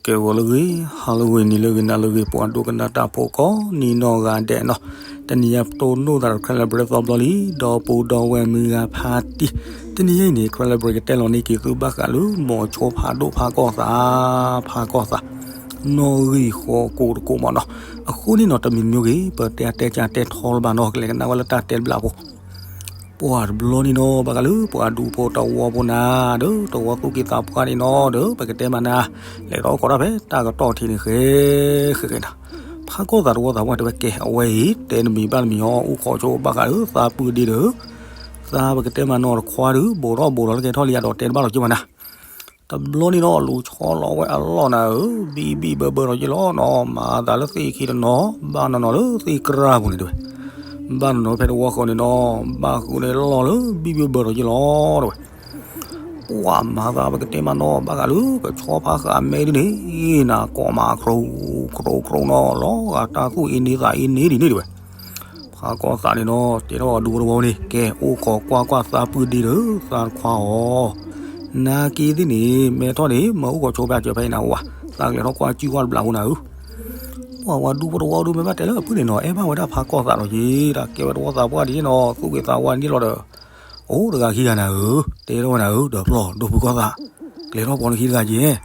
ကဲဝဲလၢဂ့ၤ ဟါလၢဂ့ၤ နံၤလၢဂ့ၤ နၤလၢဂ့ၤ ပှၤဒိကနၣ်တၢ်ဖိကိးနံၤနီၢ်ဂၤဒဲးနီၤ, တနံၤအံၤပတိၢ်နီၣ်သးဒီး Karen Library သီဘျီလံ ဒီပုၢ်ဒီဝဲၢ်မုၢ်ဂၤဖါတံၢ်, တနံၤအံၤန့ၣ် Karen Library ကတဲလီၤန့ၢ်က့ၤသုဘၣ်ဃးလၢ မိၤဆိဖးဒိၣ်ဖးကီၢ်သး, ဖးကီၢ်သး နီၣ်ဂံၢ်ဃီကိးတကိးမးနီၤ, အဃိန့ၣ်နီၤ တမံၤမံၤဂ့ၤ ပတဲအတဲကၢ်တဲထီလၢၤဘၣ်နီၤ ကလဲၤကနၣ်ဝဲလၢတၢ်တဲတဘျီဖိ ပှၤတဘျီန့ၣ်နီၤ ဘၣ်ဃးလၢပှၤဒူဖိတဝီဖိနၤ ဒီးတဝီသူၣ်က့သးပှၢ်န့ၣ်နီၤ ဒီးပကတဲမးနၤ, လဲၤထီၣ်ကိးတၢ်ဖဲတၢ်ကတီၢ်ထံးန့ၣ် ဃဲဃဲဃဲနၤ, ဖးကီၢ်သးတဝီသးပှၢ်တဲဝဲ ကဲ အဝဲအံၤ တဲတမံၤဘၣ်တမံၤအီၤ အိၣ်ခိးဆိဘၣ်ဃးလၢသးပုၢ်ဒ့ဒီး သးပကတဲမးနီၤတခွါဒီး ဘိးထီၣ်ဘိးထီၣ်လၢကဲထီၣ်လံ အဒီးတဲတဘၣ်လီၤက့မးနၤ တဘျီန့ၣ်နီၤ လူၤဆီလီၤဝဲအလီၢ်နၤဧၢ, ဘံၣ်ဘံၣ်ဘၢဘၢဒီးက့လီၤနီၤ, မၤသးလၢသ့ၣ်ခံတနီၤ, ဘၣ်နီၤနီၤလၢသ့ၣ်ကြၢ်ပူၤန့ၣ်တဲဝဲ, ဘၣ်နီၤနီၤဖဲတဝီဃီန့ၣ်နီၤ, ဘၣ်ဃုာ်န့ၣ်လီၢ်လၢဘံၣ်ဘံၣ်ဘၢဘၢဒီးက့လီၤတဲဝဲ, ပှၤမၤသးပကတဲမးနီၤ ဘၣ်ဃးလၢကဆီဖးဃာ်မဲဒ်န့ၣ်, နၤကိးမးခရူခရူခရူနီၤ လီၤဂာ်တၢ်သူၣ်အ့န့သးအ့န့ဒ်န့ၣ်တဲဝဲ ဖးကီၢ်သးန့ၣ်နီၤ တဲထီၣ်ဝဲဒူဖိတဝီန့ၣ် ကဲ အိၣ်ခိးကွၢ်ကွၢ်သးပုၢ်ဒ့ဒီးသးတခွါအီၤ, နာ်က့သ့ၣ်န့ၣ် မဲထီၣ်န့ၣ် မၢအိၣ်ခိးဆိဖဲအစၢၤဖဲအံၤနၤအိၣ်ဘၣ်, သးကလဲၤထီၣ်ကွၢ်စုကွၢ်တဘျးဖိနၤဧၢ, ပှၤဝဲဒူဖိတဝီဒုးမ့ၢ်ဘၣ်တဲလၢအပုၢ်န့ၣ်နီၤ အဲၣ်ဘၣ်ဝဲဒၣ်ဖးကီၢ်သးဒီးက့, တၢ်ကဲဝဲတဝီသးပှၢ်ဒ်န့ၣ်နီၤ သူၣ်က့သးဝါန့ၣ်လီၤဒီး, အိၣ်တဂၤခံဂၤနၤဧၢ, တဲထီၣ်ဝဲနၤဧၢ ဒီးဖျီၣ်ဒိၣ်ဖုကီၢ်သး, ကလဲၤထီၣ်ပိာ်နခံတဂၤက့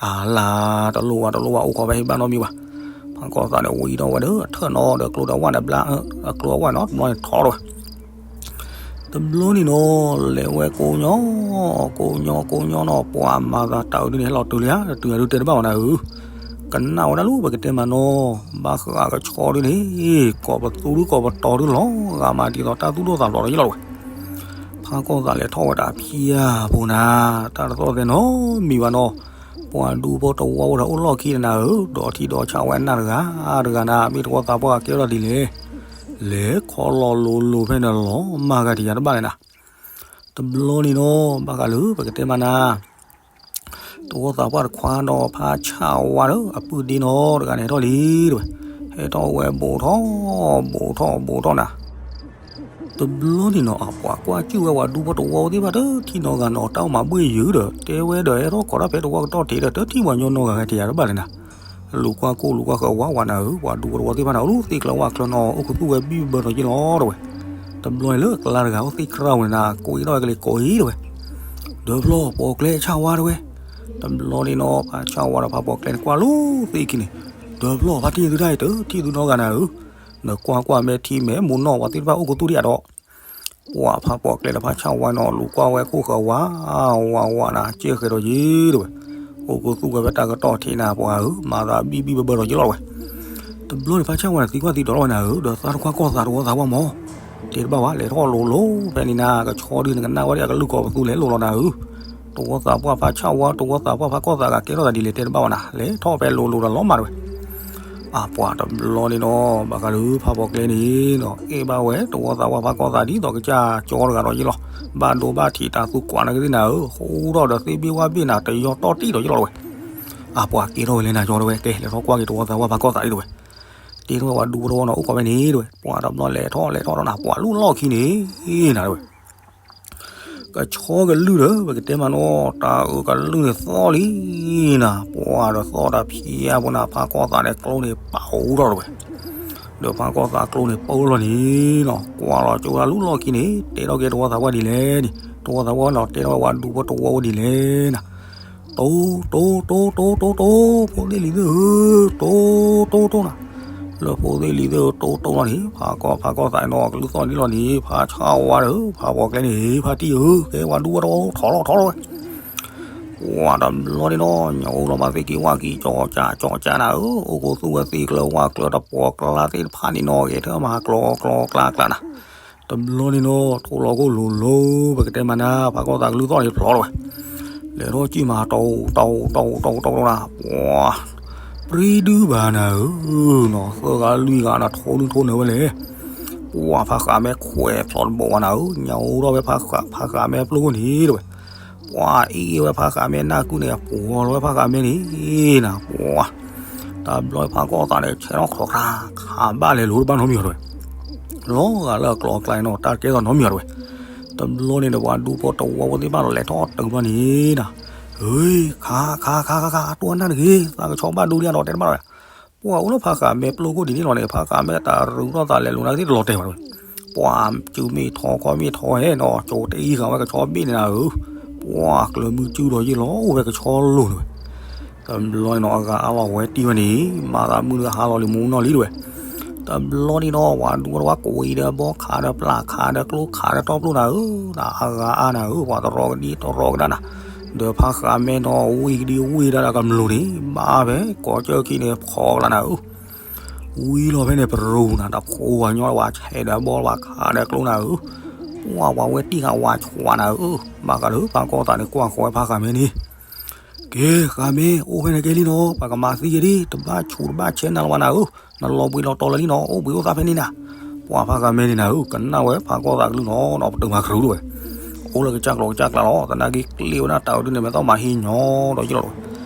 အလါ တလိၣ်ဝဲတလိၣ်ဝဲအိၣ်ခိးဖဲဟံၣ်ဘၣ်နီတမံၤဘၣ်, ဖးကီၢ်သးန့ၣ် ဝံၤဒီးဝဲဒီး ထၢၣ်နီၤဒီးကျိဒီးဝဲန့ၣ်ဘျါ, ကျိအဝဲနီၤ တဘျီန့ၣ်ထီၣ်လီၤဝဲ, တဘျီန့ၣ်နီၤ လဲၤဝဲကိးညီ, ကိးညီကိးညီနီၤ ပှၤမၤသးတၢ်အုးဒ်န့ၣ် ဟဲလီၤတုၤလံဧါ တတုၤအဒုးတဲတဘၣ်ဝဲနၤဧၢ, ကနၣ်ဝဲဒၣ်လၢပကတဲမးနီၤ, ဘၣ်ဃးကဆီဒ်န့ၣ်, ကိးပသူဒုးကိးပတီၤဒုးလီၤဂာ်မးဒ်သိးတၢ်သူၣ်ဒိၣ်သးဖျိးဒီးယလီၤဝဲ ဖးကီၢ်သးလဲၤထီၣ်ဝဲဒၣ်ဖံးယၢ်ဖိနၤ, တၢ်တသီၣ်သဲနီတမံၤဘၣ်နီၤ, ပှၤဒူဖိတဝီဖိဒီးအိၣ်လီၢ်ခံနၤဧၢ, ဒီးထံဒီးဆးဝဲနၢ်တဂၤတဂၤနၤ, မ့ၢ်တဝီသးပှၢ်ကဲထီၣ်ဒ်လဲၣ်, လဲၤခီလီၤလိၤလိၤဖဲန့ၣ်လီၤမၢ်ဂၤတယၤတဘၣ်လဲၣ်နၤ, တဘျီန့ၣ်နီၤ ဘၣ်ဃးလၢပကတဲမးနၤ တဝီသးပှၢ်တခွါဒီးဖးဆၣ်ဝါဒီးအပုၢ်ဒ့နီတဂၤန့ၣ်ဟဲထီၣ်လံတဲဝဲ, ဟဲထီၣ်ဝဲဘူးထီၣ်, ဘူးထီၣ်ဘူးထီၣ်နၤ, တဘျီန့ၣ်နီၤ အပှၤကွၢ်စူၣ်ဝဲပှၤဒူဖိတဝီသ့ၣ်တဖၣ် တထံၣ်နီတဂၤနီၤ တၢ်အိၣ်မးဘှ့ၣ်ယုာ်ဒီး တဲဝဲဒီးဟဲထီၣ်ကိးတၢ်ဖဲတဝီကတီၢ်ထံးဒီး တထံၣ်ပှၤညီနီတဂၤဂၤတယၤတဘၣ်လဲၣ်နၤ, လူၤကွၢ်ကိၢ်လူၤကွၢ်ဃၢၤဝးဝးနၤဧၢ, ပှၤဒူဖိတဝီသ့ၣ်တဖၣ်န့ၣ် အိၣ်လၢသ့ၣ်ကျၢၤဝၣ်ကျၢၤနီၤ အိၣ်ခူသူၣ်ဝဲဘံၣ်ဘၢထီၣ်က့လီၤတဲဝဲ, တဘျီန့ၣ်လၢအကျါတဂၤအိၣ်သ့ၣ်ကြၢ်ဝဲန့ၣ်နၤ ကိးအံၤထီၣ်ဝဲကလံၤကိးအံၤတဲဝဲ, ဒီးဖျီၣ်ပိာ်ကျဲဆၣ်ဝါတဲဝဲ, တဘျီန့ၣ်နီၤ ဖးဆၣ်ဝါဒီးဖးပိာ်ကျဲန့ၣ်ကွၢ်လၢသ့ၣ်ခံန့ၣ်, ဒီးဖျီၣ်ဖါတံၢ်သုတၢ်အံၤ တထံၣ်သုနီတဂၤနၤဧၢ နကွၢ်ကွၢ်မဲာ်ထံမဲာ်မိၢ်နီၢ်ဝဲသ့ၣ်တဖၣ်အိၣ်ခူသူၣ်ဒံးဧါဒီး, ပှၤဖးပိာ်ကျဲဒီးဖးဆၣ်ဝါနီၤ လူၤကွၢ်ဝဲခိၣ်ဃၢၤဝးဝးဝးနၤ ကဲဃဲၤဒီးယ့ၤတဲဝဲ, အိၣ်ခူသူၣ်ဝဲဖဲတၢ်ကတီၢ်ထံးနၤပှၤဧၢ မၤသးဘံၣ်ဘံၣ်ဘၢဘၢထီၣ်က့လီၤတဲဝဲ, တဘျီန့ၣ်ဖးဆၣ်ဝါန့ၣ်သံကွၢ်သံဒိးထီၣ်ဝဲနၤဧၢ ဒီးသးတခွါကီၢ်သးတဝီသးပှၢ်မး, တဲတဘၣ်ဝဲ လဲၤထီၣ်လိၤလိၤဖဲန့ၣ်နၤ ကဆီဒုးနကနၣ်ဝဲဒၣ်အကလုၢ်ကိးပသူလဲၤလိၤလီၤနၤဧၢ, တဝီသးပှၢ်ဖးဆၣ်ဝါ တဝီသးပှၢ်ဖးကီၢ်သးဂၤကဲထီၣ်သးဒ်လဲၣ်တဲတဘၣ်ဝဲနၤ လဲၤထီၣ်ဖဲလိၤလိၤဒီးလီၤမးတဲဝဲ အပှၤတဘျီန့ၣ်နီၤ ဘၣ်ဃးလၢဖးပိာ်ကျဲန့ၣ်နီၤ အဲၣ်ဘၣ်ဝဲ တဝီသးပှၢ်ဖးကီၢ်သးဒ်သိးကစၢ်ကၠီတဂၤဒီးယ့လီၤ, ဘၣ်ဒိဘၣ်ထံးတၢ်သူကွၢ်နကသ့ၣ်နၤဧၢ, ဃူထီၣ်ဒီးသ့ဘ့ၣ်ဝၣ်ဘ့ၣ်နၤ တယီၤတီၢ်တံၢ်ဒီးယ့လီၤတဲဝဲ, အပှၤကဲထီၣ်ဝဲလဲၣ်နၤကၠီတဲဝဲ ကဲ လဲၤထီၣ်ကွၢ်က့ၤတဝီသးပှၢ်ဖးကီၢ်သးဒ်တဲဝဲ, တဲထီၣ်ဝဲပှၤဒူဖိတဝီနီၤ အိၣ်ခိးဖဲန့ၣ်တဲဝဲ, ပှၤတဘျီလဲၤထီၣ်လဲၤထီၣ်ဒီးနၤ ပှၤလူၢ်လီၢ်ခံန့ၣ်နၤတဲဝဲ ကဆီကလုၢ်ဒီး ပကတဲမးနီၤ တၢ်အုးကလုၢ်န့ၣ်သီၣ်လံနၤ, ပှၤဒီးသီၣ်တၢ်ဖံးယၢ်ဖိနၤ ဖးကီၢ်သးန့ၣ်ကျိန့ၣ်ပာ်အိၣ်ထီၣ်တဲဝဲ, ဒီးဖးကီၢ်သးကျိန့ၣ်ပၢလီၤန့ၣ်နီၤ ကွၢ်လီၤကၠိတၢ်လူၢ်လီၢ်ခံန့ၣ် တဲထီၣ်က့ၤတဝီသးပှၢ်ဒ်လဲၣ်န့ၣ် တဝီသးပှၢ်နီၤ တဲထီၣ်ဝဲပှၤဒူဖိတဝီဝဲဒ်လဲၣ်နၤ တိ တိ တိ တိ တိ တိ တိ ဖိသ့ၣ်လံၤသ့ၣ်ဧၢ, တိ တိ တိနၤ, လၢဖိသ့ၣ်လံၤသ့ၣ်ဧၢ တိ တိလီၤန့ၣ် ဖးကီၢ် ဖးကီၢ်သးနီၤ ကလုၢ်သီၣ်န့ၣ်လီၤန့ၣ် ဖးဆၣ်ဝါဒီး ဖးပိာ်ကျဲန့ၣ် ဖါတံၢ်ဧၢ ကဲပှၤဒူဖိတဝီထီၣ်လီၤထီၣ်လီၤဝဲ ပှၤတဘျီန့ၣ်နီၤ ညၣ်အိၣ်လီၤမးသ့ၣ်က့ၤဝၣ်က့ၤ ကၠီကၠး ကၠီကၠးနၤဧၢ, အိၣ်ခူသူၣ်ဝဲသ့ၣ်ကျၢၤဝၣ်ကျၢၤတပှီၤကျါသ့ၣ်တဖၣ်န့ၣ်နီၤ ဂဲၤထၢၣ်မၤကျီကျီကျါကျါနၤ တဘျီန့ၣ်နီၤ ထိၣ်လီၤခိၣ်လိၤလိၤ ပကတဲမးနၤ ဖးကီၢ်သးကလုၢ်သီၣ်န့ၣ်ဖျိးလီၤဝဲ, လဲၤထီၣ်ကံၢ်မၤတီတီတီတီတီနၤ ပှၤ ပြံဒုဘၣ်နၤဧၢ, နီၤ သၢဂၤလွံၢ်ဂၤနၤ ထိၣ်နုၢ်ထိၣ်နၢၤဝဲလဲၣ်, ပှၤဖးဃးမဲခွဲးဖျိးတဘိးဝဲနၤဧၢ, ညၣ်အိၣ်ထီၣ်ဝဲ ဖးဃးမဲပျိၢ်ခိၣ်န့ၣ်တဲဝဲ, ပှၤအ့ၣ်ဝဲဖးဃးမဲနၢ်ကုန့ၣ် ပှီၤလီၤဝဲဖးဃးမဲန့ၣ်နၤ ပှၤ တဘျီဖးကီၢ်သးန့ၣ် ဆဲးထီၣ်ချီးကျါ ခးဘၣ်လဲၤလိၤတဘၣ်နီတမံၤအီၤတဲဝဲ, လီၤဂာ်လၢအကျိၤအကျဲနီၤ တၢ်ကဲထီၣ်နီတမံၤအီၤတဲဝဲ, တဘျီန့ၣ်ဒီးပှၤဒူဖိတဝီဖိသ့ၣ်တဖၣ်ဒီးလဲၤထီၣ်တုၤဘျီန့ၣ်နၤ, ဧၢ, ခး ခး ခး ခး ခး တိၢ်နၢ်တဂ့ၤ, သးကဆီဘၣ်ဒိဒံးနီၤ တဲတဘၣ်ဝဲ. ပှၤအိၣ်လၢဖးဃးမဲပျိခိၣ်ဒ်န့ၣ်လီၤန့ၣ် ဖးဃးမဲတၢ်ရူးထီၣ်သးလဲၤလိာ်နၤကသ့ၣ်တလီၤတဲာ်ဘၣ်ဝဲ. ပှၤစုမ့ၢ်ထီခီမ့ၢ်ထီဟဲနီၤ ကၠိတအံၤဃာ်ဝဲကဆီဘ့ၣ်န့ၣ်နၤဧၢ, ပှၤကျၢၤမုၢ်စုဒီးယ့ၢ်လီၤအိၣ်ဝဲကဆီလိၤန့ၣ်ဝဲ. တဘျီန့ၣ်နီၤ အဂၤအါလီၤဝဲတံၢ်ဝဲန့ၣ် မၤသးမုၢ်ဒီးဟါလီၤလံမူနီၢ်လံတဝဲ. တဘျီန့ၣ်နီၤ ပှၤဒူဝဲတဝါကွံာ်ဒီးဘီခးဒီးပျၢ်ခးဒီးကျိခးဒီးတီပျိနၤဧၢ, နအဂၤအါနၤဧၢ, ပှၤတရီကဒံတရီကဒါနၤ, ဒီးဖးဃးမဲနီၤ ဝံၢ်ကဒံဝံၢ်ဒၣ်ဒီးကမျူၤန့ၣ် ဘၣ်ဖဲကိးကၢၢ်ခံန့ၣ်ဖီကလါနၤဧၢ. ဝံၤလီၤဖဲန့ၣ် ပရူၤနၤ တဖိဝၤညီလၢဝၤဆဲးဒီးဘီ ဝၤခးဒီးကျိနၤဧၢ, ပှၤဝၤဝဲတံၢ်ဃာ်ဝၤဆှးနၤဧၢ, ဘၣ်ဃးဒီးဖးကီၢ်သးန့ၣ် ကွၢ်ဃီဝဲဖးဃးမဲန့ၣ်, ကဲ ဃးမဲ အိၣ်ဖဲန့ၣ်ကဲလံနီၤ, ပှၤကမၤသံက့ၤဒံး တဘၣ်ဆူးတဘၣ်ဆဲးနၤလၢၤဘၣ်နၤဧၢ, နလီၤဘှံးလီၤတီၤလၢာ်လံနီၤ, အိၣ်ဘှံးအိၣ်သါဖဲန့ၣ်နၤ. ပှၤဖးဃးမဲန့ၣ်နၤဧၢ ကနၣ်ဝဲဖးကီၢ်သးကလုၢ်နီၤ, ဒီးပတုာ်မၤကရူးတဝဲ, အိၣ်လၢကစၢ်ကျိၤကစၢ်ကျါလီၤ, သနာ်က့ကျ့ဝဲဒၣ်တၢ်အုးဒုန့ၣ် မဲာ်သီၣ်မၤဟံးညီဒီးယ့ၢ်လီၤတဝဲ,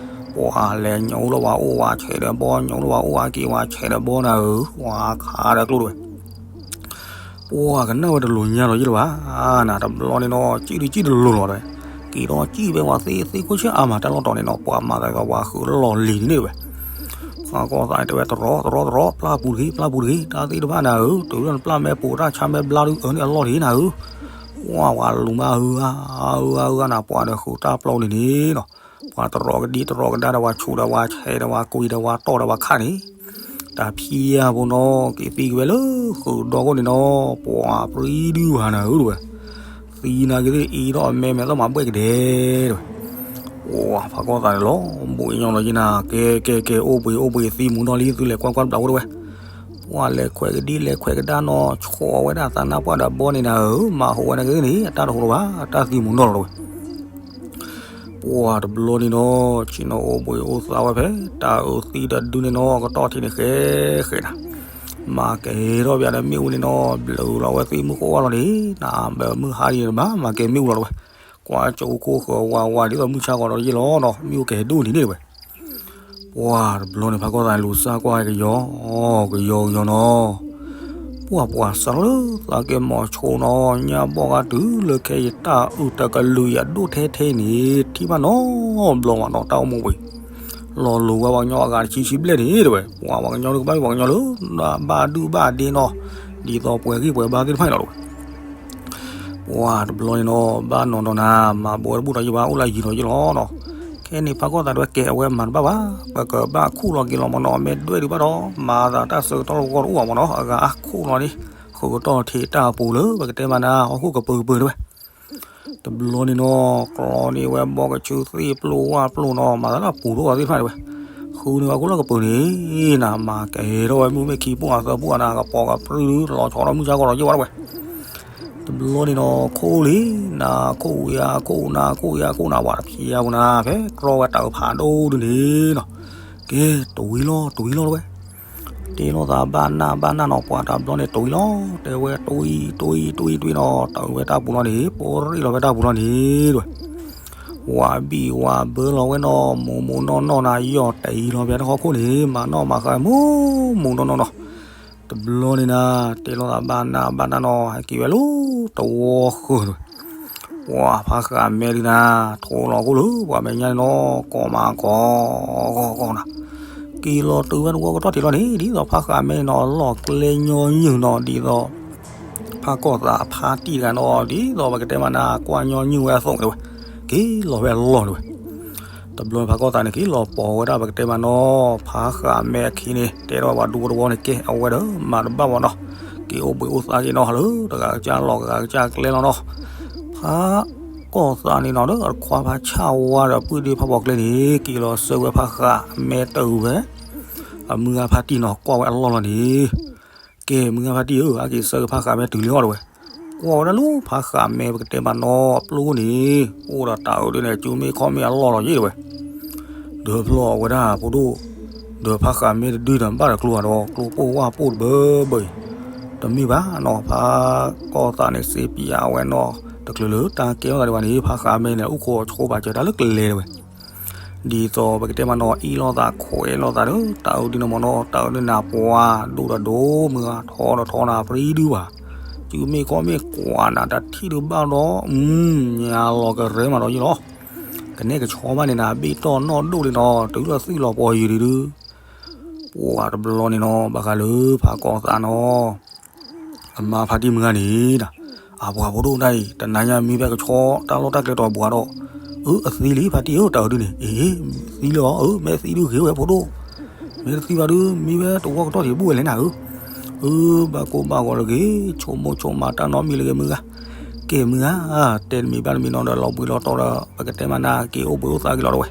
ပှၤလဲၤညိလၢဝၤအိၣ်ဝၤဆဲးဒီးဘီ ညိလၢဝၤအိၣ်ဝၤက့ၤဝၤဆဲးဒီးဘီနၤဧၢ, ဝၤခးဒီးကျိတဝဲ ပှၤကနၣ်ဝဲတလိၤညါလီၤယ့ၢ်လၢၤဘၣ်, နၤတဘျီန့ၣ်နီၤ ကံၣ်ဒုးကံၣ်တလိၤလီၤတဝဲ, က့ၤဒီးကံၣ်ဖဲဝၤသ့သ့ခိၣ်ဆၢအါမး တၢ်လီၢ်တီၤန့ၣ်နီၤ ပှၤမၤသးကီးဝၤဃုာ်လီၢ်လံၤန့ၣ်တဝဲ, ဖးကီၢ်သးန့ၣ်တဲဝဲတရီတရီတရီ ပျၢ်ပူၤတဂ့ၤ ပျၢ်ပူၤတဂ့ၤ တၢ်သ့ၣ်တဖၣ်နၤဧၢ, တုၤလၢနပျၢ်မဲာ်ပူၤတၢ်ဆါမဲာ်ဘျါဒုးအၢန့ၣ်အလီၢ်တဂ့ၤနၤဧၢ, ပှၤဝၤလူၤမးဧၢဧါ ဧၢဧါဧၢနၤ ပှၤဒီးဃုာ်တၢ်ပျီန့ၣ်န့ၣ်နီၤ, ပှၤတရီကဒံတရီကဒါဒီးဝၤဆူးဒီးဝၤဆဲးဒီးဝၤကွံာ်ဒီးဝၤတီၢ်ဒီးဝၤခးန့ၣ် တၢ်ဖံးယၤဖိနီၤ က့ၤသံကွံာ်ဝဲလၢဃုာ်ဒီခိၣ်န့ၣ်နီၤ ပှၤပြံဒုဝၤနၤဧၢတဝဲ, သံနၤက့ၤသ့ၣ်အံၤဒီးအမဲမဲာ်သီၣ်မၤဘှဲၣ်ကဒဲတဝဲ, ပှၤဖးကီၢ်သးန့ၣ်လီၤ ဘူးအံၤညီလီၤယ့ၢ်နၤ ကဲကဲကဲ အိၣ်ဘှံးအိၣ်ဘှံးသံမူၤနီၢ်လံ သုလဲၤကွၢ်ကွၢ်တဘျီဖိတဝဲ, ပှၤလဲၤခွဲးကဒံလဲၤခွဲးကဒါနီၤ ဆိးဝဲဒၣ်သးနါပှၢ်ဒီးဘီန့ၣ်နၤဧၢ, မၤဟူးဝဲနၤက့ၤသ့ၣ်န့ၣ် အတၢ်တဟူးလၢၤဘၣ် အတၢ်သံမူၤနီၢ်လီၤတဝဲ ပှၤတဘျီန့ၣ်နီၤ ဆ့ၣ်နီၤအိၣ်ဘှံးအိၣ်သါဝဲဖဲ တၢ်အုးသံတဒုန့ၣ်နီၤ ကတီၢ်ထံးန့ၣ်ဃဲဃဲနၤ, မၤကဲၤထီၣ်ပယၤဒီးမ့ၣ်အူန့ၣ်နီၤ ဘျုးလီၤဝဲသ့ၣ်မုၢ်ဃိဝါလီၤန့ၣ် နဘၣ်မုၢ်ဟါဒ်န့ၣ်တဘၣ် မၤကဲၤမ့ၣ်အူလီၤတဝဲ, ကွၢ်ကၠိခိၣ်ဃၢၤဝါဝါဒ်သိးမုၢ်ဆါဃီဒီးယ့ၢ်လီၤနီၤ မ့ၣ်အူကဲၤဒိၣ်လံန့ၣ်တဝဲ ပှၤတဘျီန့ၣ် ဖးကီၢ်သးလူၤစၢ်ကွၢ်ကယီ ကယီကယီနီၤ, ပှၤပှၤစးထီၣ်လၢသးကဲမီၤဆိနီၤ ညါဘီၣ်ဂၤတုၤလၢခဲအံၤ တၢ်အုးတကလုာ်ယၤဒိၣ်ထဲထဲန့ၣ် ထံၣ်ဘၣ်နီတဘျီဘၣ်နီၤ တၢ်အိၣ်မူပူၤ လီၤလိၤဝဲပှၤကညီအဂၤတဆံဆံဘျဲၣ်န့ၣ်တဝဲ, ပှၤပှၤကညီတကဘၣ်ပှၤကညီလၢ ဘၣ်ဒုၣ်ဘၣ်ဒ့နီၤ, ဒ်သိးပှဲၤဂံၢ်ပှဲၤဘါသ့ၣ်တဖၣ်န့ၣ်လီၤတဝဲ ပှၤတဘျီန့ၣ်နီၤ ဘၣ်နီၤဒီးနၤ မၤဘိးတဘူၣ်ဒီးယဘၣ်အိၣ်လၢယံၤဒီးယ့ၢ်လီၤနီၤ, ခဲန့ၣ်ဖးကီၢ်သးတဝဲကဲအဝဲမၤတဘၣ်ဘၣ်, ပကဘၣ်ခူၣ်လီၤက့ၤလီၤမနီၤ မ့ၢ်ဒွဲၣ်ဒုးဘၣ်ဒီး မၤသးတၢ်ဆၢကတီၢ်လၢပဂီၢ်တအိၣ်ဘၣ်မနီၤ အဂၤအါခူၣ်လီၤန့ၣ်, ဃုာ်ကတီၢ်ထံးတၢ်အပူၤလၢ ပကတဲမးနၤ ဟီၣ်ခိၣ်ကပၢၤကပၢၤတဝဲ တဘျီန့ၣ်နီၤ ကျီန့ၢ်ဝဲဘီကဆူသ့ၣ်ပျိဝၣ်ပျိနီၤ မၤသးလၢအပူၤတအိၣ်သ့ၣ်တဖၣ်တဝဲ, ဃုန့ၢ်ဝဲခိၣ်လၢကပၢၤန့ၣ်, နၤမၤကဲၤထီၣ်ဝဲမုၢ်မ့ၢ်ခံပူၤအသၢပူၤအနၤ ကပိာ်ကပြုၢ်ဒုးလီၤဆီဒီးမုၢ်ဆါဃီဒီးယ့ၢ်ဝဲတဝဲ တဘျီန့ၣ်နီၤ ခိၣ်လံ, နၤခိၣ်ဝံၤဧါ ခိၣ်နၤခိၣ်ဧါ ခိၣ်နၤဝၤတဖျါပူၤနၤ ဖဲကြီဝဲတၢ်အုးဖးဒိၣ်ဒုန့ၣ်နီၤ, ကဲ တဝံၤလီၤ တဝံၤလီၤတဝဲ, တ့လိာ်သးဘၣ်နၢ်ဘၣ်နၢ်နီၤ ပှၤတဘျီန့ၣ် တဝံၤလီၤ တဲဝဲ တဝံၤ တဝံၤ တဝံၤ တဝံၤနီၤ တၢ်အုးဝဲတၢ်ပူၤလီၤန့ၣ် ပရံၣ်လီၤဝဲတၢ်ပူၤလီၤန့ၣ်တဝဲ ဝၤဘံၣ်ဝၤဘၢလီၤဝဲနီၤ မူးမူးနီၢ်နီၢ်နၤ ယီၢ်တအံၤလီၤ ပှၤတဟီၣ်ခိၣ်န့ၣ် မၤနီၣ်မၤဃါမူးမူးနီၢ်နီၢ်နီၤ, တဘျီန့ၣ်နၤ တ့လိာ်သးဘၣ်နၢ်ဘၣ်နၢ်နီၤ ဟဲက့ၤဝဲလၢတဝီဃၢၤတဝဲ, ပှၤဖးဃးမဲဒုနၤ ထိးလီၤခိၣ်လၢပှၤမဲာ်ညါန့ၣ်နီၤ ကိးမးကိး ကိးကိးနၤ, က့ၤလီၤတုၤဝဲတဝီကတီၢ်ထံးလီၤန့ၣ် ဒ်သိးဖးဃးမဲနီၤ လီၢ်ကျဲညီနုၢ်နီၤ ဒ်သိး ဖးကီၢ်သးဖါတံၢ်တဂၤနီၤ ဒ်သိးပကတဲမးနၤ ကွၢ်ညီနုၢ်ဝဲအသိးန့ၣ်တဝဲ, က့ၤလီၤဝဲအလီၢ်န့ၣ်ဝဲ, တဘျီဖးကီၢ်သးန့ၣ် က့ၤလီၤပိာ်ဝဲဒၣ်ပကတဲမးနီၤ ဖးဃးမဲအခံန့ၣ် တဲထီၣ်ဝဲပှၤဒူဖိတဝီန့ၣ် ကဲအဝဲဒီးမၤတဘၣ်ဘၣ်နီၤ, က့ၤအိၣ်ဘှံးအိၣ်သါက့ၤနီၤ ဟးလၢတဂၤကစၢ်လီၢ်တဂၤကစၢ်ကျဲလီၤနီၤ, ဖးကီၢ်သးန့ၣ်နီၤ ဒီးအခွါဖးဆၣ်ဝါဒီးပုၢ်ဒ့ဖးဖီကျဲန့ၣ် က့ၤလီၤဆှၢဝဲဖးဃးမဲတဝဲ အမုၢ်ဂၤဖါတံၢ်နီၤ ကွၢ်ဝဲအလီၢ်လီၤန့ၣ် ကဲ မုၢ်ဂၤဖါတံၢ်ဧၢ အက့ၤဆှၢက့ၤဖးဃးမဲတုၤလံအီၤတဝဲ, ကွၢ်ဝဲဒၣ်လၢဖးဃးမဲပကတဲမးနီၤ အပျိၢ်န့ၣ် အိၣ်ဒီးတၢ်အုးဒုန့ၣ် ကၠူမ့ၢ်ခီၣ်မ့ၢ်အလီၢ်လီၤယ့ၢ်တဝဲ, ဒီးဖျီၣ်ဝဲဒၣ်ဖိဒိၣ်, ဒီးဖးဃးမဲတဒုဒီးဘၣ်ဒီးကျိဒီး ကျိပိၢ်ဝၣ်ပိၢ်တဘၢဘၢအံၤ, တမ့ၢ်ဘၣ်နီၤ ဖးကီၢ်သးန့ၣ် စ့ပၠးဝဲနီၤ တချုးလၢတၢ်ကဲထီၣ်သးဒံးဘၣ်န့ၣ် ဖးဃးမဲန့ၣ် အိၣ်ခိးဆိပာ်စၢၤတၢ်လၢကျဲတဝဲ ဒ်သိးပကတဲမးနီၤ အ့ၣ်လိာ်သးခွဲးလိာ်သးဒီး တၢ်အုးဒုန့ၣ်မ့ၢ်နီၤ တၢ်အုးဒုနၤပှၤဒိၣ်ဒီးဒိၣ် မုၢ်ဂၤထီဒီးထီနၤ ပြံဒုဘၣ်, စုမ့ၢ်ခီမ့ၢ်ကွၢ်နၤ တၢ်ထံၣ်ဒုးဘၣ်ဒီး ညါလီၤကရဲမးဒီးယ့ၢ်လီၤ. ကနဲၣ်ကဆီဘၣ်န့ၣ်နၤ ဘ့ၣ်တီၢ်နီၣ်ဒိၣ်လံနီၤ တုၤလၢသွံၣ်လီၤပှီၤယံၤဒုးဒုး, ပှၤတဘျီန့ၣ်နီၤ ဘၣ်ဃးလၢဖးကီၢ်သးနီၤ အမါဖါတံၢ်မုၢ်ဂၤန့ၣ်ဒၣ်, အပှၤဖိဒိၣ်တၢ်အံၤ တနၤညါမံဖဲကဆီတၢ်လီၢ်တၢ်ကျဲတီၤဘှးဒီး, အၢ အသံလံဖါတံၢ်ဧၢ တၢ်အဒုန့ၣ် အ့ သံလၢအီၤ အၢ မ့ၢ်သံဒုဂ့ၤဝဲဖိဒိၣ်, မ့ၢ်တသံဘၣ်ဒု မံဝဲတဝီကတီၢ်ထံးဘူၣ်ဝဲလဲၣ်နၤဧၢ, အၢ ဘၣ်ကိၢ်ဘၣ်ဂီၤတဂ့ၤ ဆိကမိၣ်ဆိကမးတၢ်နီတမံၤလၢၤဂ့ၤမုၢ်ဂၤ, ကဲမုၢ်ဂၤ, တဲတမံၤဘၣ်တမံၤနီၤဒီးလီၤဘှံးလီၤတီၤဒီး ပကတဲမးနၤ က့ၤအိၣ်ဘှံးအိၣ်သါက့ၤလီၤတဝဲ,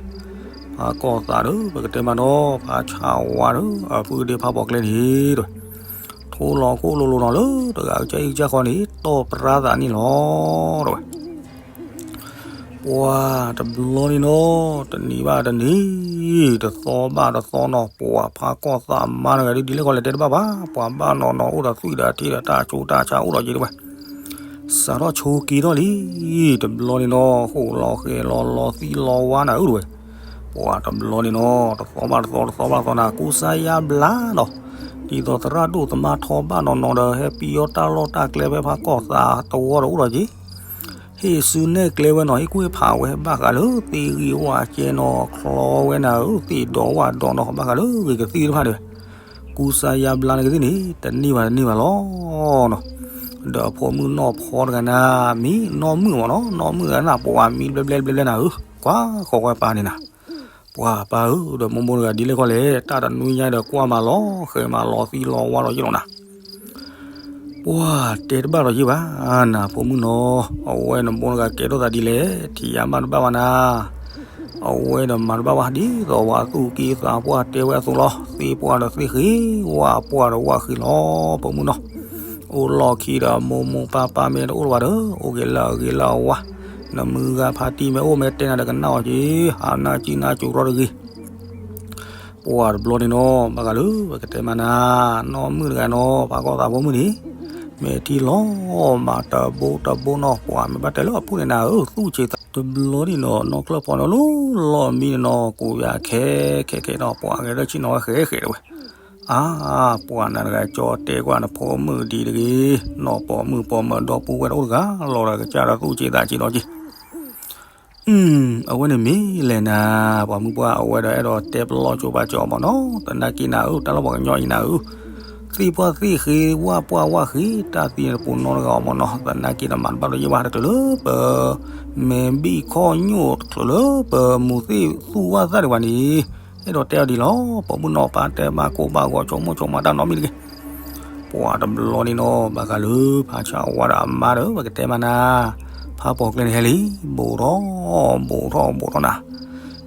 ဖးကီၢ်သးဒီး ပကတဲမးဒီး ဖးဆးဝါဒီး အပုၢ်ဒ့ဖးပိာ်ကျဲန့ၣ်တဝဲ ထိလီၤခိၣ်လိၤလိၤနီၤလၢတဂၤကစၢ်အံၣ်ကစၢ်ဃီန့ၣ် တီၢ်ပြါသးန့ၣ်လီၤတဝဲ, ပှၤတဘျီန့ၣ်နီၤ တနံၤဘၣ်တနံၤ တသီဘၣ်တသီနီၤ ပှၤဖးကီၢ်သးမါတဂၤဒ်လဲၣ်ဃီလဲၣ်တဲတဘၣ်ဘၣ် ပှၤဘၣ်နီၤနီၤအိၣ်ဒီးသွံၣ်ဒီးထံဒီးတၢ်ဆိးတၢ်ဆါအိၣ်ဒီးက့ၤတဝဲ စးထီၣ်ဆိက့ၤထီၣ်လံ, တဘျီန့ၣ်နီၤ ဟိၣ်လီၤဃဲၤလီၤလီၤသံလီၤဝါနၤဧၢတဝဲ, ပှၤတဘျီန့ၣ်နီၤ တသီဘၣ်တသီ တသီဘၣ်တသီနၤ ကူစါယါဘျါနီၤ, ဒ်သိးသရၣ်ဒိၣ်သမါထီဘၣ်နီၤနီၤဒီး ဟဲပံၤအီၣ်တၢ်လီၢ်တၢ်ကျဲဖဲဖးကီၢ်သးတဝီဒီးအိၣ်ဒီးက့ၤ ဟ့ၣ်စုနဲၣ်ကျဲဝဲနီၤ ဟ့ၣ်ကွံာ်ဖးဝဲဘၣ်ဃးလၢသ့ၣ်ဂံၢ်ဝၣ်ကဲနီၤ ချီဝဲနၤဧၢ သ့ၣ်ဒီးဝၣ်ဒီးနီၤ ဘၣ်ဃးလၢဂ့ၤကသံၣ်တဖၣ်ဒီး ကူစါယါဘျါနကသ့ၣ်န့ၣ် တန့ၢ်ဘၣ်တန့ၢ်ဘၣ်လီၤနီၤ, ဒီးအဖိမုၣ်နီၢ်ဖီတဂၤနၤ မံနီၢ်မုၣ်မ့ၢ်နီၤ နီၢ်မုၣ်တဂၤနၤ ပှၤမံဘျဲဘျဲဘျဲဘျဲနၤဧၢ ကွၢ်ဃီဝဲပၢ်န့ၣ်နၤ, ပှၤပၢ်ဧၢ ဒီးမိၢ်မိၢ်တဂၤဒ်လဲၣ်ခီလဲၣ် တၢ်တနွံညါဒီးကွၢ်မးလီၤဃဲၤမးလီၤသံလီၤဝါလီၤယ့ၣ်လီၤနၤ ပှၤတဲတဘၣ်ဒီးယ့ၢ်ဘၣ်နၤ ဖိမုၣ်နီၤ အဝဲနဘိတဂၤကဲထီၣ်သးဒ်လဲၣ် ထံၣ်ယါမးတဘၣ်ဘၣ်နၤ, အဝဲဒီးမၤတဘၣ်ဘၣ် ဒ်သိးပှၤသူၣ်က့သးပှၢ်တဲဝဲအသိးလီၤ သ့ၣ်ပှၢ်ဒီးသ့ၣ်ဃ့ ဝၣ်ပှၢ်ဒီးဝၣ်ဃ့လီၤ ဖိမုၣ်နီၤ, အိၣ်လီၢ်ခံဒီးမိၢ်မိၢ်ပၢ်ပၢ်မ့ၢ်တအိၣ်လၢၤဘၣ်ဒီး အိၣ်က့ၤလၢအဂ့ၤလၢအဝါ, နမုၢ်ဂၤဖါတံၢ်မ့ၢ်အိၣ်မ့ၢ်တဲနၤဒီးကနၣ်အီၤက့ၤ ဟးနၢ်ကံနၢ်ကၠိရီတဂ့ၤ ပှၤတဘျီန့ၣ်နီၤ ဘၣ်ဃးလၢပကတဲမးနၤ, နီၢ်မုၣ်တဂၤနီၤ ဖးကီၢ်သးဖိမုၣ်န့ၣ်, မဲာ်ထံလီၤမးတဘိတဘိနီၤ ပှၤမ့ၢ်ဘၣ်တဲလၢအပူၤန့ၣ်နၤဧၢ သူၣ်ဆံးသး တဘျီန့ၣ်နီၤ နီၢ်ချၢၣ်ဖီန့ၣ်လီၤလီၤမံန့ၣ်နီၤ ကိးယၤခဲခဲခဲနီၤ ပှၤဂဲၤထၢၣ်ဆ့ၣ်နီၤဝဲဃဲဃဲတဝဲ, အါ, ပှၤနၤတဂၤကၠီတဲကွၢ်နဖိမုၣ်ဒ်တဂ့ၤ, နီၢ်ပိာ်မုၣ်ပိာ်မၢၤဒီပုၢ်ဝဲၢ်တအိၣ်တဂၤလီၤဒီးကစၢ်ဒီးသူၣ်ဆံးသးဆံးဒီးက့ၤ အဝဲန့ၣ်မ့ၢ်လဲၣ်နၤ, ပှၤမုၢ်ပှၢ်အဝဲဒီးအဲၣ်ဒိးတဲပလီၢ်ကၠိဘၣ်ကၠိမ့ၢ်နီၤ, သနာ်က့နၤဧၢ တၢ်လီၢ်ပှၤကညီအံၤနၤဧၢ, သ့ၣ်ပှၢ်သ့ၣ်ဃ့ ဝၣ်ပှၢ်ဝၣ်ဃ့ တၢ်သံတပူၤနီတဂၤအီၤမ့ၢ်နီၤ, သနာ်က့ဒီးမၤတဘၣ်ဒီးယဘၣ်တချုးလၢပ မဲာ်ဘံၣ်ခီၣ်ညိၣ်တချုးလၢပမူၤသ့ၣ်သူၣ်ဝၣ်သၣ်ဒံးဘၣ်န့ၣ်, အဲၣ်ဒိးတဲအီၤဒ်လီၤ, ပိာ်မုၣ်နီၤပၢ်တဲဘၣ်ကိၢ်ဘၣ်ဂီၤ ဆိကမိၣ်ဆိကမးတၢ်နီတမံၤတဂ့ၤ ပှၤတဘျီန့ၣ်နီၤ ဘၣ်ဃးလၢဖးဆါဝါဒီးအမါဒီး ပကတဲမးနၤ, ဖးပိာ်ကျဲန့ၣ်ဟဲလံ, ဘူးထီၣ်ဘူးထီၣ်ဘူးထီၣ်နၤ,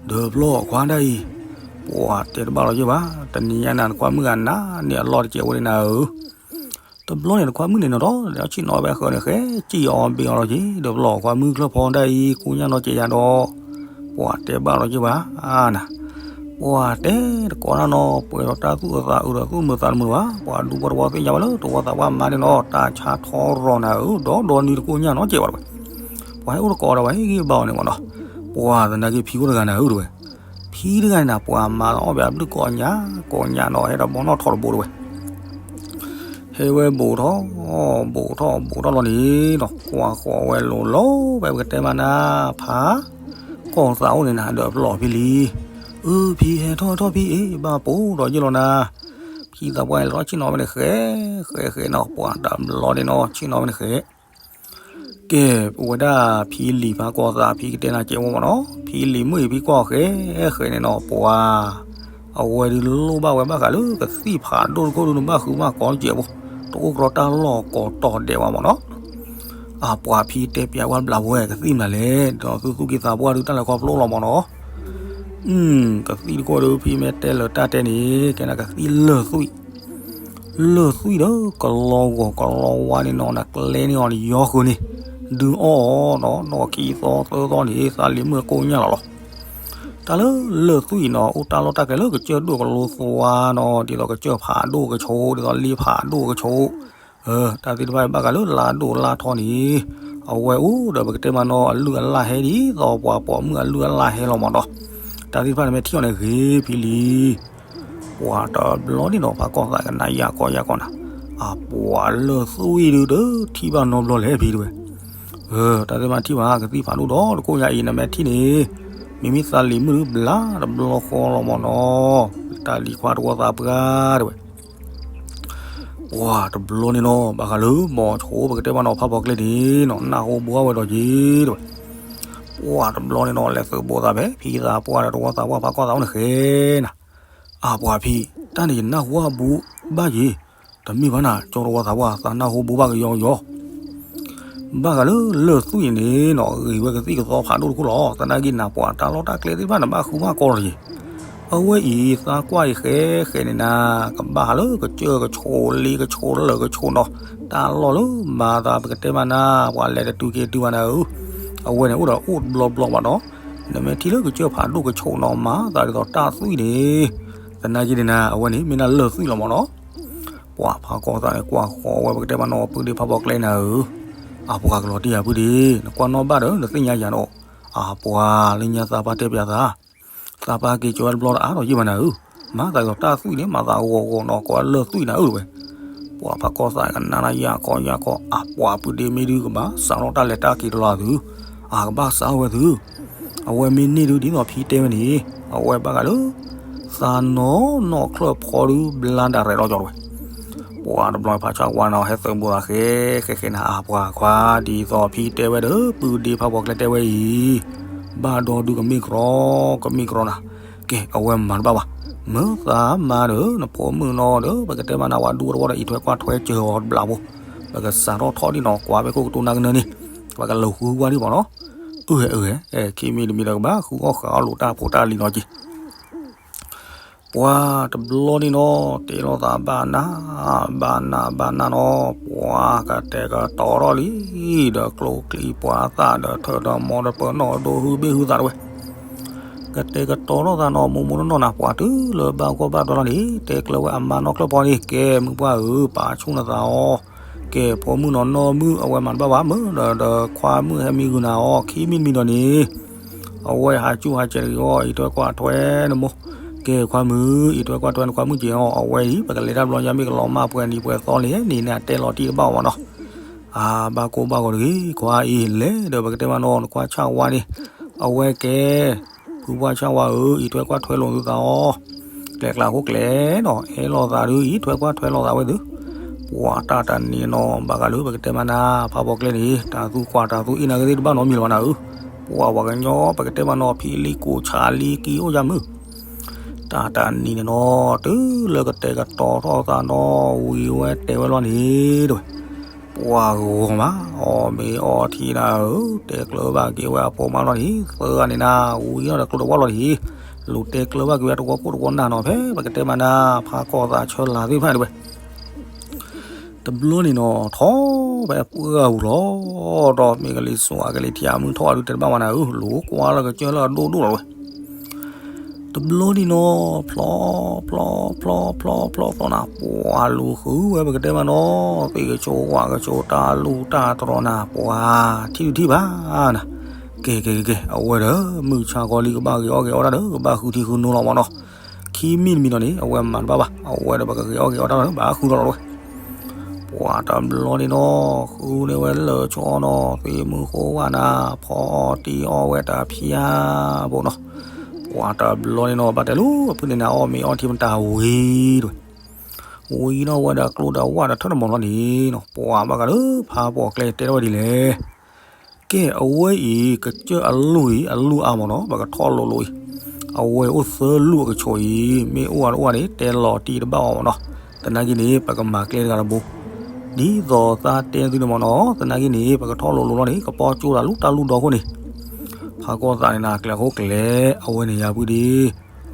ဒီးဖျီၣ်ခွါဒၣ်အံၤ, ပှၤတဲတဘၣ်လီၤယ့ၢ်ဘၣ်, တနံၤညါနၤနခွါမုၣ်ဂၤနၤန့ၣ်အလီၢ်တကဲးဝဲန့ၣ်နၤဧၢ, တဘျီန့ၣ်နခွါမုၣ်န့ၣ်နီၤဒီး ဆ့ၣ်နီၤဝဲဃၢၤန့ၣ်ဃဲ စံၣ်အီၤဘ့ၣ်အီၤလီၤက့ၤ, ဒီးဖျီၣ်ခွါမုၣ်ချၢၣ်ဖီဒၣ်အံၤ ကိညၢ်နီၤကဲးယၤဒီး ပှၤတဲဘၣ်လီၤယ့ၢ်ဘၣ်နၤ ပှၤတဲတကိးတၢ်နီၤ ပှဲၤဒီးတၢ်သူၣ်အသးအုးဒီးသူၣ်မုာ်သးတမုာ်ဘၣ်, ပှၤဒူဖိတဝီသ့ၣ်ညါဘၣ်လၢတဝီသးပှၢ်မါန့ၣ်နီၤ တၢ်ဆါထီရီၤနၤဧၢ, ဒီးဒီနံၤတကိညၢ်နီၤကဲးဘၣ်တဝဲ, ပှၤဟဲအိၣ်တကိးဒီးဝဲဟ့ၣ်ဂံၢ်ဘါအီၤန့ၣ်မ့ၢ်နီၤ, ပှၤသနာ်က့ဖံအိၣ်တဂၤနၤဧၢတဝဲ, ဖံတဂၤန့ၣ်နၤ ပှၤမၤလီၤအီၣ်ဘၣ်အဘျုးကိးညါကိးညါနီၤ ဟဲဒီးဘီနီၣ်ထီၣ်တဘိတဝဲ ဟဲဝဲဘူးထီၣ် ဘူးထီၣ်ဘူးထီၣ်လီၤန့ၣ်ဒီး ကွၢ်ဃီၤဝဲလိၤလိၤ ဝဲပကတဲမးနၤ ဖးကီၢ်သးအိၣ်န့ၣ်နၤ ဒီးဖျီၣ်ဖံလံ, အၢ ဖံဟဲထီၣ်ထီၣ်ဖံအ့ၣ် ဘၣ်ပိာ်ဒီးယ့ၢ်လီၤနၤ, ဖံသးပှၢ်လဲၤထီၣ်ဆ့ၣ်နီၤဝဲန့ၣ်ဃဲ ဃဲဃဲနီၤ ပှၤတဘျီန့ၣ်နီၤ ဆ့ၣ်နီၤဝဲန့ၣ်ဃဲ ကဲ ပဝဲဒၣ်ဖံလံၤဖးကီၢ်သး ဖံကတဲနၤကဲးဝဲမ့ၢ်နီၤ, ဖံလံၤမုၣ်အံၤဖံကွၢ်ဃဲဃဲန့ၣ်နီၤ ပှၤ အဝဲဒုးလိၣ်ဘၣ်ဝဲဘၣ်ဃးလၢကသံၣ်ဖးဒိၣ်တခိၣ်ဒုးနဘၣ်ဃုဘၣ်ကိးကဲးဖိ, တအိၣ်ကရီတၢ်လီၢ်ကိးတီၤဒဲးဝဲမ့ၢ်နီၤ, အပှၤဖံတဲပျးဝဲဘျးဝဲကသံၣ်မနုၤလဲၣ် ဒီးသုသူၣ်က့သးပှၢ်ဒုးတၢ်လဲၤခီဖျိလီၤမ့ၢ်နီၤ ကသံၣ်တခိၣ်ဒီးဖံမ့ၢ်တဲလၢတၢ်တဲန့ၣ် ကဲနကသံၣ်လၢၢ်သွံၣ်, လၢၢ်သွံၣ်ဒီးကလီဂီၤကလီဝါန့ၣ်နီၤ နကျဲန့ၢ်အီၤန့ၣ်ယီဃုာ်န့ၣ်, ဒုးအီၣ်အီၤနီၤ နီၢ်ခံသီသၢသီန့ၣ် သးလံၤမုၣ်ကိညၢ်လီၤလီၤ. တၢ်လၢလၢၢ်သွံၣ်အံၤနီၤ အိၣ်တၢ်လီၢ်တၢ်ကျဲလၢကစၢၢ်ဒိၣ်ကလိသွါနီၤ ဒ်သိးကစၢၢ်ဖးဒိၣ်ကဆိး ဒ်သိးလ့ဖးဒိၣ်ကဆိး တၢ်သ့ၣ်တဖၣ်ဘၣ်ဃးလၢလါဒိၣ်လါထီန့ၣ်, အဝဲအိၣ်ဒီးပကတဲမးနီၤ အလုၢ်အလၢ်ဟဲဒ်သိးပှၤပိာ်မုၣ်အလုၢ်အလၢ်ဟဲလီၤမ့ၢ်နီၤ, တၢ်သ့ၣ်တဖၣ်န့ၣ်မ့ၢ်ထံၣ်အီၤန့ၣ်ဂ့ၤဖံလံၤ, ပှၤတဘျီန့ၣ်ဒီးဖးကီၢ်သးကနၣ်ယၢ်ကီယၢ်ကီနၤ, အပှၤလၢၢ်သွံၣ်အံၤဒုးတထံၣ်ဘၣ်နီတဘျီလဲၣ်ဖံတဝဲ တၢ်သ့ၣ်တဖၣ်ထံၣ်ဘၣ်ကသံၣ်ဖးဒိၣ်ဒီးတကိၣ်ညါအံၤ နမ့ၢ်ထံၣ်န့ၣ်, မ့မ့ၢ်သးလံၤမုၣ်ဒုးဘျါတဘျီဃီလီၤမ့ၢ်နီၤ, တၢ်လံၤခွါတဝီသးပှၢ်တဲဝဲ ပှၤတဘျီန့ၣ်နီၤ ဘၣ်ဃးလၢ မီၤဆိပကတဲဘၣ်နီၤ ဖးဖီကျဲန့ၣ်နီၤ နၢ်ဟူဘှါဝဲဒီးက့ၤတဲဝဲ, ပှၤတဘျီန့ၣ်နီၤ လဲၤသုးဘိးသးဖဲ ဖံသးပှၢ်ဒီးတဝီသးပှၢ်ဖးကီၢ်သးအိၣ်န့ၣ်ဃဲနၤ, အပှၤဖံ, တၢ်န့ၣ်ယနၢ်ဟူအဘူးဘၣ်ယ့ၤ, တမ့ၢ်ဘၣ်နၤ ကၠီတဝီသးပှၢ် သးနၢ်ဟူဘူးဘၣ်ကယီကယီ ဘၣ်ဃးလၢလၢၢ်သွံၣ်န့ၣ်နီၤ ဂ့ၤဝဲကသံၣ်ကသီဖးဒိၣ်တခိၣ်လီၤ. သနာ်က့နၤပှၤတၢ်လီၢ်တၢ်ကျဲသ့ၣ်တဖၣ်န့ၣ် ဘၣ်ဃုဘၣ်ကီလီၤယ့ၤ. အဝဲအံၤသးကွၢ်အံၤဃဲဃဲန့ၣ်နၤ ကဘၣ်ဃးလၢကစၢၢ်ကဆိးလ့ကဆိးလၢၢ်ကဆိးနီၤ, တၢ်လီၢ်လၢမၤသးပကတဲမးနၤ ပှၤလဲၤတတုၤက့ၤတုၤဘၣ်နၤဧၢ, အဝဲန့ၣ်အိၣ်ဒီးအိၣ်တဘျီဘျီဘၣ်နီၤ, နမ့ၢ်ထံၣ်လၢကစၢၢ်ဖးဒိၣ်ကဆိးနီၤ မၤသးဒ်သိးတၢ်သွံၣ်န့ၣ်, သနာ်က့န့ၣ်နၤ အဝဲန့ၣ်မ့ၢ်နၢ်လၢၢ်သွံၣ်လီၤမ့ၢ်နီၤ. ပှၤဖးကီၢ်သးန့ၣ် ကွၢ်ဃီဝဲပကတဲမးနီၤ ပုၢ်ဒ့ဖးဖီကျဲနၤဧၢ, အပှၤကလီၤတံၢ်ယၤပုၢ်ဒ့, နကွၢ်နီၣ်ဘၣ်ဒီး နသ့ၣ်ညါယၤနီၤ, အပှၤလၢညါသးပှၢ်တဲပၠးသး, သးပှၢ်က့ၤကၠီဝဲတဘျီတအါထီၣ်ယံၢ်ဘၣ်နၤဧၢ, မၤသးဒ်သိးတၢ်သွံၣ်န့ၣ် မၤသးဂီၤဂီၤနီၤ ကိးလၢၢ်သွံၣ်နၤဧၢဝဲ. ပှၤဖးကီၢ်သးကနၣ်နၤယၢ်ခီယၢ်ခီ အပှၤပုၢ်ဒ့မ့ၢ်ဒုးကဘၣ်စးထီၣ်တၢ်လဲၤတၢ်က့ၤတလီၤသု, အကဘၣ်စးထီၣ်ဝဲသု အဝဲမ့ၢ်န့ၢ်ဒုးဒ်သိးဖံတဲဝဲန့ၣ်, အဝဲဘၣ်ဃးလၢ သးနီၢ်နီၢ်ချၢၣ်ဖီဒုးဘျါဒၣ်ရဲၣ်လီၤကၠီတဝဲ. ပှၤတဘျီဖးဆၣ်ဝါနီၤ ဟဲသုးဘူးသးဃဲဃဲဃဲနၤ အပှၤခွါဒ်သိးဖံတဲဝဲဒီး ပုၢ်ဒ့ဖးဖီကျဲတဲဝဲအံၤ, ဘၣ်ဒီဒုးကမ့ၢ်ကြီ ကမ့ၢ်ကြီနၤ, ကဲအဝဲမၤတဘၣ်ဘၣ်, မ့ၢ်သးမၤဒီး နဖိမုၣ်နီၤဒီး ပကတဲမးနၤ ဝဲဒူတဝီဒီး အံးထွဲကွၢ်ထွဲစၢၤအီၤတဘျီဖိ, ပကစးထီၣ်ထီၣ်ဒ်နီၤ ကွၢ်ဖဲခိၣ်ကတိၤနၤကနၢန့ၣ်, ပကလဲၤဃုကွၢ်ဒံးမ့ၢ်နီၤ. အၢ အၢ ခံမံၤတမံၤဒီးကဘၣ်ဃုအီၣ်ဃာ်အီၣ်လိာ်တၢ်ဖိတၢ်လံၤနီၤက့ၤ ပှၤတဘျီန့ၣ်နီၤ တဲလိာ်သးဘၣ်နး ဘၣ်နး ဘၣ်နးနီၤ ပှၤကတဲာ်ကတီၤထီၣ်လံ, ဒီးကျိချံပှၤသၣ်ဒီးထၢၣ်ဒီးမီဒီးပၢၤနီၣ်ဒိဟုဘ့ၣ်ဟုသးတဝဲ, ကတဲာ်ကတီၤထီၣ်သးနီၤ မိၢ်မိၢ်နီၢ်နီၢ်နၤ ပှၤတုၤလၢဘၣ်ဂီၢ်ဘၣ်ဒွဲလီၤန့ၣ် တဲကျၢၤဝဲအမါနီၢ်ချၢၣ်ဖီန့ၣ် ကဲမုၢ်ပှၢ်ဧၢ ပာ်ဆူၣ်နသးအီၤ, ကဲဖိမုၣ်နီၤနီၢ်မုၣ် အဝဲမၤတဘၣ်ဘၣ် မ့ၢ်ဒီးဒီးခွါမုၣ်ဟဲမံဂုာ်နၤအီၤ ခံမံၤတမံၤဒီးန့ၣ် အဝဲဟးစူၣ်ဟးစဲးတဂ့ၤအီၤ အံးထွဲကွၢ်ထွဲနမိၢ်, ကဲခွါမုၣ် အံးထွဲကွၢ်ထွဲနခွါမုၣ်က့ၤအီၤ အဝဲအံၤ ပကလဲၤတၢ်ဘျီညါမ့ၢ်ကလီၤမၢ်ပှဲၤနံၤပှဲၤသီလံ န့ၣ်နၤတဲလီၤတံၢ်တဘၣ်အီၤမ့ၢ်နီၤ, အါ ဘၣ်ကိၢ်ဘၣ်ဂီၤတဂ့ၤ ခွါအံၤ လဲၤဒီးပကတဲမးနီၤ နကွၢ်ဆၣ်ဝါန့ၣ်, အဝဲကဲ ဖုပှၢ်ဆၣ်ဝါဧၢ အံးထွဲကွၢ်ထွဲလိာ်သုသးအီၤ, ကျဲကျါဃိကျဲနီၤ အဲၣ်လိာ်သးဒုး အံးထွဲကွၢ်ထွဲလိာ်သးဝဲသု, ပှၤတၢ်တနံၤနီၤ ဘၣ်ဃးလၢပကတဲမးနၤ ဖးဖီကျဲန့ၣ် တၢ်သူကွၢ်တၢ်သူအ့ၣ်နၤဂ့ၤသ့ၣ်တဘၣ်နီတမံၤလၢၤဘၣ်နၤဧၢ, ပှၤပှၤကညီပကတဲမးနီၤ ဖံလံကိးဆးလံကံအိၣ်ယၤမုၢ် တၢ်တနံၤန့ၣ်နီၤ တုၤလၢကတဲာ်ကတီၤထီၣ်သးနီၤ ဝံၤဝဲတဲဝဲလီၤန့ၣ်တဝဲ, ပှၤဂီၤမး အီၣ်မ့ၤအီထံနၤဧၢ, တဲကျၢၤဘၣ်က့ၤဝဲအဖိမးလီၤန့ၣ် သၢဂၤန့ၣ်နၤ ဝံၤဒီးကျိတဝီလီၤန့ၣ်, လူၤတဲကျၢၤဘၣ်က့ၤဝဲတဝီခိၣ်တဝီနၢ်နီၤ ဖဲပကတဲမးနၤ ဖးကီၢ်သးဆၢလၤသ့ၣ်တဖၣ်န့ၣ်တဝဲ တဘျီန့ၣ်နီၤ ထီၣ်ဖဲပှၢ်ပူၤလီၤ, ဒီးမ့ၢ်ကလံၤစိးအကလံၤထံးအမုၢ်ထီၣ်အဒုးတဲတဘၣ်မးနၤဧၢ, လူၤကွၢ်လၢကစၢၢ်လၢအဒိၣ်ဒိၣ်လီၤဝဲ. တဘျီန့ၣ်နီၤ ဖျီ ဖျီ ဖျီ ဖျီ ဖျီ ဖျီနၤ ပှၤလူၤဃုဝဲပကတဲမးနီၤ, သ့ၣ်ကဆိးဝၣ်ကဆိးတၢ်လူၢ်တၢ်တြီၤနၤ ပှၤထံၣ်ဒုးထံၣ်ဘၣ်နၤ, ကဲ ကဲ ကဲ ကဲ အဝဲဒီး မုၢ်ဆါခီလံ ကဘၣ်ဂ့ၤအီၣ်ဂ့ၤအီတၢ်ဒီး ကဘၣ်ဃုထံဃုနိလီၤမးနီၤ ခံမံၤတမံၤဒီးန့ၣ် အဝဲမၤတဘၣ်ဘၣ်, အဝဲဒီးပကဂ့ၤအီၣ်ဂ့ၤအီတၢ်ဒီး ဘၣ်ဃုထီၣ်လီၤဝဲ. ပှၤတဘျီန့ၣ်နီၤ ဃုန့ၢ်ဝဲလၢာ်ဆိအီၤနီၤ သ့ၣ်မုၢ်ဃိဝၣ်နၤ ဖီအီၣ်တံၢ်အီၣ်ဝဲတၢ်ဖၠါဘိနီၤ. ပှၤတဘျီန့ၣ်နီၤ ဘၣ်တဲလိာ် အပုၢ်န့ၣ်နၤ အီၣ်မ့ၤအီထံမတၤဝံၤတဝဲ ဝံၤနီၤဝဲဒီးကျိဒီးဝၣ်ဒီးထၢၣ်တမီၤလီၤန့ၣ်နီၤ ပှၤဘၣ်ဃးလၢဖးပိာ်ကျဲတဲထီၣ်ဝဲဒ်လဲၣ် ကဲ အဝဲအံၤ ကစၢၢ်အလူၢ်အံၤ အလူၢ်အါမးနီၤ ပကထီၣ်လိၤလိၤအံၤ, အဝဲအိၣ်သၢလူၢ်အကဆိးအံၤ မ့ၢ်အိၣ်အါတအိၣ်န့ၣ် တဲလီၤတံၢ်တဘၣ်အီၤမးနီၤ, သနာ်က့န့ၣ် ပကမၤကျဲတဂၤတဘိ, ဒ်သိးသးတဲသုန့ၣ်မးနီၤ သနာ်က့န့ၣ် ပကထီၣ်လိၤလိၤလီၤန့ၣ် ကပီၤကၠိတၢ်လူၢ်တၢ်လူၢ်ဒီခိၣ်န့ၣ်, ဖးကီၢ်သးန့ၣ်နၤ ကျဲဃိကျဲ အဝဲန့ၣ်ယၤပုၢ်ဒ့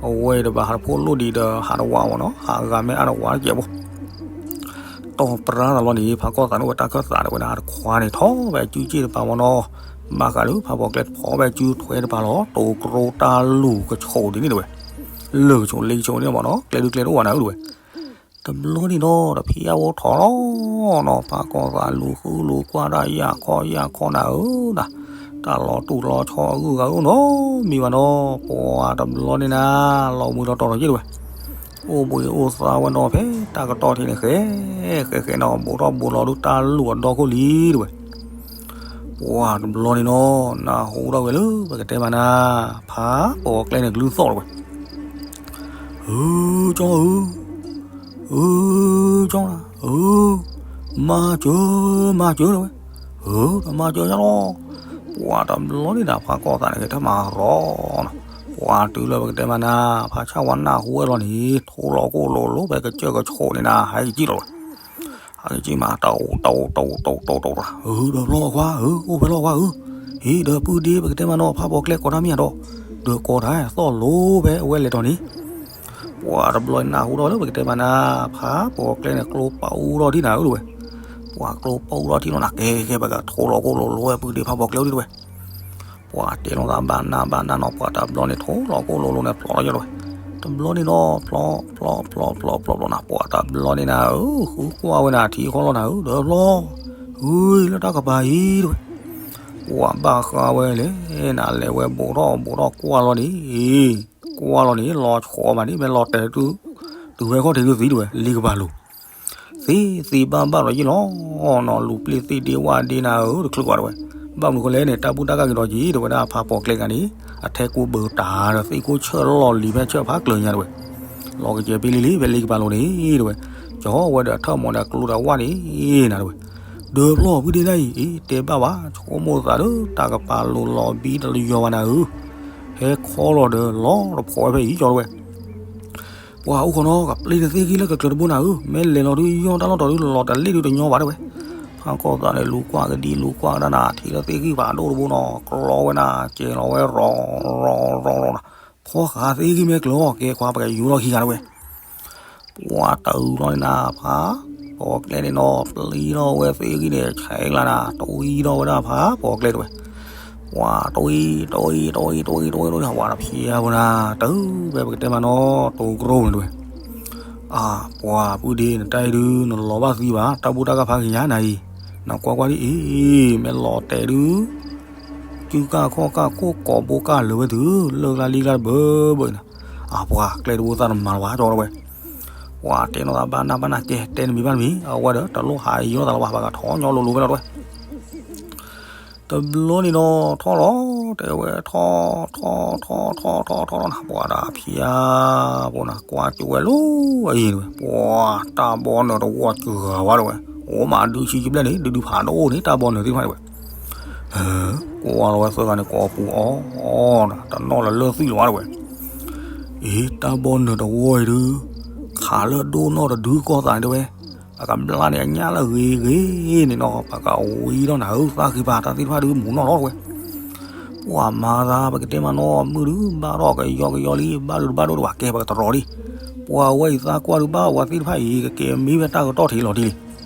အဝဲအံၤတဘၣ်ဟးတဖိးလိၣ်ဒံးဒီး ဟးတဝးမးနီၤ ဟးဂၤမ့ၢ်အါတဝးတကဲးဘိ တီၢ်ပြါသးလီၤန့ၣ် ဖးကီၢ်သးန့ၣ်ဝဲတၢ်ခၢၣ်သးန့ၣ်ဝဲဒၣ်တခွါန့ၣ် ထီၣ်ဝဲအစုစ့ၣ်တပၤမးနီၤ, ဘၣ်ဃးလၢဖးပိာ်ကျဲဖီၣ်ဝဲအစုထွဲတပၤလီၤ တိၤကျိတၢ်လူၢ်ကဆိးဒ်န့ၣ်တဝဲ, လၢာ်ကဆိးလ့ကဆိးန့ၣ်မးနီၤ ကျဲဒုကျဲတအိၣ်ဘၣ်နၤဧၢတဝဲ တဘျီန့ၣ်နီၤ တဖံးအဝဲထီၣ်လီၤနီၤ ဖးကီၢ်သးလူၤဃုလိၤကွၢ်တၢ်ယၢ်ခီယၢ်ခီနၤဧၢနၤ, တၢ်လီၤတူၢ်လီၤဆီအဂုၤအဂၤအိၣ်နီတမံၤဘၣ်နီၤ ပှၤတဘျီန့ၣ်နၤ လီၤမုၢ်လီၤတီၤထီၣ်က့တဝဲ, အိၣ်ဘှံးအိၣ်သါဝဲနီၤ ဖဲတၢ်ကတီၢ်ထံးန့ၣ် ဃဲ ဃဲဃဲနီၤ ဘူးထီၣ်ဘူးလီၤဒုးတၢ်လူၢ်အဒီခိၣ်လံတဝဲ, ပှၤတဘျီန့ၣ်နီၤ နၢ်ဟူထီၣ်ဝဲလၢပကတဲမးနၤ, ဖးပိာ်ကျဲန့ၣ်ကလုၢ်သီၣ်လီၤဝဲ, အၢ ကၠီဧၢ, အၢ ကၠီဧၢ, မၤစၢၤ မၤစၢၤလီၤဝဲ, အၢ တမၤစၢၤညါလီၤ. ပှၤတဘျီန့ၣ်ဒီး ဖးကီၢ်သးန့ၣ်က့ၤတမၤရီနီၤ, ပှၤတုၤလၢပကတဲမးနၤ, ဖးဆၣ်ဝါနၢ်ဟူဝဲလီၤန့ၣ် ထိလီၤကိၢ်လိၤလိၤ ဖဲကစၢၢ်ကဆိးန့ၣ်နၤ ဟဲက့ၤကံၣ်လီၤဝဲ ဟဲက့ၤကံၣ်မး တအိၣ်တအိၣ်တအိၣ်တအိၣ်တအိၣ်တအိၣ်, အၢ ဒီးဖျီခွါဧၢ, အိၣ်ဖဲလီၤခွါဧၢ, ဟ့ၣ်ဒီးပုၢ်ဒ့ ပကတဲမးနီၤ ဖးပိာ်ကျဲကိးတၢ်မ့ၢ်ဧါဒီး, ဒီးကိးတၢ်သီၣ်လိၤဖဲအဝဲလဲၤတီၤန့ၣ်, ပှၤတဘျီနၢ်ဟူထီၣ်လၢပကတဲမးနၤ, ဖးပိာ်ကျဲန့ၣ် ကျိပာ်အူထီၣ်ဒံးနၤဧၢတဝဲ, ပှၤကျိပာ်အူထီၣ်ဒံးလီၤနၤ, ကဲကဲကဲ ပကထိလီၤကိၢ်လိၤလိၤဝဲပုၢ်ဒ့ဖးပိာ်ကျဲအိၣ်ဒံးတဝဲ ပှၤတဲလိာ်သးဘၣ်နၢ်ဘၣ်နၢ်နီၤ, ပှၤတဘျီန့ၣ် ထိလီၤကိၢ်လိၤလိၤန့ၣ် ဖျီလီၤယီၤတဝဲ, တဘျီန့ၣ်နီၤ ဖျီ ဖျီ ဖျီ ဖျီ ဖျီ ဖျီနၤ, ပှၤတဘျီန့ၣ်နၤဧၢ, ဃုကွၢ်ဝဲနၤ ထံဃီလီၤနၤဧၢ, ဒီးဖျီ, အၢလၢတၢ်ကပၤအံၤတဝဲ, ပှၤဘၣ်ဃးဝဲလဲၣ်, နလဲၤဝဲဘူးထီၣ်ဘူးထီၣ်ကွၢ်လီၤန့ၣ်, ကွၢ်လီၤန့ၣ် လီၤဆီမးန့ၣ် မ့ၢ်လီၤတဲာ်တုၤ, တုၤဝဲခီၣ်ထံးတုၤသံတဝဲ လ့ကပၤလိၤ သ့သ့ဘၣ်ဘၣ်လီၤယံၣ်လီၤနီၤ, လူၤပျ့ၤသ့ၣ်ဒ့ဝၣ်ဒ့နၤဧၢ တချုးကွၢ်တဝဲ, ဘၣ်မနုၤဃိလဲၣ်န့ၣ် တၢ်ဘူၣ်တၢ်ကၢ်က့ၤဒီးက့ၤတဝဲဒၣ်ဖးပိာ်ကျဲဂၤန့ၣ်, အထဲကူဘၢတၢ်ဒီးသ့ၣ်ခိၣ်ဆၢလီၤလံၤဖဲဆၢဖးကျၢၤညါတဝဲ, လီၤကစဲၤပ့လံလံ ဖဲလ့ကပၤလိၤန့ၣ်တဝဲ, ကၠီဝဲဒီးထၢၣ်မီၤဒီးကျိဒီးဝၣ်န့ၣ်နၤတဝဲ, ဒီးဖျီပုၢ်ဒ့နၤအံၤ အ့ၣ်တဲဘၣ်ဘၣ် ဆိကမိၣ်သးဒီးတၢ်ကပၤလိၤလီၤဘံတလီၤယီၤဘၣ်နၤဧၢ, ဟဲခီလီၤဒီးလီၤတဖိးဝဲဖဲအံၤကၠီတဝဲ ပှၤအိၣ်ခိးနီၤ ကပျ့ၤနသ့ၣ်ဂံၢ်လၢကကျၢၤတဘိနၤဧၢ, မ့ၢ်လဲၤလီၤဒုးယီၣ်တၢ်လီၢ်တီၤဒုးလီၤတလ့ၣ်ဒုးတညီဘၣ်တဝဲ, ဖးကီၢ်သးန့ၣ် လူၤကွၢ်ကဒံလူၤကွၢ်ကဒါနၤ ထံၣ်လၢသ့ၣ်ဂံၢ်ဖးဒိၣ်တဘိနီၤ ကျီဝဲနၤ ကဲၤလီၤဝဲရီၤရီၤရီၤရီၤနၤ, ဖီဃာ်သ့ၣ်ဂံၢ်မ့ၢ်ကျၢၤအီၤ ကဲခွါပကယူၤထီၣ်ခံဂၤတဝဲ ပှၤတအုးလီၤန့ၣ်နၤ ဖးပိာ်ကျဲန့ၣ်နီၤ ပျံၤထီၣ်ဝဲသ့ၣ်ဂံၢ်န့ၣ် ဆဲးကျါနၤ တဝံထီၣ်ဝဲဒၣ်ဖးပိာ်ကျဲတဝဲ, ပှၤတဝံ တဝံ တဝံ တဝံ တဝံ တဝံ ပှၤတဖျဲးဖိနၤ တၢ်ဖဲပကတဲမးနီၤ တိၤကရိန့ၣ်တဝဲ, အါ ပှၤပုၢ်ဒ့ နတၢ်အံၤဒုး နလီၤဘၣ်သံဘၣ် တၢ်ဘူၣ်တၢ်ကၢ်ဖးက့ၤညါနၤအံၤ, နကွၢ်ကွၢ်ဒ်အံၤ မ့ၢ်လီၤတဲာ်ဒုး ကုၢ်ကၢ်ခီၣ်ကၢ်ခိၣ်ကိးဘိကၢ်လၢာ်ဝဲတုၤ လၢၢ်ကျါလံကျါတဘၢဘၢအံၤနၤ, အါ ပှၤကျဲတဘိသးတမၤလၢၤဘၣ်ကၠီတဝဲ, ပှၤတဲနီၢ်သးဘၣ်နၢ်ဘၣ်နၢ်ကဲ တဲနမံၤဘၣ်နမံၤ အဝဲဒီးတလိၣ်ဟးအံၤနီၢ်သးလၢၤဘၣ် ပှၤကထီၣ်ညီလိၤလိၤဖဲလီၤတဝဲ တဘျီန့ၣ်နီၤ ထီၣ်လီၤ တဲဝဲထီၣ် ထီၣ် ထီၣ် ထီၣ် ထီၣ် ထီၣ် ထီၣ်နၤ ပှၤဒီးဖျါ ပှၤနၤ ကွၢ်ကၠိဝဲလိၤအံၤဝဲ ပှၤတၢ်ဘီနၢၤတဝီစှၤဝဲတဝဲ အိၣ်မးဒုးဆံးကဘျဲၣ်န့ၣ် ဒုးဒုးဖးဒိၣ်န့ၣ် တၢ်ဘီနၢၤသ့ၣ်တဖၣ်တဝဲ ကွၢ်လီၤဝဲသၢဂၤန့ၣ် ကိးပူၤအီၤ တနီၣ်လၢလၢၢ်သွံၣ်လၢၤဘၣ်တဝဲ အ့ တၢ်ဘီနၢၤတဝီအံၤဒုး ခးလၢဒိၣ်နီၢ်တဒုကီၢ်သးန့ၣ်တဝဲ အကဘျါန့ၣ် အညၣ်လၢအဂ့ၤဂ့ၤန့ၣ်နီၤ ပှၤကဝံထီၣ်နၤဧၢ သးဃ့ဘါတၢ်သ့ၣ်တဖၣ်ဒုးမူနီၢ်လီၤတဝဲ ပှၤမၤသး ပကတဲမးနီၤ မုၢ်ဒုးဘၣ်ထီၣ်ကယီကယီလံ ဘၣ်ဒုးတဘၣ်ဒိၣ်တဝဲ ကဲပကတရီၤလံ ပှၤဝဲအံၤသးကွၢ်ဒုးဘၣ်ဝဲသ့ၣ်တဖၣ်အံၤ ကကဲမ့ၢ်ဝဲတၢ်ကတီၢ်ထံးလီၤတံၢ်လံ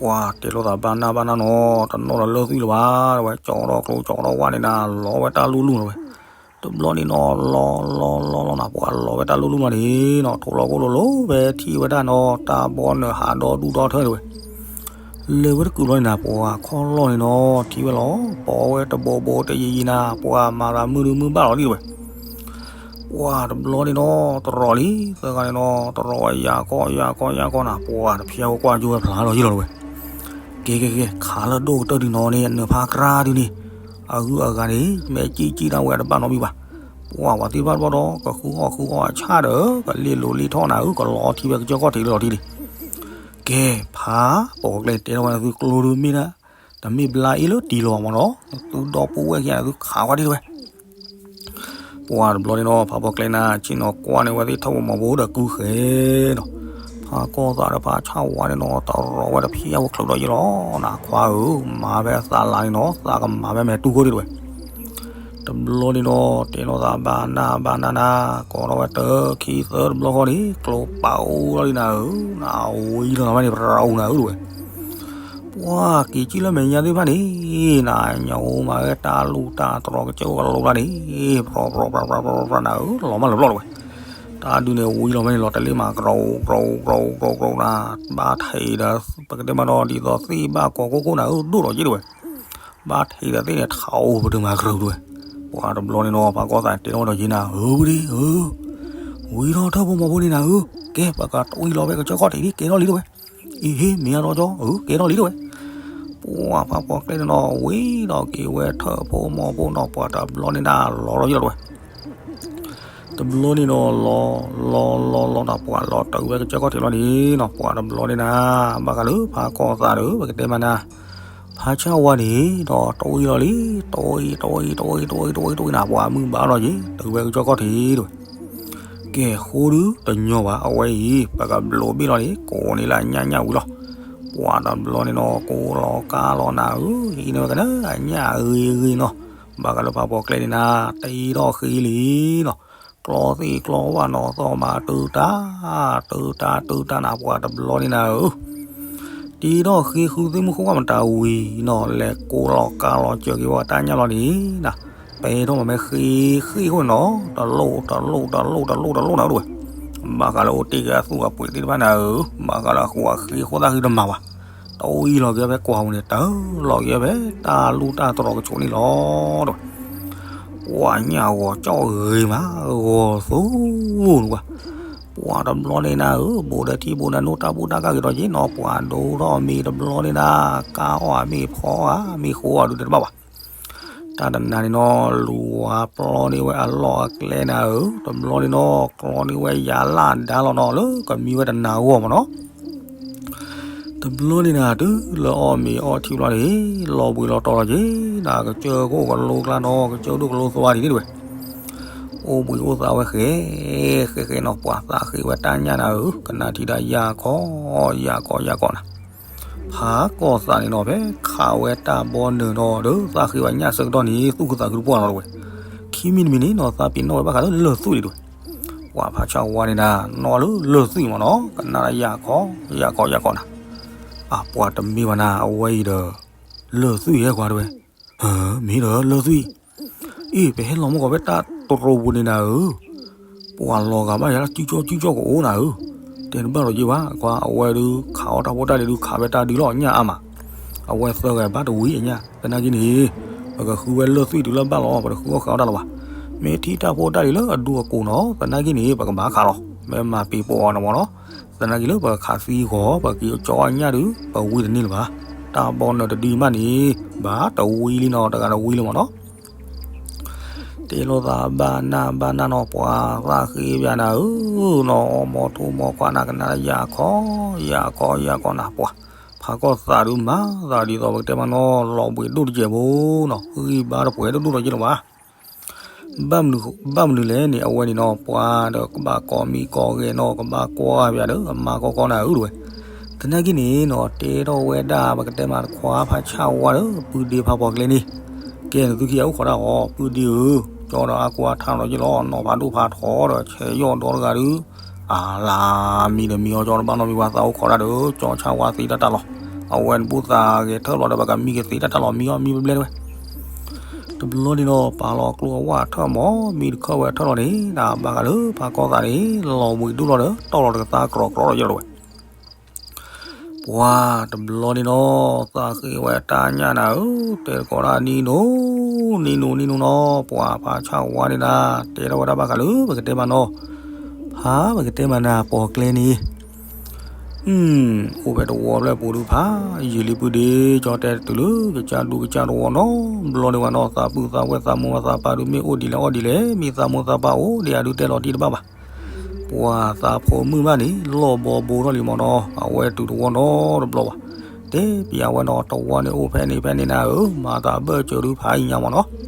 ပှၤတဲလိာ်သးဘၣ်နၢ်ဘၣ်နၢ်နီၤ တနီၣ်လၢလၢၢ်သွံၣ်လၢၤဘၣ်တဝဲ ကၠီဒီးကျိကၠီဒီးဝၣ်န့ၣ်နၤ လီၤဝဲတၢ်လူၢ်လူၢ်လီၤဝဲ တဘျီန့ၣ်နီၤ လီၤလီၤလီၤလီၤနၤ ပှၤလီၤဝဲတၢ်လူၢ်လူၢ်လီၤန့ၣ်နီၤ ထိလီၤကိၢ်လိၤလိၤ ဖဲထံၣ်ဝဲဒၣ်နီၤ တၢ်ဘီနၢၤဟးဒီဒူၣ်ဒီထၢန့ၣ်ဝဲ လဲၤဝဲတကုာ်ဘျီန့ၣ်နၤ ပှၤခီၣ်လီၢ်န့ၣ်နီၤ ထံၣ်ဝဲလီၤ ဘီဝဲတဘိဘိတယံာ်ယံာ်နၤ ပှၤမၤသးမုၢ်ဒုးမုၢ်ဘၣ်လီၤဒံးတဝဲ ပှၤတဘျီန့ၣ်နီၤ တရီၤလံ သၢဂၤန့ၣ်နီၤ တရီၤဝဲယၤကီၢ်ယၤကီၢ်ယၤကီၢ်နၤ ပှၤတဖျါဝဲကွၢ်ကၠိဝဲဖျါလီၤယံာ်လီၤတဝဲ ကဲကဲကဲ ခးလၢဒိၣ်ကတၢၢ်ဒုးနီၤန့ၣ် နၢၤဖးကြၢ်ဒုးန့ၣ် အဂုၤအဂၤန့ၣ် မ့ၢ်ကံၣ်ကံၣ်တၢ်ဝဲတဘၣ်နီတမံၤဘၣ် ပှၤဝဲသ့ၣ်တဖၣ်တဘျီဒီး ကဃုအီၣ်ဃုအီအဆၣ်ဒီး ကလ့ၣ်လိၤလ့ၣ်ထီၣ်နၤဧၢ ကလီၤထံဝဲကစၢၢ်ခီၣ်ထံးလၢလီၤတံၢ်လံ ကဲ ဖးပိာ်ကျဲတဲထီၣ်ဝဲနသုကျိဒုးမ့ၢ်ဒၣ် တမ့ၢ်ဘျါအ့ၣ်လၢတံၢ်လီၤမးနီၤ နသုဒီပုၢ်ဝဲၢ်ခံဂၤနသုခးဝဲဒံးတဝဲ ပှၤတဘျီန့ၣ်နီၤ ဖးပိာ်ကျဲနၤ ဆ့ၣ်နီၤကွၢ်န့ၢ်ဝဲသ့ၣ်ထၢၣ်ဖိမီၤဖိဒီးကုၢ်ဃဲနီၤ ဖးကီၢ်သးဒီးဖးဆၣ်ဝါန့ၣ်နီၤ တရီၤဝဲတဖျါဝဲချုးဒီးယံာ်လီၤ နခွါဧၢ မၤဖဲအသးလၤန့ၣ်နီၤ သးကမၤဖဲမဲာ်တူၢ်ခိၣ်ဒံးတဝဲ တဘျီန့ၣ်နီၤ တဲလိာ်သးဘၣ်နၢ်ဘၣ်နၢ်နၤ ကိးထီၣ်ဝဲတၢ်ခံသၢတဘျီဃီန့ၣ် ကျိပာ်အိၣ်လီၤဒံးနၤဧၢ နဝံထီၣ်နၤဖဲန့ၣ် ပရၢအူနၤဧၢတဝဲ ပှၤက့ၤကံၣ်လၢမဲာ်ညါသ့ၣ်တဖၣ်န့ၣ် နညိမၤဝဲတၢ်လူၢ်တၢ်တရီၤကစၢၢ်အိၣ်ကလိၤဘျါန့ၣ် ပြီပြီပြီပြီပြီနၤဧၢ လီၤမၢ်လၢပျီၢ်တဝဲ တၢ်ဒုးန့ၣ်ဝံလီၤဖဲန့ၣ်လီၤတလ့ၣ်မး ကြူးကြူးကြူးကြူးနၤ ဘၣ်ထံးဒီး ပကတဲမးနီၤ ဒ်သိးသ့ၣ်ဘၣ်ကိးခိၣ်ခိၣ်နၤဧၢ ဒိၣ်ဒီးက့တဝဲ ဘၣ်ထံးဒီးသ့ၣ်န့ၣ် ထးအိၣ်ပတုာ်မၤကြူးတဝဲ ပှၤတဘျီန့ၣ်နီၤ ဖးကီၢ်သးတဲထီၣ်ဝဲဒီးယံၤနၤဧၢ ဝံဒ့ဧၢ ဝံထီၣ်ထၢၣ်ဖိမီၤဖိန့ၣ်နၤဧၢ ကဲ ပကတဝံလီၤဖဲကစၢၢ်ခီၣ်ထံးဒံး ကဲထီၣ်လံတဝဲ အံၤဟ့ၣ် မ့ၢ်အါထီၣ်ကၠီ အၢ ကဲထီၣ်လံတဝဲ ပှၤဖးပိာ်ကျဲန့ၣ်နီၤ ဝံၤဒီးက့ၤဝဲထၢၣ်ဖိမီၤဖိနီၤ ပှၤတဘျီန့ၣ်နၤ လီၤထီၣ်ယလီၤတဝဲ တဘျီန့ၣ်နီၤ လီၤ လီၤ လီၤ လီၤနၤ ပှၤလီၤတုၤဝဲကစၢၢ်ခီၣ်ထံးလီၤန့ၣ်နီၤ ပှၤတဘျီန့ၣ်နၤ ဘၣ်ဃးလၢဖးကီၢ်သးဒီး ပကတဲမးနၤ ဖးဆၣ်ဝါန့ၣ်ဒီး တအိၣ်အံၤလီၤလံ တအိၣ်အံၤ တအိၣ်အံၤ တအိၣ်အံၤ တအိၣ်အံၤ တအိၣ်အံၤ တအိၣ်အံၤနၤ ပှၤမုၢ်ဘၣ်လီၤက့ၤ တုၤဝဲကစၢၢ်ခီၣ်ထံးတဝဲ ကဲဃိဒုတညီဘၣ် အဝဲအံၤ ပကဘျိးဘ့ၣ်လီၤန့ၣ် ကိးန့ၢ်လၢအညၣ်ညၣ်ဝံၤလီၤ ပှၤတဘျီန့ၣ်နီၤ ကိးလီၤကါလီၤနၤဧၢ အံၤန့ၣ်ဝဲကနၣ် အညၣ်အဂ့ၤဂ့ၤနီၤ ဘၣ်ဃးလၢဖးပိာ်ကျဲန့ၣ်နၤ တ့ထီၣ်ဃ့လံနီၤ ကျီသ့ၣ်ကျီဝၣ်နီၤ သီၣ်မၤတုၤတၢ် တုၤတၢ် တုၤတၢ်နၤ ပှၤတဘျီန့ၣ်နၤဧၢ တ့ထီၣ်ဃ့ဃုသ့ၣ်မုၢ်ဃိၣ်ဝၣ်မတၤဝံၤနီၤ လဲၤကိးလီၤကါလီၤစၢၤက့ၤဝဲတၢ်ညၣ်လီၤန့ၣ်နၤ ပဲထီၣ်မးမ့ၢ်ဃ့ဃ့ဃိၣ်နီၤ တလိၣ် တလိၣ် တလိၣ် တလိၣ် တလိၣ်နၤဒဝဲ ဘၣ်ဃးလၢအိၣ်တ့ၢ်က့ၤအသူၣ်အပှ့ၤသ့ၣ်တဖၣ်နၤဧၢ ဘၣ်ဃးလၢအဃိအဃ့ဃိၣ်သၣ်ဃံတမၤဘၣ် တအိၣ်အံၤလီၤက့ၤဖဲကွၢ်ဟူးန့ၣ် တၢ်လီၤက့ၤဖဲတၢ်လူၢ်တၢ်တြီၤကဆိးန့ၣ်လီၤဒဝဲ ပှၤညၣ်ဂီၤကၠီၣ်ဂ့ၤမး ဂီၤသူနကွၢ် ပှၤတဘျီန့ၣ်နၤဧၢ ဘူးဒီးထံဘူးဒီးနိ တၢ်ဘူၣ်တၢ်ကၢ်ဂ့ၤဒီးက့ၤနီၤ ပှၤဒိၣ်ထီၣ်မ့ၤတဘျီန့ၣ်နၤ ကါအီၣ်အမ့ၢ်ဖီအီၣ်အမ့ၢ်ဃိအီၣ်ဒုးတဘၣ်ဘၣ် တၢ်တနၤန့ၣ်နီၤ လူၤဝါပျီန့ၢ်ဝဲအလီၢ်အကျဲနၤဧၢ တဘျီန့ၣ်နီၤ ကျီန့ၢ်ဝဲယၤလၢ်ဒါလီၤနီၤ လၢကမံဝဲတနၤအဂီၢ်မးနီၤ တဘျီန့ၣ်နၤ တုၤလၢအီၣ်မ့ၤအီထံဘျီန့ၣ် လီၤဘှံးလီၤတီၤလီၤက့ၤ နၤကစၢၢ်ခိၣ်ကလိကျါနီၤ ကစၢၢ်ဒိၣ်ကလိသဝါဒ်န့ၣ်တဝဲ အိၣ်ဘှံးအိၣ်သါဝဲဃဲ ဃဲဃဲနီၤ ပှၤသးဃ့ဝဲတၢ်ညၣ်နၤဧၢ ကနၣ်ထံၣ်ဒၣ်ယၢ်ခီ ယၢ်ခီ ယၢ်ခီနၤ ဖးကီၢ်သးန့ၣ်နီၤ ဖဲခးဝဲတၢ်ဘီနုာ်နီၤ ဒီးသးဃ့ဝဲညၣ်ဆၢကတီၢ်န့ၣ် သူၣ်ခုသးခုတပှၢ်လီၤတဝဲ ခံမံၤတမံၤန့ၣ်နီၤ သးပ့ၤနီၣ်ဝဲဘၣ်ဃးလၢလၢၢ်သွံၣ်ဒံးတဝဲ ပှၤဖးဆၣ်ဝါန့ၣ်နၤ နီၣ်လၢလၢၢ်သွံၣ်မးနီၤ ကနၣ်ဒၣ်ယၢ်ခီ ယၢ်ခီ ယၢ်ခီနၤ အပှၤတမ့ၢ်ဘၣ်နၤ အဝဲအံၤဒီး လၢၢ်သွံၣ်ဟဲကွၢ်တဝဲ မ့ၢ်ဒီးလၢၢ်သွံၣ် အ့ၣ် ပဟဲလီၤမၢ်ကီးဖဲတၢ်တရိာ်ပူၤန့ၣ်နၤဧၢ ပှၤလီၤဂာ်ဘၣ်ယၤလၢစုကၠီစုကၠီကအိၣ်နၤဧၢ တဲတဘၣ်လီၤယ့ၢ်ဘၣ် ကွၢ်အဝဲဒုးခးအီၣ်တၢ်ဖိတၢ်လံၤဒုးခးဖဲတၢ်ဒုးလီၤညၣ်အါမး အဝဲသၢဂၤဘၣ်တဝံၤအညၣ် သနာ်က့န့ၣ် ပကဃုဝဲလၢၢ်သွံၣ်တုၤလၢဘၣ်လီၤ ပတဃုအီၣ်ဃုအီၣ်တၢ်လၢၤဘၣ် မ့ၢ်ထံၣ်တၢ်ဖိတၢ်လံၤလၢအဒူအကိာ်နီၤ သနာ်က့န့ၣ် ပကဘၣ်ခးလီၤ မ့ၢ်မၤပ့ၤပိာ်အီၤန့ၣ်မးနီၤ သနာ်က့လၢပကခးသံဂီၤ ပက့ၤကၠီအညၣ်ဒုး ပဝံတန့ၢ်လၢၤဘၣ် တၢ်ဘီနုာ်တဒုမးန့ၣ် ဘၣ်တဝံလံနီၤ တဂၤတဝံလၢၤမးနီၤ တဲလိာ်သးဘၣ်နၢ်ဘၣ်နၢ်နီၤ ပှၤသးဃ့ဘၣ်နၤဧၢ နီၤ အီၣ်မီၤထိၣ်မီၤခွါနၤ ကနၣ်ယၢ်ခီ ယၢ်ခီ ယၢ်ခီနၤ ပှၤ ဖးကီၢ်သးဒုးမၤသးဒ်သိး ပကတဲမးနီၤ လီၤဘှံးဒိၣ်တစဲးဖိနီၤ ဃံဘါတပှဲၤဒိၣ်ဒိၣ်ဒီးယ့ၢ်လီၤဘၣ် ဘၣ်မနုၤလဲၣ်န့ၣ် အဝဲန့ၣ်နီၤ ပှၤဒီးကဘၣ်ကိးမံၤကိးဂဲၤနီၤ ကဘၣ်ကွၢ်ဘၣ်ဒီး အမါကီကီနၤဧၢတဝဲ သနာ်က့န့ၣ်နီၤ တဲထီၣ်ဝဲဒၣ် ပကတဲမးတခွါဖးဆၣ်ဝါဒီး ပုၢ်ဒ့ဖးပိာ်ကျဲန့ၣ် ကဲနသုခံဂၤအိၣ်ခိးတၢ်အီၤ ပုၢ်ဒ့ဧၢ ကၠီဒီးအါကွၢ်ထါနီၤယ့ၢ်လီၤ နီၢ်ဖးဒိၣ်ဖးထီဒီး ဆဲးယီၣ်ဒီတဂၤဒုး အလါ မံဒီးမံအီၤ ကၠီတဘၣ်နီတမံၤ ပှၤသးအိၣ်ခိးတၢ်ဒီး ကၠီဆၣ်ဝါသ့တၢ်တၢ်လီၤ အဝဲနဘူၣ်သးဂဲၤထၢၣ်လီၤဒီး ပကမံကသ့တၢ်တၢ်လီၤ မံအီၣ်မံဘျဲဘျဲတဝဲ တဘျီန့ၣ်နီၤ ပာ်လီၤကျိအဝၣ်ထၢၣ်မး မံတခၢၣ်ဝဲထၢၣ်လီၤန့ၣ် တၢ်ဘၣ်ဃးလၢဖးကီၢ်သးန့ၣ် လီၤဘှံးဒိၣ်လီၤဒီး တီၢ်လီၤတကသါကြီကြီဒီးယ့ၢ်လီၤဝဲ ပှၤတဘျီန့ၣ်နီၤ သးဃ့ဝဲတၢ်ညၣ်နၤဧၢ တဲတကိးဒၣ်နံၤနိ နံၤနိ နံၤနိနီၤ ပှၤဖးဆၣ်ဝါန့ၣ်နၤ တဲထီၣ်ဝဲဒၣ်ဘၣ်ဃးလၢပကတဲမးနီၤ ဖးပကတဲမးနၤ ပိာ်ကျဲန့ၣ် အိၣ်ဖဲတဝီဖျၢၣ်ပူၤဒုးဖး ယံာ်လံပုၢ်ဒ့ ကၠီတဲတုၤလၢကစၢ်ဒူကစၢ်တဝီနီတဘျီန့ၣ်ဝဲနီၤ သးပုၢ်သးဝဲၢ်သးမိၢ်သးပၢ်ဒုး မ့ၢ်အိၣ်ဒ်လဲၣ်အီၣ်ဒ်လဲၣ် မ့ၢ်သးမိၢ်သးပၢ်အိၣ်ဒံးအဒုးတဲလီၤတံၢ်တဘၣ်ဘၣ် ပှၤသးဖိမုၣ်ဘၣ်န့ၣ် လီၢ်ဘီဘိထီၣ်လံမ့ၢ်နီၤ အဝဲတုၤတဝီနီတဘျီဘၣ် တဲပျးဝဲနီၤ တဝီန့ၣ်အိၣ်ဖဲန့ၣ်ဖဲန့ၣ်နၤဧၢ မၤသးဘၢၣ်စၢၤဒုးဖးအံၤညါမ့ၢ်နီၤ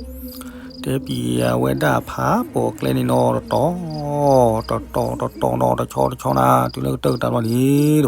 တဲပျးဝဲဒၣ်ဖးပိာ်ကျဲန့ၣ်နီၤ တတီၤ တတီၤ တတီၤနီၤ တဆီ တဆီနၤ တုၤလၢကတၢၢ်ကတၢၢ်ဘျီန့ၣ် တ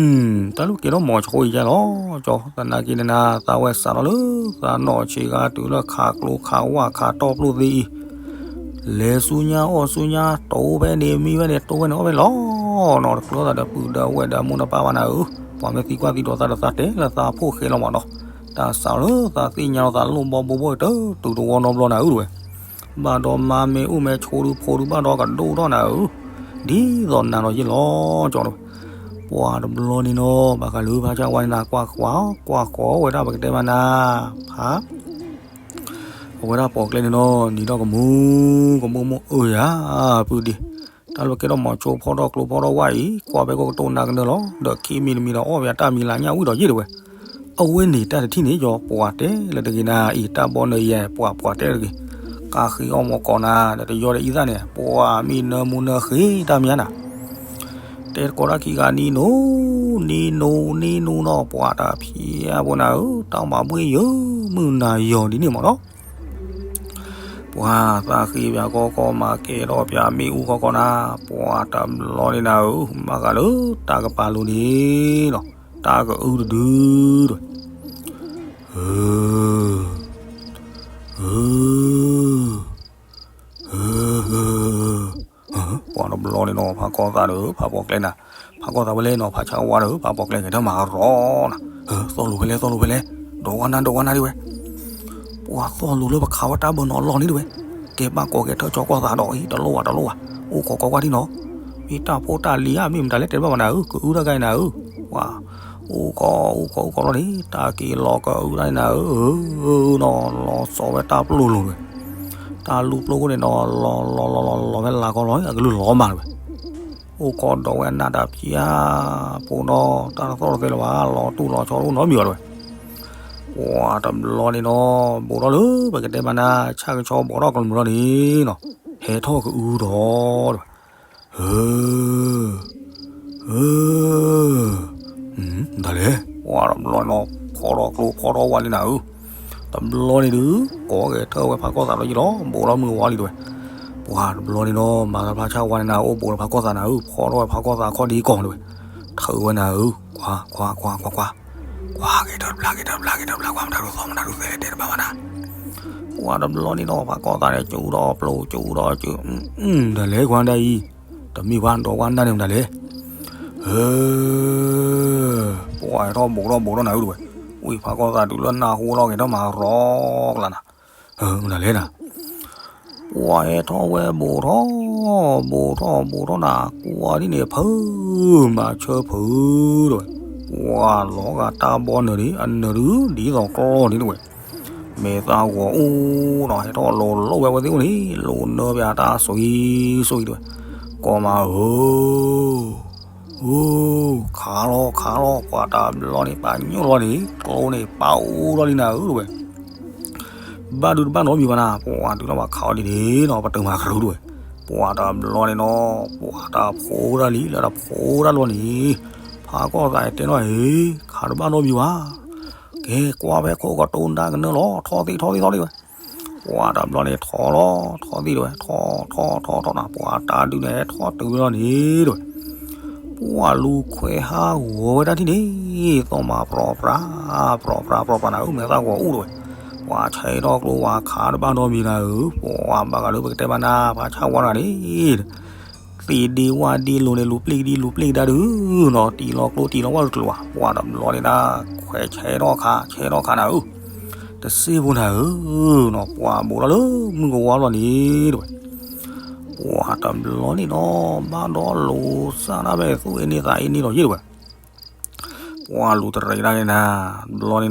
ဝဲ တၢ်လူၢ်ကဲထီၣ်မီၤဆိယါလီၤ ကၠီ သနာ်က့န့ၣ်နၤ သးဝဲစးထီၣ်လၢ သးနီၢ်ဆံးဂၤတုၤလၢခးကျိခးဝၣ်ခးတီၢ်ပျိၢ်သ့အံၤ လဲၤဆူညါအီၣ်ဆူညါ တိၤဖဲန့ၣ်မံဖဲန့ၣ် တိၤဖဲန့ၣ်အီၣ်ဖဲလီၤနီၤ တကျၢၤသးဒီးပုၢ်ဒီးဝဲၢ်ဒီးမိၢ်ဒီးပၢ်ဘၣ်နၤဧၢ ပှၤမ့ၢ်သံကွၢ်သံဒိးသးဒီးသးတဲလၢသးဖိၣ်ဃဲလီၤမးနီၤ တၢ်စးလၢသးသ့ၣ်ညါလီၤသးလိၣ်ဘီဘိဘိအံၤ တတုၤတဝီနီတဘျီနၤဧၢတဝဲ ဘၣ်ဒီးမါမ့ၢ်အိၣ်မ့ၢ်ဆိးဒုးဖိဒုးဘၣ်ဒီးကဒိၣ်ထီၣ်နၤဧၢ ဒ်သိးနၤဒီးယ့ၢ်လီၤကၠီတဝဲ ပှၤတဘျီန့ၣ်နီၤ ဘၣ်ဃးလၢဖးဆၣ်ဝါန့ၣ်နၤ ကွၢ်ကွၢ် ကွၢ်ဃီဝဲဒၣ်ပကတဲမးနၤ ဖး အဝဲဒၣ်ပိာ်ကျဲန့ၣ်နီၤ နံၤထီၣ်ကမူ ကမူမူအၢယၤ ပုၢ်ဒ့ တၢ်လၢကဲထီၣ်မီၤစိဖီထီၣ်ကျိဖီထီၣ်ဝၣ်အံၤ ကွၢ်ဖဲကီၢ်ကတိၢ်နါကနၢလီၤ. ဒီးခံမံၤတမံၤဒီးအီၣ်ဝဲတၢ်မံၤလၢညၣ်ဝံၣ်ဒီးယ့ၢ်တဝဲ. အဝဲန့ၣ်တၢ်တထံၣ်န့ၣ် ယီၤပှၤတဲလၢတဂ့ၤနၤအံၤ တၢ်ဘီနၢၤယဲ ပှၤပှၤတဲတဂ့ၤ. ကါဃ့အီၣ်မီၤကိးနၤ ဒီးတယီဒီးအံသၣ်န့ၣ် ပှၤမ့ၢ်နၢမူနၢဃ့တၢ်မံၤနၤ တဲတကိးတၢ်ခံဂၤနံၤနိ, နံၤနိ, နံၤနိနီၤ ပှၤတၢ်ဖံးအဖိနၤဧၢ, တၢ်မၤဘှ့ၣ်ယၢမုၢ်နၤယီၤဒ်န့ၣ်မးနီၤ. ပှၤသးဃ့ပၠးကီကီမၤကဲထီၣ်ပၠး မ့ၣ်အူကီကီနၤ, ပှၤတဘျီန့ၣ်နၤဧၢ, ဘၣ်ဃးလၢတၢ်ကပၤလိၤန့ၣ်နီၤ, တၢ်ကအုတဒုဒီး ပှၤတဘျီန့ၣ်နီၤ ဖးကီၢ်သးဒီး ဖးပိာ်ကျဲနၤ, ဖးကီၢ်သးဝဲလဲၣ်နီၤ ဖးဆါဝါဒီး ဖးပိာ်ကျဲကဲထီၣ်မၤရီနၤ, သီၣ်လိၤဖဲလဲၣ် သီၣ်လိၤဖဲလဲၣ်, ဒိးဝါနၤ ဒိးဝါနၤဒ်ဝဲ, ပှၤသီၣ်လိၤလၢပခးဝဲတၢ်ဘၢနီၤလီၢ်န့ၣ်ဒ်ဝဲ, ကဲဘၣ်ကိးကဲထၢၣ်ကၠီကီၢ်သးဒီးအံၤ တလိၣ်ဘၣ်တလိၣ်ဘၣ်, အိၣ်ခိးကီကွၢ်ထံနီၤ, မ့ၢ်တၢ်ဖိတၢ်လံၤဧါ မ့ၢ်မတၤလဲၣ် တဲတဘၣ်ဘၣ်နၤဧၢ, ကအုတၢ်ဂၤအံၤနၤဧၢ, ပှၤ အိၣ်ခိး အိၣ်ခိး အိၣ်ခိးလီၤန့ၣ် တၢ်က့ၤလီၤကအုတၢ်န့ၣ်နၤဧၢ, နီၤ လီၤစီၤဝဲတၢ်ပျိၢ်လိၤဝဲ, တၢ်လူၤပျိၢ်ခိၣ်န့ၣ်နီၤ လီၤလီၤလီၤလီၤလီၤဝဲလၢကီၢ်လီၤ အကလုၢ်လီၤမးတဝဲ, အိၣ်ခိးဒီးဝဲအနၢ်တၢ်ဖံးဧါ, ဖိနီၤတၢ်တသီၣ်တသဲလၢၤဘၣ် လီၤတူၢ်လီၤဆီအိၣ်နီတမံၤဘၣ်တဝဲ, ပှၤတဘျီန့ၣ်နီၤ ဘူးထီၣ်လၢပကတဲမးနၤ ဆၣ်ကဆီဘူးထီၣ်ကမျၢၢ်လီၤန့ၣ်နီၤ, ဟဲထီၣ်ကအုဒီး တဝဲ တၢ်လဲၣ်, ပှၤတဘျီန့ၣ်နီၤ ဖီထီၣ်ကျိဖီထီၣ်ဝါလံနၤဧၢ, တဘျီန့ၣ်ဒုး ကိးဂဲၤထၢၣ်ဝဲဖးကီၢ်သးဒီးယံၤလီၤ ဘူးထီၣ်မုၢ်ဝါလံတဝဲ, ပှၤတဘျီန့ၣ်နီၤ မၤသးဖျါဆၣ်ဝါန့ၣ်နၤ အိၣ်ဘူးဒီးဖးကီၢ်သးနၤဧၢ, ဖီထီၣ်ဝဲဖးကီၢ်သးခီၣ်ဒ်ကီၢ်တဝဲ, ထၢဝဲနၤဧၢ, ကွၢ်ကွၢ်ကွၢ်ကွၢ်ကွၢ် ကွၢ်က့ၤထၢၣ်တဘျါ က့ၤထၢၣ်တဘျါ က့ၤထၢၣ်တဘျါ ကွၢ်မတၤဒုးသီၣ်မတၤဒုးသဲလဲၣ် တဲတဘၣ်ဘၣ်နၤ, ပှၤတဘျီန့ၣ်နီၤ ဖးကီၢ်သးန့ၣ် ကၠူဒီးပျိၢ် ကၠူဒီးကၠူ, တၢ်လဲၣ်ကွၢ်ဒ်အံၤ, တမ့ၢ်ပှၤဒီးကွၢ်နၢ်န့ၣ်မတၤလဲၣ်, ပှၤဟဲထီၣ်ဘူးထီၣ်ဘူးထီၣ်နၤဧၢတဝဲ, ဝံၢ်ဖးကီၢ်သးတုၤလၢနၢ်ဟူလီၤက့ၤထီၣ်မၤရီကျါနၤ, မတၤလဲၣ်နၤ ပှၤဟဲထီၣ်ဝဲဘူးထီၣ်, ဘူးထီၣ်ဘူးထီၣ်နၤ ကွၢ်ဒ်န့ၣ်ဖုး, မၤဆၢဖုးတဝဲ, ပှၤလီၤဂာ်တၢ်ဘီနၢၤဒံး အနၢၤဒုး ဒ်သိးကျီၢ်ဒံးတဝဲ, မဲာ်သၣ်ဂီၤအိၣ်နီၤ ဟဲထီၣ်လိၤလိၤဝဲဝဲသ့ၣ်အိၣ်န့ၣ် လိၤနၢၤပၠးတၢ်ဆိၣ်ဂ့ၤဆိၣ်ဂ့ၤတဝဲ, ကီၢ်မးဧၢ အိ ခးလီၤခးလီၤ ပှၤတဘျီန့ၣ် ပာ်ညိၣ်လီၤန့ၣ် ကျိန့ၣ် ပာ်အိၣ်ထီၣ်လံနၤဧၢတဝဲ, ဘၣ်ဒုးတဘၣ်နီတမံၤဘၣ်နၤ ပှၤတုၤလီၤဘၣ်ခးအီၤဒ်န့ၣ်နီၤ ပတုာ်မၤကရူၢ်တဝဲ, ပှၤတဘျီန့ၣ်နီၤ ပှၤတၢ်ဖိတၢ်လံၤလၢတၢ်ဖိတၢ်လီၤန့ၣ်, ဖးကီၢ်သးတဲနီၤ ဟ့ၣ် ခးတဘၣ်နီတမံၤဘၣ်, ကဲကွၢ်ဖဲခိၣ်ကတိၤနၢ်ကနၢလီၤ ထီၣ်သ့ၣ်ထီၣ်သ့ၣ်ထီၣ်သ့ၣ်ဝဲ ပှၤတဘျီန့ၣ်ထီၣ်လီၤ ထီၣ်သ့ၣ်တဝဲ ထီၣ်ထီၣ်ထီၣ်ထီၣ်နၤ ပှၤတၢ်ဒုးန့ၣ်ဟဲထီၣ်တုၤဝဲလီၤန့ၣ်တဝဲ, ပှၤလူၤခွဲးဟးဂီၤဝဲတၢ်ထံၣ်န့ၣ် သီၣ်မၤပြီပြါ ပြီပြါပြီပြါနၤဧၢ မဲာ်သၣ်ဂီၤအိၣ်တဝဲ, ပှၤဆဲးထီၣ်ကျိဝၤခးတဘၣ်နီတမံၤနၤဧၢ ပှၤဘၣ်ဃးလၢပကတဲဘၣ်နၤ ဖးဆၣ်ဝါတဂၤန့ၣ် သ့ဒ့ဝၣ်ဒ့လိၤန့ၣ် လူၤပျံၤကဒံလူၤပျံၤကဒါဒုးနီၤ တံၢ်လီၤကျိတံၢ်လီၤဝၣ်တကျိၤဘၣ် ပှၤတဘျီန့ၣ်ဒၣ် ခွဲးဆဲးထီၣ်ခး ဆဲးထီၣ်ခးနၤဧၢ, တစ့ဖိနၤဧၢနီၤ ပှၤဘူးထီၣ်လၢမုၢ်ကဝါလီၤန့ၣ်တဝဲ, ပှၤတဘျီန့ၣ်နီၤ ဘၣ်ဒီးလိၤစၢ်ဒၣ်ဖဲသူၣ်အ့န့သးအ့န့လီၤယ့ၢ်တဝဲ ပှၤလူၤတရံးဒၣ်န့ၣ်နၤ, တဘျီန့ၣ်နီၤ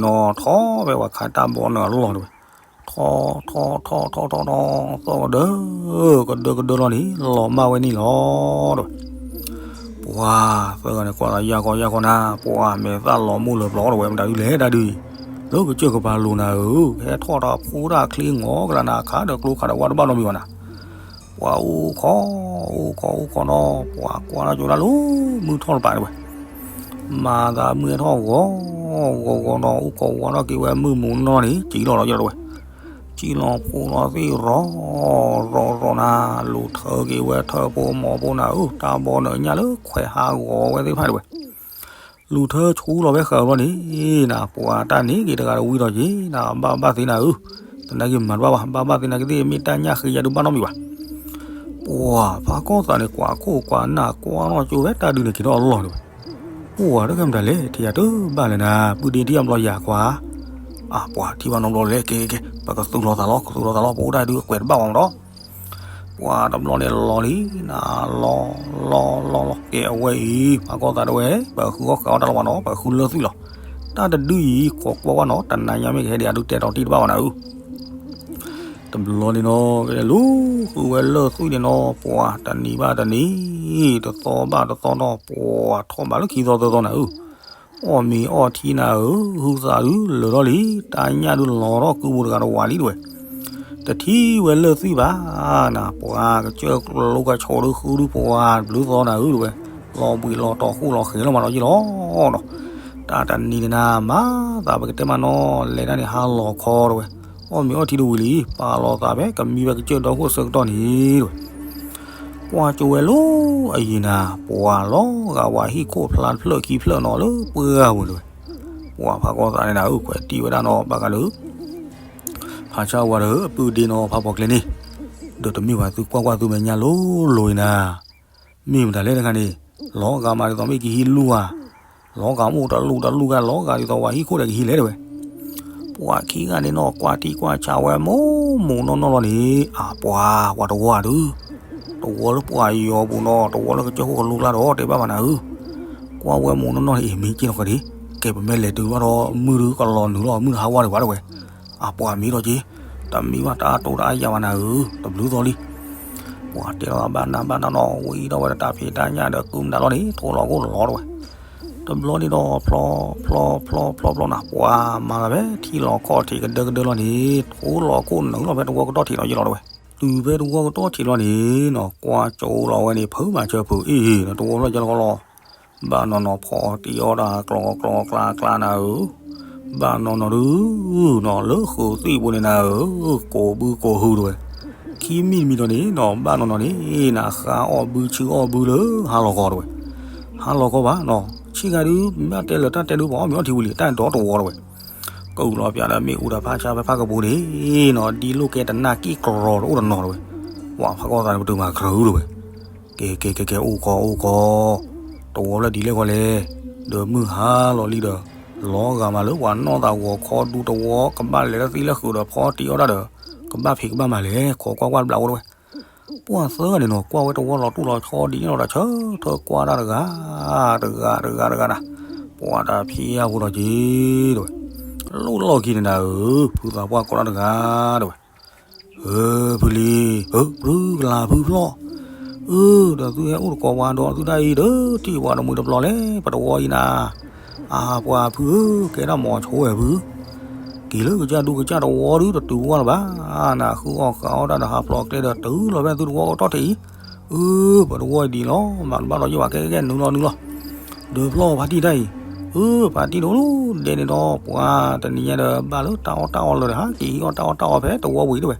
ထီၣ်ဖဲပှၤခးတၢ်ဘီနၢၤအလီၢ်တဝဲ, ထီၣ်ထီၣ်ထီၣ်ထီၣ်ထီၣ်ထီၣ် သီၣ်ကဒၢ ကဒၢကဒၢလီၤန့ၣ် လီၤမၢ်ဝဲန့ၣ်လီၤတဝဲ, ပှၤသၢဂၤန့ၣ် ကွၢ်သးယၢ်ကီယၢ်ကီနၤ ပှၤမဲာ်သၣ်လီၤမိၢ်လၢပျီတဝဲ မတၤဒုးလဲၣ်တၢ်ဒုးအံၤ, လၢကစၢၢ်ကပၤလိၤနၤဧၢ, ဟဲထီၣ်တၢ်ဖိတၢ်ချ့ငီၤကလၢနၤ ခးဒီးကျိခးဒီးဝၣ်တဘၣ်နီတမံၤဘၣ်နၤ ပှၤအိၣ်ခိး အိၣ်ခိး အိၣ်ခိးနီၤ ပှၤကွၢ်ထီၣ်ကၠိဒၣ်လၢမုၢ်ထီၣ်တပၤတဝဲ, မၤသးမုၢ်ဟဲထီၣ်ဂီၤ ဂီၤဂီၤနီၤ အိၣ်ခိးဝါထီၣ်က့ၤဝဲမုၢ်မုၢ်နီၢ်န့ၣ် စံၣ်လီၤလီၤယီၤတဝဲ, စံၣ်လီၤဖိလီၤသ့ၣ်ရီၤ ရီၤရီၤနၤ လူၤထၢက့ၤဝဲထၢဖိမီၤဖိနၤဧၢ တၢ်ဘီနၢၤညၣ်လၢခွဲးဟးဂီၤဝဲသ့ၣ်တဖၣ်တဝဲ လူၤထၢဆူလီၤဖဲဃာ်ဘျီန့ၣ် နၤ ပှၤတၢ်န့ၣ်က့ၤတဂၤတဝံၤဒီးက့ၤ နၤဘၣ်ဘၣ်သ့နၤဧၢ, သနာ်က့မၤတဘၣ်ဘၣ် ဘၣ်ဘၣ်သ့နာ်က့သ့ၣ် မ့ၢ်တၢ်ညၣ်ဃ့ယၤဒုးဘၣ်နီတမံၤဘၣ်. ပှၤဖးကီၢ်သးန့ၣ် ကွၢ်ခိၣ်ကွၢ်နၢ်ကွၢ်နီၣ်ကၠိဝဲတၢ်ဒုးန့ၣ်က့ၤထီၣ်အလီၢ်န့ၣ်ဝဲ, ပှၤတဂၤမတၤလဲၣ် ထံၣ်ယၤတဘၣ်လဲၣ်နၤ ပုၢ်ဒ့ထံၣ်အဘျီယၤကွၢ်, အပှၤထံၣ်ဘၣ်နီတဘျီလဲၣ် ကဲကဲကဲ ပကသူၣ်လီၤသးလီၤ ကသူၣ်လီၤသးလီၤ ပအိၣ်တၢ်ဒုးကွဲးတဘၣ်ဝဲမးဒီး ပှၤတဘျီန့ၣ်လီၤလံနၤ လီၤ လီၤ လီၤ လီၤ ကဲအဝဲအံၤ ဖးကီၢ်သးတဝဲ ပဃုအီၣ်ဃာ်အီၣ်တၢ်လီၤဝဲနီၤ ပဃုလၢသွံၣ်လီၤ. တၢ်တဒုအံၤ ခိးကွၢ်ဝဲနီၤ တနၤညါမ့ၢ်ကဟဲဒံးအဒုးတဲတီၤတံၢ်တဘၣ်ဝဲနၤဧၢ. တ တဘျီန့ၣ်နီၤ ကလူၤဃုဝဲလၢၢ်သွံၣ်န့ၣ်နီၤ ပှၤတနံၤဘၣ်တနံၤ တသီဘၣ်တသီနီၤ ပှၤထီၣ်ဘးလၢခံသီသၢသီနၤဧၢ, အီၣ်မ့ၤအီၣ်ထံနၤဧၢ, ဟုသးဒုလၢာ်ထီၣ်လံ, တၢ်ညၣ်ဒုလီၤထီၣ်ကုပူၤတဂၤတဝးလံတဝဲ, တထံၣ်ဝဲလၢၢ်သွံၣ်ဘၣ်နၤ, ပှၤကစၢၢ်လိကဆှီဒုဃုဒုပှၤဘျုးသီနၤဧၢတဝဲ, လီၤဘှံးလီၤတီၤဃိၣ်လီၤဃဲၤလီၤမးလီၤယ့ၣ်လီၤနီၤ, တၢ်တနံၤန့ၣ်နၤ မၤသးပကတဲမးနီၤ လဲၤတၢ်န့ၣ်ဟါလီၤခီတဝဲ, အီၣ်မ့ၤအီၣ်ထံတဝံၤလံ, ပာ်လီၤသးဖဲကမံဝဲကစၢၢ်ဒီခိၣ်ဆၢကတီၢ်န့ၣ်တဝဲ, ကွၢ်ကၠိဝဲလၢအယံၤနၤ, ပှၤလီၤဂာ်ဝဲဟံၣ်ခိၣ်ဖျါတဖျၢၣ်ခံဖျၢၣ်နီၤလၢပှၢ်ပူၤတဝဲ, ပှၤဖးကီၢ်သးန့ၣ်နၤဧၢ ခွဲးတံၢ်ဝဲဒၣ်နီၤ ဘၣ်ဃးဒီး ဖးဆါဝၤဒီးအပုၢ်ဒ့နီၤ ဖးဖီကျဲန့ၣ်, ဒီးတမ့ၢ်ဘၣ်သုကွၢ်ကွၢ်သုမဲာ်ညါလိၤလိၤအံၤနၤ, မ့ၢ်မတၤလဲၣ်တခါန့ၣ်, လီၤဂာ်မးဒ်သိးမ့ၢ်ကဟံးလူၤဧါ, လီၤဂာ်မိၢ်တလူၤတလူၤဂာ် လီၤဂာ်ဒ်သိးဝဲဟံၣ်ခိၣ်ဒီးကဟံးလဲၣ်တဝဲ, ပှၤခံဂၤန့ၣ်နီၤ ကွၢ်ထံကွၢ်ဆးဝဲမိၢ်မိၢ်နီၢ်နီၢ်လီၤန့ၣ်, အပှၤ ပှၤတဝီဧါဒုး, တဝီလၢပှၤယီၤပူၤနီၤ တဝီလၢကစၢၢ်ခိၣ်ကလူၤကျါဒီးတဲဘၣ်မးနၤဧၢ, ကွၢ်ဝဲမိၢ်နီၢ်နီၢ်န့ၣ် အ့ၣ် မ့ၢ်က့ၤလီၤဃီဒံး, ကဲပမ့ၢ်လဲၤတုၤဘၣ်ဒီးမုၢ်ဒုးကလီၤနုာ်လီၤ မုၢ်တဟါဝါဒံးဘၣ်တဝဲ, အပှၤမ့ၢ်ထီၣ်က့ၤ, တမ့ၢ်ဘၣ်တၢ်တိၢ်တၢ်အါယၤဘၣ်နၤဧၢ, တဘျုးသီလံ ပှၤတဲလီၤဘၣ်နၤဘၣ်နၤနီၤ ဝံၤဒီးဝဲဒီးတၢ်ဖံးတၢ်ညၣ်ဒီးကုမတၤလီၤန့ၣ် ထိလီၤခိၣ်လီၤတဝဲ, တဘျီန့ၣ်ဒီးဖျီဖျီဖျီဖျီဖျီနၤ ပှၤမၤသးဖဲထံလီၤခီၣ်ထံးကဒၢကဒၢလီၤန့ၣ် ထိလီၤခိၣ်နုာ်လီၤဖဲတဝီကတီၢ်ထံးလီၤယ့ၣ်လီၤတဝဲ, တုၤဖဲတဝီကတီၢ်ထံးလီၤန့ၣ်နီၤ ကွၢ်ကၠိလီၤဝဲန့ၣ် ဖုမၤစၢၤဖုအ့ၣ်နီၤ တဝီဖျီၣ်ကလီၤကလီၤ ဘၣ်နီၢ်နီၢ်ဖီအီၣ်တံၢ်အီၣ်တၢ်ကျီကျီကျါကျါနၤဧၢ, ဘၣ်နီၢ်နီၢ်ဒုးနီၤ လၢဃုးသံၣ်ပူၤန့ၣ်နၤဧၢ, ကိးဘုကိးဟုတဝဲ, ခံမံၤတမံၤဒီးန့ၣ်နီၤ ဘၣ်နီၢ်နီၢ်န့ၣ် နဃါအီၣ်ဘုဆူအီၣ်ဘုလၢဟါလီၤခီတဝဲ, ဟါလီၤခီဘၣ်နီၤ ဆ့ကၤဒုး မ့ၢ်တဲလၢတၢ်တဲဒုး ပှၤအီၣ်မ့ၤအီၣ်ထံဝံၤလံ တၢ်ဒီတဝီတဝဲ ကအိၣ်လီၤပၠးဒီးမ့ၣ်အူဒီးဖးဆါဖဲဖးကပူၤန့ၣ်နီၤ ဒ်လိၣ်ကဲတနၢ်ကံၢ်ကြီတအိၣ်တနီၤတဝဲ, ပှၤဖးကီၢ်သးန့ၣ် ပတုာ်မၤကြၢးတဝဲ, ကဲကဲကဲကဲ အိၣ်ကီးအိၣ်ကီး, တဝီဖျီၣ်ဒ်လဲၣ်ဂီၤလဲၣ်, ဒီးမုၢ်ဟါလီၤလံဒီး လီၤဂာ်မးလၢပှၤနီၢ်သးဂီၤခီဒူတဝီ ကဘၣ်လဲၤလၢသံလၢဃုးဒီးဖီတံၢ်အီၣ်တၢ်ဒီး ကဘၣ်ဖံးကဘၣ်မၤလဲၣ် ခိးကွၢ်ကွၢ်တဘျီဝဲတဝဲ ပှၤသၢဂၤန့ၣ်နီၤ ကွၢ်ဝဲတဝီလီၤတူၢ်လီၤဆီဒ်န့ၣ်လီၤဒီး ဆၢထၢၣ်ကွၢ်တၢ်တဂၤ, တဂၤတဂၤတဂၤနၤ, ပှၤတဖံးယၢ်ဖိလီၤက့ၤတဝဲ, လိၣ်လီၢ်ခံန့ၣ်နၤဧၢ, ဖုသးပှၢ်ကိးတၢ်တဂၤတဝဲ, ဧၢ, ဖုလံၤ, ဧၢ, ဖုကလၤဖုဖျီၣ်, အၢ, ဒီးသုဟဲအိၣ်တကိးပှၤဒီးသုတၢ်အံၤဒီး ထံၣ်ပှၤတမှံၤတပျီၤလဲၣ် ပတဝီအံၤနၤ, အါပှၤဖုဧၢ, ကဲဒၣ်မီၤဆိဝဲဖု က့ၤလၢကစၢ်ဒူကစၢ်တဝီဒုး တတုၤဝဲလၢၤဘၣ်, နဃုအီၣ်ဃုအီၣ်တၢ်ဒီးဟးဖျိးကျဲဒီး တုၤလီၤဖဲသုတဝီကတီၢ်ထံးအံၤ, အၢ, ပတဝီအံၤဒ်လီၤ, မၤတဘၣ်လီၤယိၣ်ဘၣ် ကဲကဲကဲ နုာ်လီၤနုာ်လီၤ, ဒီးဖျီၣ်ဖါတံၢ်တၢ်အံၤ, အၢ, ဖါတံၢ်တအိၣ်ဒဲးန့ၣ်ဒီး ပှၤတနံၤညါဒီး ဘၣ်လၢတၢ်အီၣ်တၢ်အီလၢာ်ဒီး ဟးက့ၤဟံးအီၣ်တၢ်အီၣ်တၢ်အီဖဲတဝီဝံၤတဝဲ,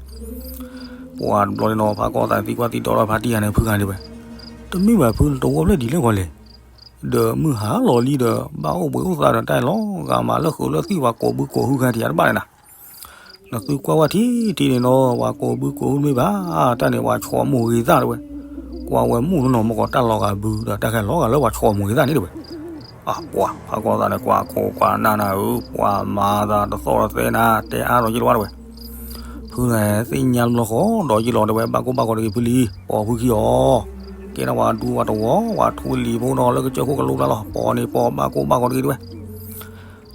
ပှၤတဘျီန့ၣ်ဒီး ဖးကီၢ်သးသံကွၢ်သံဒိးထီၣ်ဖါတံၢ်ဂၤန့ၣ် ဖုဂၤန့ၣ်ဝဲ, တမ့ၢ်ဘၣ်ဖု တဝီဖျီၣ်ဒ်လဲၣ်ဂီၤလဲၣ် ဒီးမုၢ်ဟါလီၤလံဒီး ဘၣ်အိၣ်ဘှံးအိၣ်သါဒီး တၢ်လီၤဂာ်မးလၢဃုးလၢသံၣ် ပှၤကိးဘုကိးဟုခါထံးအတဘၣ်န့ၣ်နၤ, နသုကွၢ်ဝဲထံထံန့ၣ်နီၤ ပှၤကိးဘုကိးဟုတမ့ၢ်ဘၣ်, တၢ်န့ၣ် ပှၤဆီမိၢ်ဂ့ၤသၣ်တဝဲ, ကွၢ်ဝဲမိၢ်နီၢ်နီၢ်မ့ၢ်ကီးတၢ်လီၤဂာ်ဘုဒီး တၢ်ခဲလီၤဂာ်လၢပှၤဆီမိၢ်ဂ့ၤသၣ်န့ၣ်တဝဲ အပှၤဖးကီၢ်သးန့ၣ် ကွၢ်ခိးကွၢ်နၢ်နၤဧၢ, ပှၤမၤသးတသီၣ်တသဲနၤ တဲအါထီၣ်ယ့ၣ်တဝါတဝဲ, ဖုန့ၣ်သ့ၣ်ညါတဘျီဃီဒီးယ့ၣ်လီၤတဝဲ ဘၣ်ကိၢ်ဘၣ်ဂီၤတဂ့ၤဖုလံၤ, ပိာ်ဖုခံအီၤ, ကဲထီၣ်ပှၤဒူပှၤတဝီ ပှၤထူလံၤဖိနီၤ လၢကစၢၢ်ခိၣ်ကလူၤကျါလီၤ, ပိာ်န့ၣ်ပိာ် ဘၣ်ကိၢ်ဘၣ်ဂီၤတဂ့ၤတဝဲ,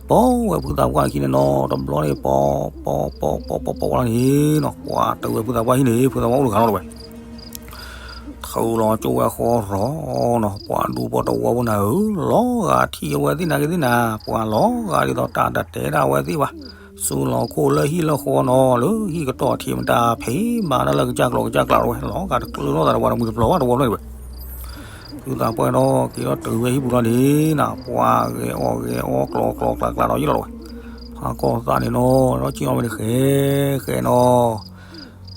ပိာ်ဝဲဖုသးပှၢ်ခံန့ၣ်နီၤ တဘျီန့ၣ် ပိာ်ပိာ်ပိာ်ပိာ်ပိာ်ပိာ်လီၤန့ၣ်နီၤ ပှၤတဝဲဖုသးပှၢ်ဟံၣ်န့ၣ် ဖုသးပှၢ်အိၣ်တဂၤလီၤတဝဲ ထုးလီၤကၠိဝဲဃီရီၤနီၤ ပှၤဒူဖိတဝီဖိနၤဧၢ, လီၤဂာ်ထံၣ်အဝဲသ့ၣ်နၤက့ၤသ့ၣ်နၤ, ပှၤလီၤဂာ်ဒ်သိးတၢ်တတဲဒၣ်အဝဲသ့ၣ်ဘၣ်, စူးလီၤခိၣ်လၢဟံၣ်လၢဃီနီၤ လၢဟံၣ်ကတီၢ်ထံးမတၤဖံးမၤတၢ်လၢကစၢ်ကျိၤကစၢ်ကျးတဝဲ လီၤဂာ်တကျၢၤလိာ်သးဒီးပှၤတမှံၤတပျီၤဘၣ်တဝီဖျၢၣ်တဝဲ, ဖုသးပှၢ်ဒီးက့ၤထီၣ်တုၤဝဲဟံၣ်ပူၤလီၤန့ၣ်နီၤ ပှၤဂဲၤအီၣ်ဂဲၤအီကျိၤကျိၤကျးကျးဒီးယ့ၣ်လီၤတဝဲ, ဖးကီၢ်သးန့ၣ်နီၤ ဒီးက့ၤအီၣ်ဝဲန့ၣ်ဃဲဃဲနီၤ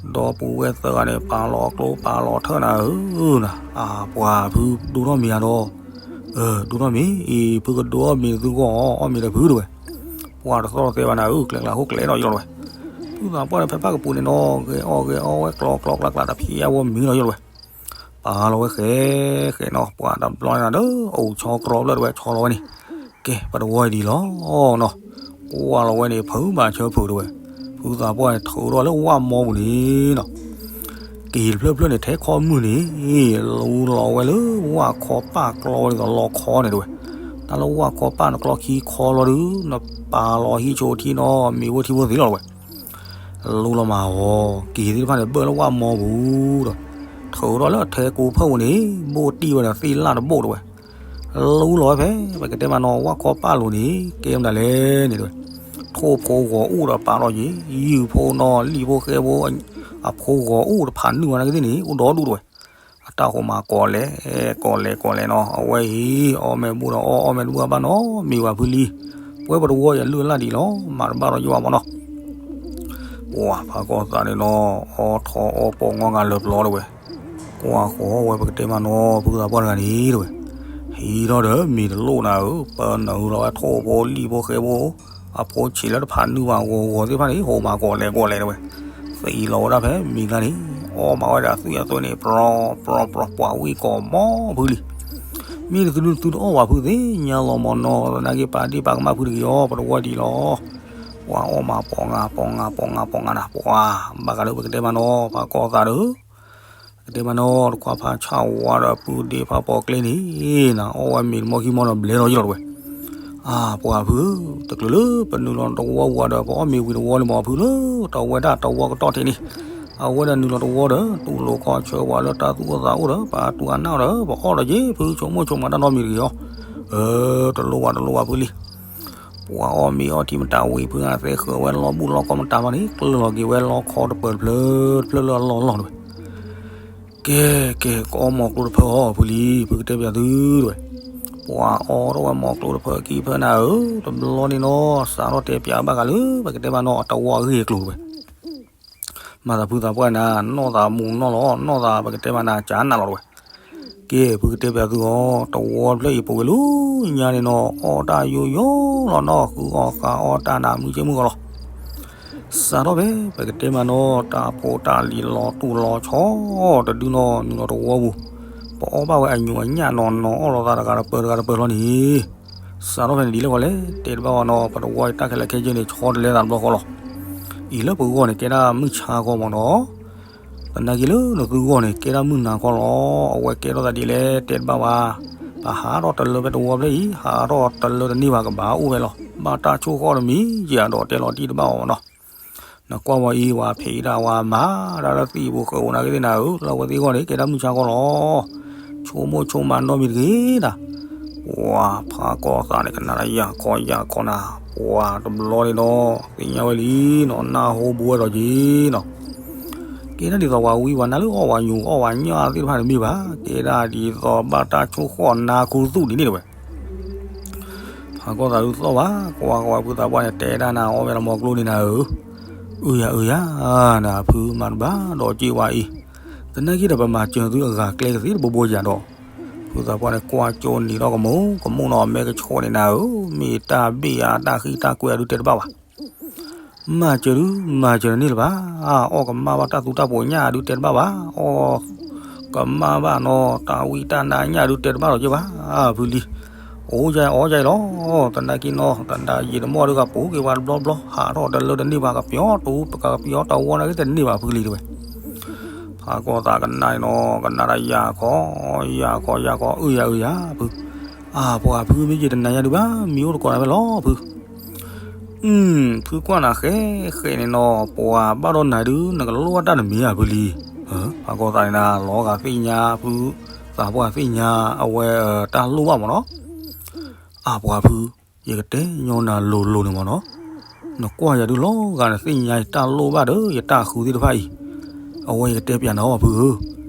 ဒီပုၢ်ဝဲၢ်သၢဂၤန့ၣ် ပာ်လီၤကျိပာ်လီၤထၢၣ်နၤဧၢ, အပှၤဖုဒိၣ်ထီၣ်မ့ၤဧါဒီး, ဒိၣ်ထီၣ်မ့ၤအံၤ ဖုကဒိၣ်အီၣ်မ့ၤသုဂီၢ်အီၣ်မ့ၤဒီးဖုတဝဲ, ပှၤတသီၣ်တသဲဘၣ်နၤဧၢ ကျဲကျါဟိၣ်ကျဲဒီးယ့ၣ်လီၤတဝဲ, ဖုသးပှၢ်န့ၣ်ဖဲဖးကပူၤန့ၣ်နီၤ ဂဲၤအီၣ်ဂဲၤအီဝဲကျိၤကျိၤကျးကျးတဖံးအဝဲမ့ၤလီၤယ့ၣ်လီၤတဝဲ ပာ်လီၤဝဲဃဲဃဲနီၤ ပှၤတဘျီန့ၣ်ဒီး အိၣ်ဆီကြီဖျၢၣ်တဝဲဆီလီၤဝဲန့ၣ်, ကဲပတဝီအံၤဒ်လီၤနီၤ, ကွၢ်လီၤဝဲန့ၣ် ဖုဘၣ်ဆၢဖုးတဝဲ, ဖုသးပှၢ်န့ၣ်ထုးထီၣ်လၢဝၣ်မီပူၤန့ၣ်နီၤ, က့ၤတဖျၢၣ်ဖျၢၣ်န့ၣ် ထဲခီမုၢ်န့ၣ် လူလီၤဝဲလၢဝၣ်ခီပၣ်ကျီဝဲဒ်သိးလီခီန့ၣ်တဝဲ, တၢ်လၢဝၣ်ခီပၣ်နကျီခံခီလီၤဒုး နပာ်လီၤဟံၣ်ဆိထံနီၤ မ့ၤဝဲထံဖိသ့လီၤတဝဲ လူလီၤမးအီၤ, က့ၤသ့ၣ်တဖၣ်န့ၣ် ဘၢၣ်လၢဝၣ်မီပူၤဒီး ထုးထီၣ်လၢအထဲကိးဖၢပူၤန့ၣ် ဘိၣ်တံၢ်ဝဲဒီးသ့ၣ်လၣ်တဘိၣ်တဝဲ, လူလီၤဝဲဖဲ ပကတဲမးနီၤ ဝၣ်ခီပၢ်လိၤန့ၣ် ကဲမနုၤလဲၣ်န့ၣ်တဝဲ, ထိၣ်ဖိဂီၤအိၣ်ဒီးပာ်ထီၣ်က့ၤ ယုၢ်ဖိနီၤ လံၣ်ဖိဃဲဖိ အဖိဂီၤအိၣ်တဖးနုာ်ဝဲနာ်က့သ့ၣ်န့ၣ် အိၣ်ဒီဒူၣ်တဝဲ, အတၢ်ဟိးမၤကီးလဲၣ် ကီးလဲၣ်ကီးလဲၣ်နီၤ အဝဲအံၤ အီၣ်မ့ၢ်ဘူၣ်ဒီးအီၣ် အီၣ်မ့ၢ်တဘူၣ်အဘၣ်နီတမံၤဘၣ်ဖုလံ, ပဝဲပတဝီအံၤအလုၢ်အလၢ်ဒံးလီၤ မၤတဘၣ်ဒီးယဘၣ်မးနီၤ, ပှၤဖးကီၢ်သးန့ၣ်နီၤ အီထီၣ်အီပိာ်ငီၢ်ဂၤလၢပျီတဝဲ, ကွၢ်ဃီဝဲပကတဲမးနီၤ ဖုသးပှၢ်တဂၤန့ၣ်တဝဲ, ဟံးထီၣ်ဒီးမ့ၤတလိၣ်နၤဧၢ ပနၢ်ဟူလီၤဝဲထိၣ်ဖိလံၣ်ဖိဃဲဖိ အဖိဆံးလၢတဖးနုာ်ဘၣ်ဂီၤဂီၤသ့ၣ်တဖၣ်န့ၣ် ဟိးမၤကီးလဲၣ်ကီးလဲၣ်တဝဲ, သံလီၤဝဲဒၣ်ဖဲမ့ၤကျါန့ၣ် အီၣ်မးဝဲဒၣ်သွံၣ်အသွဲၣ်န့ၣ် ပြီပြီပြီ ပှၤဝံၣ်ကီးမီဖုလံ, မ့ၢ်တသုဒုသုတအီၣ်ဘၣ်ဖုသ့ၣ်ညါလီၤမးနီၤ သနာ်က့ပာ်ဒ့ၣ်ပာ်ကမၣ်ဖုတဂ့ၤအီၤ ပတဝီဒံးလီၤ, ပှၤအီၣ်မးပိာ်ငါပိာ်ငါပိာ်ငါပိာ်ငါနၤ ပှၤဘၣ်ဃးလၢပကတဲမးနီၤ ဖးကီၢ်သးဒီး ကတဲမးနီၤ တခွါဖးဆၣ်ဝါဒီးပုၢ်ဒ့ဖးပိာ်ကျဲန့ၣ် နအီၣ်ဝဲမ့ၤတမီခံမီဒီးဘျဲလီၤယလီၤတဝဲ, အါ ပှၤဖုဧၢ, တချုးလၢပနုာ်လီၤတဝီဝံၤဒီး ပအီၣ်မ့ၤဝံၤတဝီလံမးဖုလၢ တဝဲဒၣ်တဝီကတီၢ်ထံးန့ၣ်, အဝဲဒၣ်နုာ်လီၤတဝီဒီး တူၢ်လိာ်ခီဆၢဝဲလၢတၢ်သူၣ်အိၣ်သးအိၣ်ဒီး ပာ်တူၢ်အနၢ်ဒီး ပအီၣ်ဒီးက့ၤ ဖုဆိကမိၣ်ဆိကမးတၢ်နီတမံၤတဂ့ၤအီၤ, အၢ တလိၣ်ဘၣ်တလိၣ်ဘၣ်ဖုလံ ပှၤအီၣ်မ့ၤအီထံမတၤဝံၤ ဖုဂၤသဲဃၢၤဝဲလီၤဘူၣ်လီၤကီမတၤဘၣ်န့ၣ် ကျၢၢ်လီၤက့ၤဝဲလီခီတပၢၤတဖျၢၣ်တဖျၢၣ်လၢအလီၢ်လီၢ်တဝဲ, ကဲ ကဲ ကအီၣ်မီၤကျိတဖၢၣ်အီၤဖုလံ ဖုကတဲပၠးသုတဝဲ, ပှၤအီၣ်ထီၣ်ဝဲမီၤကျိတဖၢၣ်ခံဖၢၣ်နၤဧၢ, တဘျီန့ၣ်နီၤ စးထီၣ်တဲပၠးဘၣ်ဃးလၢ ပကတဲမးနီၤ အတဝီအဂ့ၢ်အကျိၤတဝဲ မၤသးဖုသးပှၢ်နၤ နီၢ်သးမူးနီၢ်လီၤ နီၢ်သးပကတဲမးနၤ ကနးလီၤတဝဲ, ကဲ ဖုကတဲပၠးသုအီၤ တဝီတဖျၢၣ်အံၤ ပဝဲလၢညါန့ၣ်နီၤ အီၣ်တၢ်ယိယိလီၤနီၤ ဃုအီၣ်ဃုအီၣ်တၢ်နၤ မုၢ်ဆ့ၣ်မုၢ်ဂီၤလီၤ စးထီၣ်ဖဲ ပကတဲမးနီၤ တၢ်ဖိတၢ်လံၤလီၤတူၢ်လီၤဆီ တဒုနီၤ နုာ်လီၤတဝီပူၤ, ပအီၣ်ဘၣ်ဝဲအညိးအညၣ်နီၤနီၤ အီၣ်လီၤသးတဂၤတပၢၤတဂၤတပၢၤလီၤန့ၣ်, စးထီၣ်ဖဲန့ၣ်ဒ်လဲၣ်ဂီၤလဲၣ် တဲတဘၣ်ဝဲနီၤ ပတဝီအံၤတၢ်ခဲလၢာ်ခဲဆ့န့ၣ် ဆီတလဲသးတဘျီဃီလီၤ. အံၤလၢပဂီၢ်န့ၣ် ကဲဒၣ်မုၢ်ဆါခီမးနီၤ သနာ်က့လၢနသုဂီၢ်န့ၣ် ကဲဒၣ်မုၢ်နၤခီလီၤ. အဝဲကဲထီၣ်သးဒ်လဲၣ် တဲတဘၣ်ဝဲ, ပဟးထီၣ်တလၢဖဲတဝီဖျၢၣ်အံၤ ဟးထီၣ်တလၢတန့ၢ်ဘၣ်ကဘၣ်အိၣ်ဝဲလီၤ. ဘၣ်တၢ်ဆိၣ်ဃီၣ်တမံၤ ယၤဒီးတဲလီၤတံၢ်တဘၣ်အီၤနီၤ. နကွၢ်ဝဲအံၤ ဝဲဖံးဒၣ်ဝဲမၤဒၣ်လၢသံၣ်ပူၤဃုာ်အိၣ်နာ်က့သ့ၣ်နၤဧၢ, လၢအဝဲသ့ၣ်ဂီၢ်န့ၣ် ကဲဒၣ်မုၢ်ဆါခီလီၤ. ဆိကမိၣ်ဆိကမးနီတမံၤတဂ့ၤဒၣ် ပှၤဖးကီၢ်သးန့ၣ် ကနၣ်ဒၣ်ယၢ်ခီယၢ်ခီနၤ, ပှၤတဘျီန့ၣ်ဒီး သ့ၣ်ညါဝဲလံနီၤ နၢ်ဟူဘူးဝဲဒီးက့ၤနီၤ. ကဲဒၣ်ဒ်သိးပှၤဝံပှၤနါလၢအီၣ်ဝဲညိးအီၣ်ဝဲညၣ်သ့ၣ်တဖၣ်န့ၣ် မ့ၢ်ဘၣ်, ကဲဒၣ်ဒ်သိးဘၣ်တၢ်ဆိၣ်ဃီၣ်နါခူသူၣ်ဒ်န့ၣ်တဝဲ ဖးကီၢ်သးဒုးသီၣ်ဘၣ်, ကွၢ်ကွၢ်ဝဲဖုသးပှၢ်န့ၣ် တဲဒၣ်နၤအီၣ်ဝဲလီၤမီၤကျိန့ၣ်နၤဧၢ, အုယၤအုယၤ, နဖုမၤတဘၣ်ဒီးက့ၤဝဲအံၤ, သနာ်က့ဒီးပမၤစၢၤသုအဂၤကျဲကသ့တဘိဘိယၤဒီး, ဖုသးပှၢ်န့ၣ် ကွၢ်ကၠိနံၤထီၣ်ကမူၤကမူၤနီၤ မဲကဆိးန့ၣ်နၤဧၢ, မ့ၢ်တၢ်ဘ့ၣ်ယၤတၢ်ဃံတၢ်ကွဲအဒုးတဲတဘၣ်ဘၣ် မၤစၢၤဒုး မၤစၢၤန့ၣ်လၢၤဘၣ်, အီၣ်ကမၣ်ဘၣ်တၢ်သူတၢ်ပိးညၣ်အဒုးတဲတဘၣ်ဘၣ်, အီၣ်ကမၣ်ဘၣ်နီၤ တၢ်ဝံတၢ်နါညၣ်အဒုးတဲတဘၣ်ဒီးက့ၤဘၣ်, ဖုလံ, အိၣ်ယၤအီၣ်ယၤအံၤလီၤ, သနာ်က့နီၤ သဒါယံာ်တမီၢ်ဒုးကပူၤက့ၤဝဲတဘျီဘျီ ဟးထီၣ်တလၢတန့ၢ်ဘၣ်ကပျီတူ ပကပျီတဝီနာ်က့တန့ၢ်ဘၣ်ဖုလံတဝဲ ဖးကီၢ်သးကနၣ်နီၤ ကနၣ်ဒၣ်ယၤခီ, ယၤခီယၤခီ အုယၤအုယၤဖု, အါ ပှၤဖုမ့ၢ်ယတနၤယၤဒုးဘၣ် မံၤအိၣ်တကိးနၤဖဲလီၤဖု, ဖုကွၢ်နၤဃဲဃဲန့ၣ်နီၤ ပှၤဘၣ်ဒီးနၤဒုး နကလိၣ်ဘၣ်တၢ်တမံၤဧါဖုလံ, ဖးကီၢ်သးန့ၣ်နၤ လီၤဂာ်သ့ၣ်ညါ ဖုသးပှၢ်သ့ၣ်ညါ အဝဲတၢ်လိၣ်ဘၣ်မးနီၤ, အါ ပှၤဖု ယကတဲညီနၤလိၤလိၤန့ၣ်မးနီၤ, နကွၢ်ယၤဒုးလီၤဂာ်နသ့ၣ်ညါယတၢ်လိၣ်ဘၣ်ဒီး ယတၢ်ဃုသ့ၣ်တဖၣ်အံၤ, အဝဲယကတဲပၠးနၤအီၤဖုဧၢ,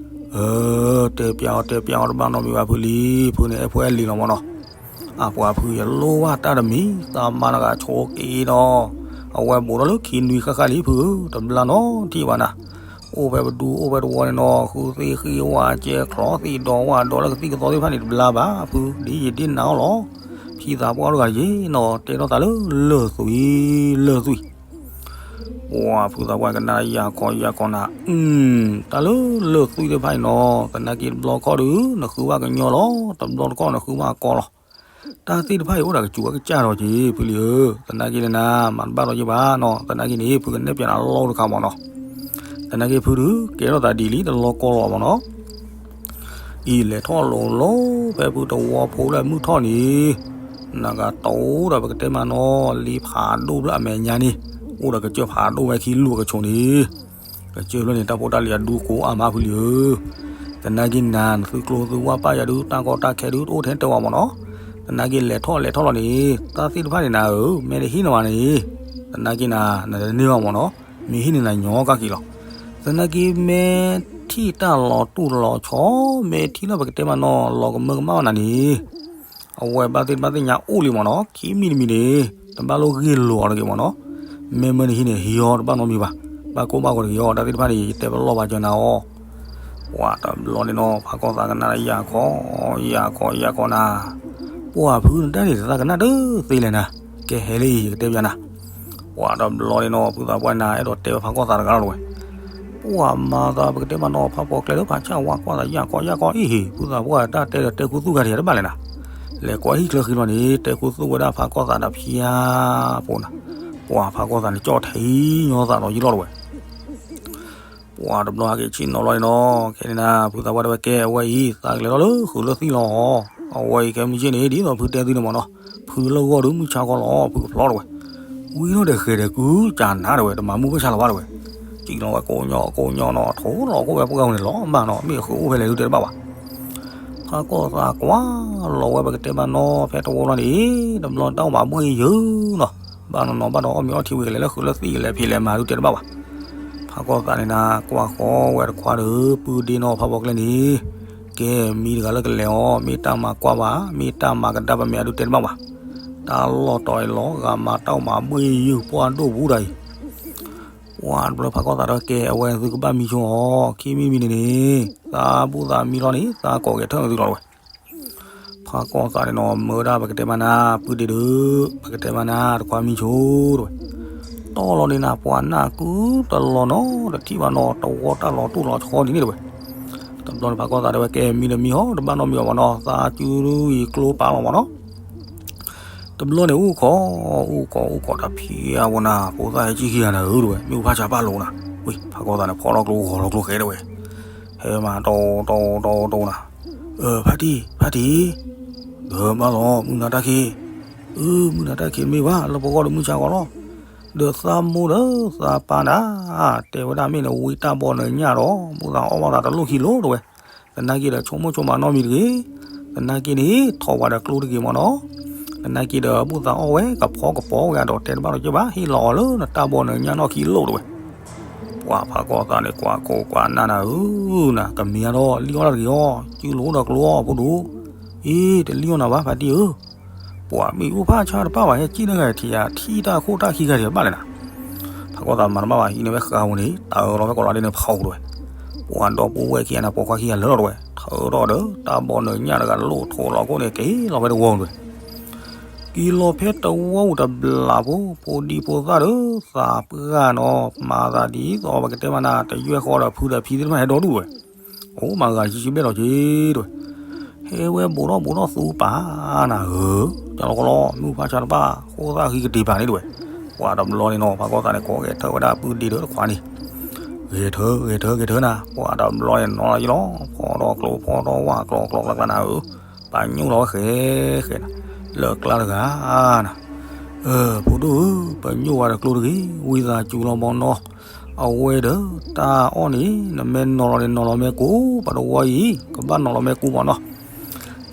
အၢ တဲပၠးအီၤတဲပၠးအီၤတဘၣ်နီတမံၤဘၣ်ဖုလံ, ဖုန့ၣ်အဲၣ်ဖိအဲၣ်လံၤလီၤမးနီၤ, အါ ပှၤဖု ယလိၣ်ဘၣ်တၢ်တမံၤ သးမါတဂၤဆိးက့ၤဒီး, အဝဲဘူးထီၣ်လၢခံနွံဃၣ်ဃၣ်လံဖုဧၢ, တဘျါနီတထံၣ်ဘၣ်နၤ, အိၣ်ဖဲပဒူအိၣ်ဖဲတဝီန့ၣ်နီၤ ဃုသ့ၣ်ဃံဝါကဲချီသ့ၣ်ဒီးဝၣ်ဒီးလၢကသံၣ်ကသီသ့ၣ်တဖၣ်န့ၣ် တဘျါဘၣ်ဖု ဒ်ယဒ့နၤအီၤလီၤ, ဖံသးပှၢ်တဂၤယ့နီၤ တဲထီၣ်သးလၢလၢၢ်သွံၣ်လၢၢ်သွံၣ် ပှၤဖုသးပှၢ်ကနၣ်ယၤခီယၤခီနၤ, တၢ်လၢလၢၢ်သွံၣ်သ့ၣ်တဖၣ်အံၤနီၤ သနာ်က့တဘျီခီၣ်ဒုး နဃုဘၣ်ကညီလီၤ, တဘျီတခီၣ်နဃုဘၣ်ကီလီၤ, တၢ်သ့ၣ်တဖၣ်အံၤအိၣ်ဒီးကစူၤအကစၢ်ဒီးက့ၤ ဖုလံဧၢ, သနာ်က့န့ၣ်နၤ မၤတဘၣ်ဒီးယဘၣ်နီၤ, သနာ်က့န့ၣ် ဖုကနဲၣ်ပၠးနၤလီၢ်တခါမးနီၤ, သနာ်က့ဖုဒုး ကဲထီၣ်သးဒ်လံတလီၢ်ကီလီၤမးနီၤ အံၤလဲၤထီၣ်လိၤလိၤ ဖဲဖုတဝီဖိလၢမုၢ်ထီၣ်န့ၣ်, နဂၤတိၤဒီးပကတဲမးနီၤ လံဖးဒိၣ်ဖျၢၣ်အမဲာ်ညါန့ၣ်, အိၣ်ဒီးကစၢၢ်ဖးဒိၣ်ဝဲခံလူၢ်ကဆိးန့ၣ်, ကစၢၢ်ဖျၢၣ်န့ၣ် တၢ်ဖိတၢ်လံၤအဒူကိးအါမးဖုလံဧၢ, သနာ်က့နၤ နသုကျိၤသုဝၢ်ပာ်ယၤဒုး တၢ်ကီတၢ်ခဲဒုး တအိၣ်ထဲတၢ်ဝဲမၢ်နီၤ, သနာ်က့လဲၤထီၣ်လဲၤထီၣ်လီၤန့ၣ် တၢ်သ့ၣ်တဖၣ်န့ၣ်နၤဧၢ မ့ၢ်တဟံးန့ၢ်ဘၣ်န့ၣ်, သနာ်က့နၤ နတန့ၢ်ဘၣ်မၢ်နီၤ, မ့ၢ်ဟံးန့ၢ်နၤညီကၣ်က့ၤလီၤ, သနာ်က့မ့ၢ်ထံၣ်တၢ်လီၤတူၢ်လီၤဆီ မ့ၢ်ထံၣ်လၢပကတဲမးနီၤ လီၤကမၢကမၣ်နၤန့ၣ် အဝဲဘၣ်သ့ၣ်တဖၣ်သ့ၣ်ညါအိၣ်လံမၢ်နီၤ, ခံမံၤတမံၤန့ၣ် တဘၣ်လိၣ်ဂ့ၢ်လိာ်အီၤတဂ့ၤမၢ်နီၤ, မ့မ့ၢ်နဟံးန့ၢ်ဟံးအီၤတဘၣ်နီတမံၤဘၣ်, ဘၣ်ကိၢ်ဘၣ်ဂီၤတဂ့ၤအီၤ တၢ်သ့ၣ်တဖၣ်န့ၣ် ယတဲပလီၢ်ဘၣ်ကၢနၤအီၤ, ပှၤတဘျီန့ၣ်နီၤ ဖးကီၢ်သးကနၣ်ဒီးယၤခီ, ယၤခီ ယၤခီနၤ, ပှၤဖုနတၢ်န့ၣ် တသးကနၣ်တသ့လဲၣ်နၤ, ကဲဟဲလၢအံၤ ယကတဲပျးနၤ ပှၤတဘျီန့ၣ်နီၤ ဖုသးပှၢ်နၤ အဲၣ်ဒိးတဲဝဲဖးကီၢ်သးတဂၤလီၤတဝဲ, ပှၤမၤသးပကတဲမးနီၤ ဖးပိာ်ကျဲလၢဖးဆၣ်ဝါကွၢ်သးယၢ်ကီယၢ်ကီအံၤဟ့ၣ် ဖုသးပှၢ်တၢ်တဲဒီးတဲခူသူၣ်ဂၤဒံးတဘၣ်လဲၣ်နၤ, လဲၤကွၢ်ဟံၣ်ချၢဃံလီၤန့ၣ် တဲခူသူၣ်ဝဲဒၣ်ဖးကီၢ်သးတဖျါဖိနၤ, ပှၤဖးကီၢ်သးန့ၣ် ကၠီၣ်ထဲအံၤညီသးဒီးယံၤလီၤတဝဲ ပှၤတဘျီဟဲက့ၤဆ့ၣ်နီၤလီၤန့ၣ်နီၤ ခဲန့ၣ်နၤ ဖုသးပှၢ်တဲဝဲကဲ အဝဲအံၤ သးကလဲၤထီၣ်လၢဃုာ်လၢသံၣ်လီၤ, အဝဲအံၤကဲမုၢ်က့ၢ်န့ၣ် ဒ်သိးဖုတဲသုန့ၣ်မၢ်နီၤ, ဖုလၢဂီၢ်ဒုးမုၢ်ဆါခီလီၤ ဖုကဖျီတဝဲ, ဝံၤထီၣ်ဒီးဃဲၤဒီးကုကနၤတဝဲ တမၤမုၢ်ဘၣ်ဆါလီၤဘၣ်တဝဲ, စံၣ်လီၤဝဲကိးညီကိးညီနီၤ ထိးလီၤကိးဝဲပှၢ်ဝဲန့ၣ်လီၤမၢ်နီၤ မ့ၢ်ဃုာ်အိၣ်ဖဲလဲၣ်ဒုးတဲတဘၣ်ဘၣ် ဖးကီၢ်သးကွၢ်လီၤဝဲပကတဲမးနီၤ ဖဲတဝီလီၤန့ၣ် တဘျီတၢ်အိၣ်မးဘှ့ၣ်ယုာ်နီၤ, ဘၣ်နီၤနီၤဘၣ်ဒီးအီၣ်မ့ၤအီထံဝံၤကလဲၤလၢဃုာ်လၢသံၣ်ကလဲၤဖံးလဲၤမၤဒုးတဲတဘၣ်ဘၣ်, ဖးကီၢ်သးန့ၣ်နၤ ကွၢ်ဃီဝဲတခွါဒီး ပုၢ်ဒ့နီၤဖးပိာ်ကျဲန့ၣ်, ကဲမံၤတဂၤလၢကလဲၤအီၤ မ့ၢ်တၢ်မၤကွၢ်ဘၣ် မ့ၢ်တၢ်မၤကဒါပမဲာ်အဒုးတဲတဘၣ်ဘၣ်, တၢ်လီၢ်တီၤအံၤလီၤ ဂၤမၤတၢ်အိၣ်မးဘှ့ၣ်ယုာ်ပှၢ်ဒိၣ်ပူၤတၢ်အံၤ ပှၤတဘျီဖးကီၢ်သးဒီးကဲ အဝဲသုကဘၣ်မံဆိအီၤ ခံမံၤမံၤန့ၣ်န့ၣ် သးဘူၣ်သးမံလီၤန့ၣ် သးကိးကဲထၢၣ်သုလီၤတဝဲ, ဖးကီၢ်သးန့ၣ်နီၤ မၢဝဲဒၣ်ပကတဲမးနၤ ပုၢ်ဒ့ဒီး ပကတဲမးနၤ တခွါမံဆိတဝဲ, တီၢ်လီၤန့ၣ်နၤ ပှၤနၢ်ကုတလီၤနီၤ တထံၣ်ဘၣ်နီၤ တဝီတၢ်လီၤတူၢ်လီၤဆီန့ၣ်န့ၣ်တဝဲ, တဘျီန့ၣ်ဖးကီၢ်သးတဲဝဲကဲ မံဒီးမံဟီ တဘၣ်နီတမံၤအီၤမၢ်နီၤ သးစုယံၤကျိပာ်လီၤမၢ်နီၤ တဘျီန့ၣ် အိၣ်ခိး, အိၣ်ခိး အိၣ်ခိးတၢ်ဖံးအဝဲနၤ ဖိသၣ်ဟဲကံၣ်ခံဂၤနၤဧၢတဝဲ မ့ၣ်အူဖးဆါပာ်လိာ်နၤ, ဝံၤ ဖးကီၢ်သးန့ၣ် ဖီထီၣ်ကျိဂီၤလီၤကျိဃဲတဝဲ, ဟဲမၤတီတီတီတီနၤ, အၢ ဖါတံၢ် ဖါတံၢ်, ဒီးဘၣ်လီၤ မုၢ်နၤတၢ်ခံ, အၢ မုၢ်နၤတၢ်ခံမ့ၢ်ဘၣ် လၢပဂီၢ်ဒီးမုၢ်ဆါဂီၤလီၤ, ဒီးသးမိၢ်ဒီးသးပၢ်နၤ, တဲဝဲဒၣ်မ့ၢ်နဝံတၢ်ဘီနညၣ်ဒီး မုၢ်သးအီၣ်ဘၣ်သးတလိၣ်ခံလိာ်တဝဲ သနာ်က့ဒီး ဆိကမိၣ်ဆိကမးနီတမံၤတဂ့ၤ. သနာ်က့န့ၣ် ထီၣ်ဝဲဒီးကျိတဂ့ၤမၢ်နီၤ. သနာ်က့ဒီး ဘူၣ်သးအီၣ်ဝဲ ကဖီကပီၤဝဲအဒီးတဲတဘၣ်ဒီးက့ၤဘၣ် ဟ့ၣ်လီၤအီၤလၢနတၢ်ဘီနညၣ်နီၢ်ခံလိာ်တဝဲ. ပှၤဖးကီၢ်သးန့ၣ် ကွၢ်ကိးကွၢ်နၢ်နၤဧၢ, နကမ့ၢ်အါထီၣ်လံၣ်အီၣ်တၢ်တဂ့ၤအီၤ, စုလိာ်အိၣ်ဒီးကျိအီၣ်ဖိဒိၣ်, အ့ တလံၣ်အီၣ်နၤဘၣ်ဖါတံၢ်ဧၢ. ပှၤမ့ၣ်အူဖးဆါတပၣ်ဘၣ် ဟဲကံၣ်နဂၤထံၣ်ယၤ ထံၣ်တၢ်ခိၣ်တၢ်ခံဂၤဒံးဘၣ်လဲၣ်နၤ. ဖးကီၢ်သးမၤတဘၣ်ဘၣ် ဟံးန့ၢ်ဝဲဃာ်ဝဲန့ၣ် တၢ်အၢၣ်လီၤဝဲကိးလီၤဒ်န့ၣ်ဖီတဝဲ. ပှၤဒီပုၢ်ဝဲၢ်ခံဂၤန့ၣ် ပိာ်ခွါခံဂၤလၢာ်လီၤတဝဲ ထၢထီၣ်ဒီး တၢ်ဘီနညၣ်တဂၤလိၣ်ထိးလီၤခိၣ်န့ၣ် က့ၤလီၤဖဲတဝီတဝဲ. က့ၤလီၤဖဲတဝီအိၣ်တဘျီဖိ ဖိဒံဖိသၣ်ဒီး သးပှၢ်နီၤ မၤသးဒ်သိးပကတဲမးနၤ တယွဲၢ်ဃီဒီးဖုဒီးဖံသ့ၣ်တဖၣ်ဟဲဒီဒူၣ်ဝဲ. အိၣ်မးဂၤယံၤဘဲၣ်လီၤက့ၤတဝဲ. ဟဲဝဲဘူးထီၣ်ဘူးထီၣ်သူပာ်နၤဧၢ, တၢ်လီၤကီလီၤ မ့ၣ်အူဖးဆါတပၣ် ဃိၣ်သၣ်ဃံကတ့ၤပာ်န့ၣ်တဝဲ. ပှၤတဘျီန့ၣ်နီၤ ဖးကီၢ်သးန့ၣ် ကိးဂဲၤထၢဝဲဒၣ်ပုၢ်ဒ့ဒီးတခွါန့ၣ် ဂဲၤထၢ ဂဲၤထၢ ဂဲၤထၢနၤ. ပှၤတဘျီန့ၣ်နီၤလီၤယလီၤ ဖီထီၣ်ကျိဖီထီၣ်ဝၣ်ကျီကျီကျါကျါနၤဧၢ, ပာ်ညိၣ်လီၤဝဲဃဲဃဲနၤ လၢကျါတဂၤနၤ. ဖိဒိၣ်ဧၢ, ပညိၣ်ဝဲဒီးကျိတဂ့ၤ, ဝံသးစူၤလီၤမၢ်နီၤ. အဝဲဒီးတၢ်အီၣ်န့ၣ် နမ့ၢ်နီၤလီၤန့ၣ် နီၤလီၤမ့ၢ်ကိၢ် ပတဝီအံၤ ကဘၣ်နီၤလီၤမ့ၢ်ကိၢ်မၢ်နီၤ.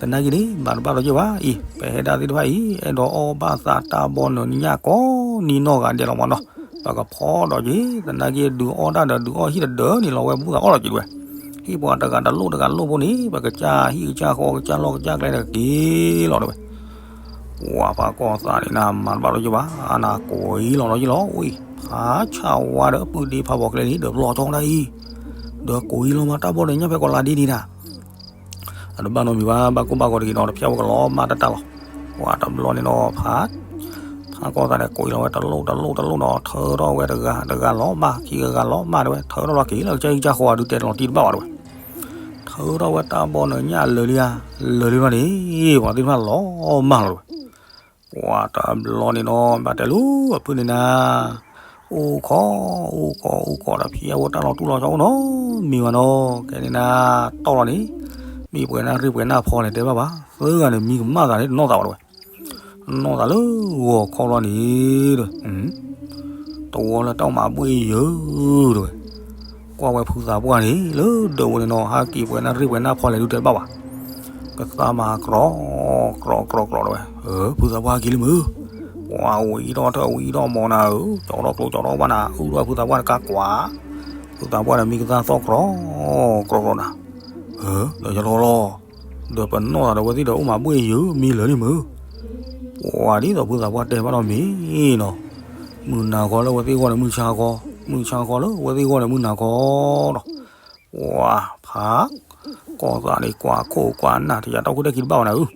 သနာ်က့န့ၣ် မၤတဘၣ်လီၤက့ၤဘၣ်အံၤ ပဟဲဒၣ်သ့ၣ်တဖၣ်အံၤ အဲၣ်ဒိးအီၣ်ဘၣ်သးတၢ်ဘီနညၣ်ကိးနံၤနီၢ်ဂၤဒဲးလီၤမၢ်နီၤ. ပကဖီဒီးက့ၤ သနာ်က့ဒုးအီၣ်တၢ်ဒီးဒုးအီၣ်ဟံၣ်တဒၢန့ၣ်လီၤဝဲဘူၣ်သးအီၣ်လီၤက့ၤတဝဲ. ဟံၣ်ပှၤတဂၤတလိၣ်တဂၤလိၣ်ဖိန့ၣ် ပကစၢ်ဟံၣ်ကစၢ်ဃီကစၢ်လီၢ်ကစၢ်ကျဲန့ၣ်က့ၤလီၤတဝဲ. ပှၤဖးကီၢ်သးန့ၣ်နၤ မၤတဘၣ်လီၤက့ၤဘၣ် နၤကိးအံၤလီၤလီၤက့ၤလီၤ ဝံၤ ဖးဆၣ်ဝါဒီးပုၢ်ဒ့ဖးပိာ်ကျဲန့ၣ် ဒီးပျီၢ်ကၠီဒၣ်အံၤ ဒီးကိးအံၤလီၤမးတၢ်ဘီနညၣ်ဖဲကိးလါဒ်န့ၣ်နၤ အတဘၣ်နီတမံၤဘၣ် ဘၣ်ကိၢ်ဘၣ်ဂီၤတဂ့ၤနီၤ တဖျါဝဲကလီၤမၢ်တၢ်တၢ်လီၤ. ပှၤတဘျီန့ၣ်နီၤ ဖး ဖးကီၢ်သးန့ၣ်ကိးအံၤလီၤဝဲတလိၣ်တလိၣ်တလိၣ်နီၤ ထၢထီၣ်ဝဲတဂၤတဂၤလီၤမၢ် ခံဂၤဂၤလီၤမၢ်တဝဲ ထၢထီၣ်လီၤက့ၤလၢကစၢ်ဟံၣ်ကစၢ်ဃီအဒုးတဲတလီၤတံၢ်တဘၣ်ဘၣ်တဝဲ. ထၢထီၣ်ဝဲတၢ်ဘီနညၣ်လၢာ်လံဧါ လၢာ်လံလီၤန့ၣ် ပှၤသ့ၣ်တဖၣ်လီၤမၢ်လီၤတဝဲ. ပှၤတဘျီန့ၣ်နီၤ ဘၣ်တဲလူၤအဖုန့ၣ်နၤ အိၣ်ခိး အိၣ်ခိး အိၣ်ခိးဒီးဖံးအဝဲတၢ်လီၤတူၢ်လီၤဆီအိၣ်နီတမံၤဘၣ်နီၤ ကဲန့ၣ်နၤ တီၢ်လီၤန့ၣ် မ့ၢ်ပှဲၤနၢ်ရ့ၣ်ပှဲၤနၢ်ဖီလဲၣ်တဲဘၣ်ဘၣ် သၢဂၤန့ၣ် မံကမၣ်သးန့ၣ်တနီၢ်သးဘၣ်တဝဲ နီၢ်သးလၢဂီၤခီလီၤန့ၣ်ဒီး တဝီလၢတၢ်အိၣ်မးဘှ့ၣ်ယုၢ်တဲဝဲ, ကွၢ်ဝဲဖုသးပှၢ်န့ၣ် လၢဒၢးဝဲန့ၣ်နီၤ ဟးက့ၤပှဲၤနၢ်ရံၣ်ပှဲၤနၢ်ဖီလဲၣ်ဒုးတဲတဘၣ်ဘၣ်, ကသါမၤကြီ ကြီကြီကြီတဲဝဲ, ဖုသးပှၢ်ဟဲက့ၤလံမုၢ်, ပှၤဝံၤထီၣ်ထၢၣ်ဝံၤထီၣ်မီၤနၤဧၢ, ကၠီထီၣ်ကျိကၠီထီၣ်ဘၣ်နၤ အုၣ်ထီၣ်ဖုသးပှၢ်န့ၣ်ကါကွၢ်, ဖုသးပှၢ်န့ၣ်မံကသါသီကြီ ကြီကြီနၤ, ဒီးယလီၤလီၤ, ဒီးပနီၣ်သးဒီးဝဲသ့ၣ်ဒီးအိၣ်မးဘှ့ၣ်ယုၢ်မံလၢာ်လံမုၢ်, ပှၤဒ်သိးဖုသးပှၢ်တဲဘၣ်ဒီးမ့ၢ်နီၤ, မုၢ်နၤဃီလၢဝဲသ့ၣ်ဂီၢ်န့ၣ်မုၢ်ဆါဃီ, မုၢ်ဆါဃီလၢဝဲသ့ၣ်ဂီၢ်န့ၣ်မုၢ်နၤဃီဒီး, ပှၤဖးကီၢ်သးန့ၣ်ကွၢ်ခိၣ်ကွၢ်နၢ် တယၤတၢ်ခိၣ်တၢ်ခံတဘၣ်ဝဲနၤဧၢ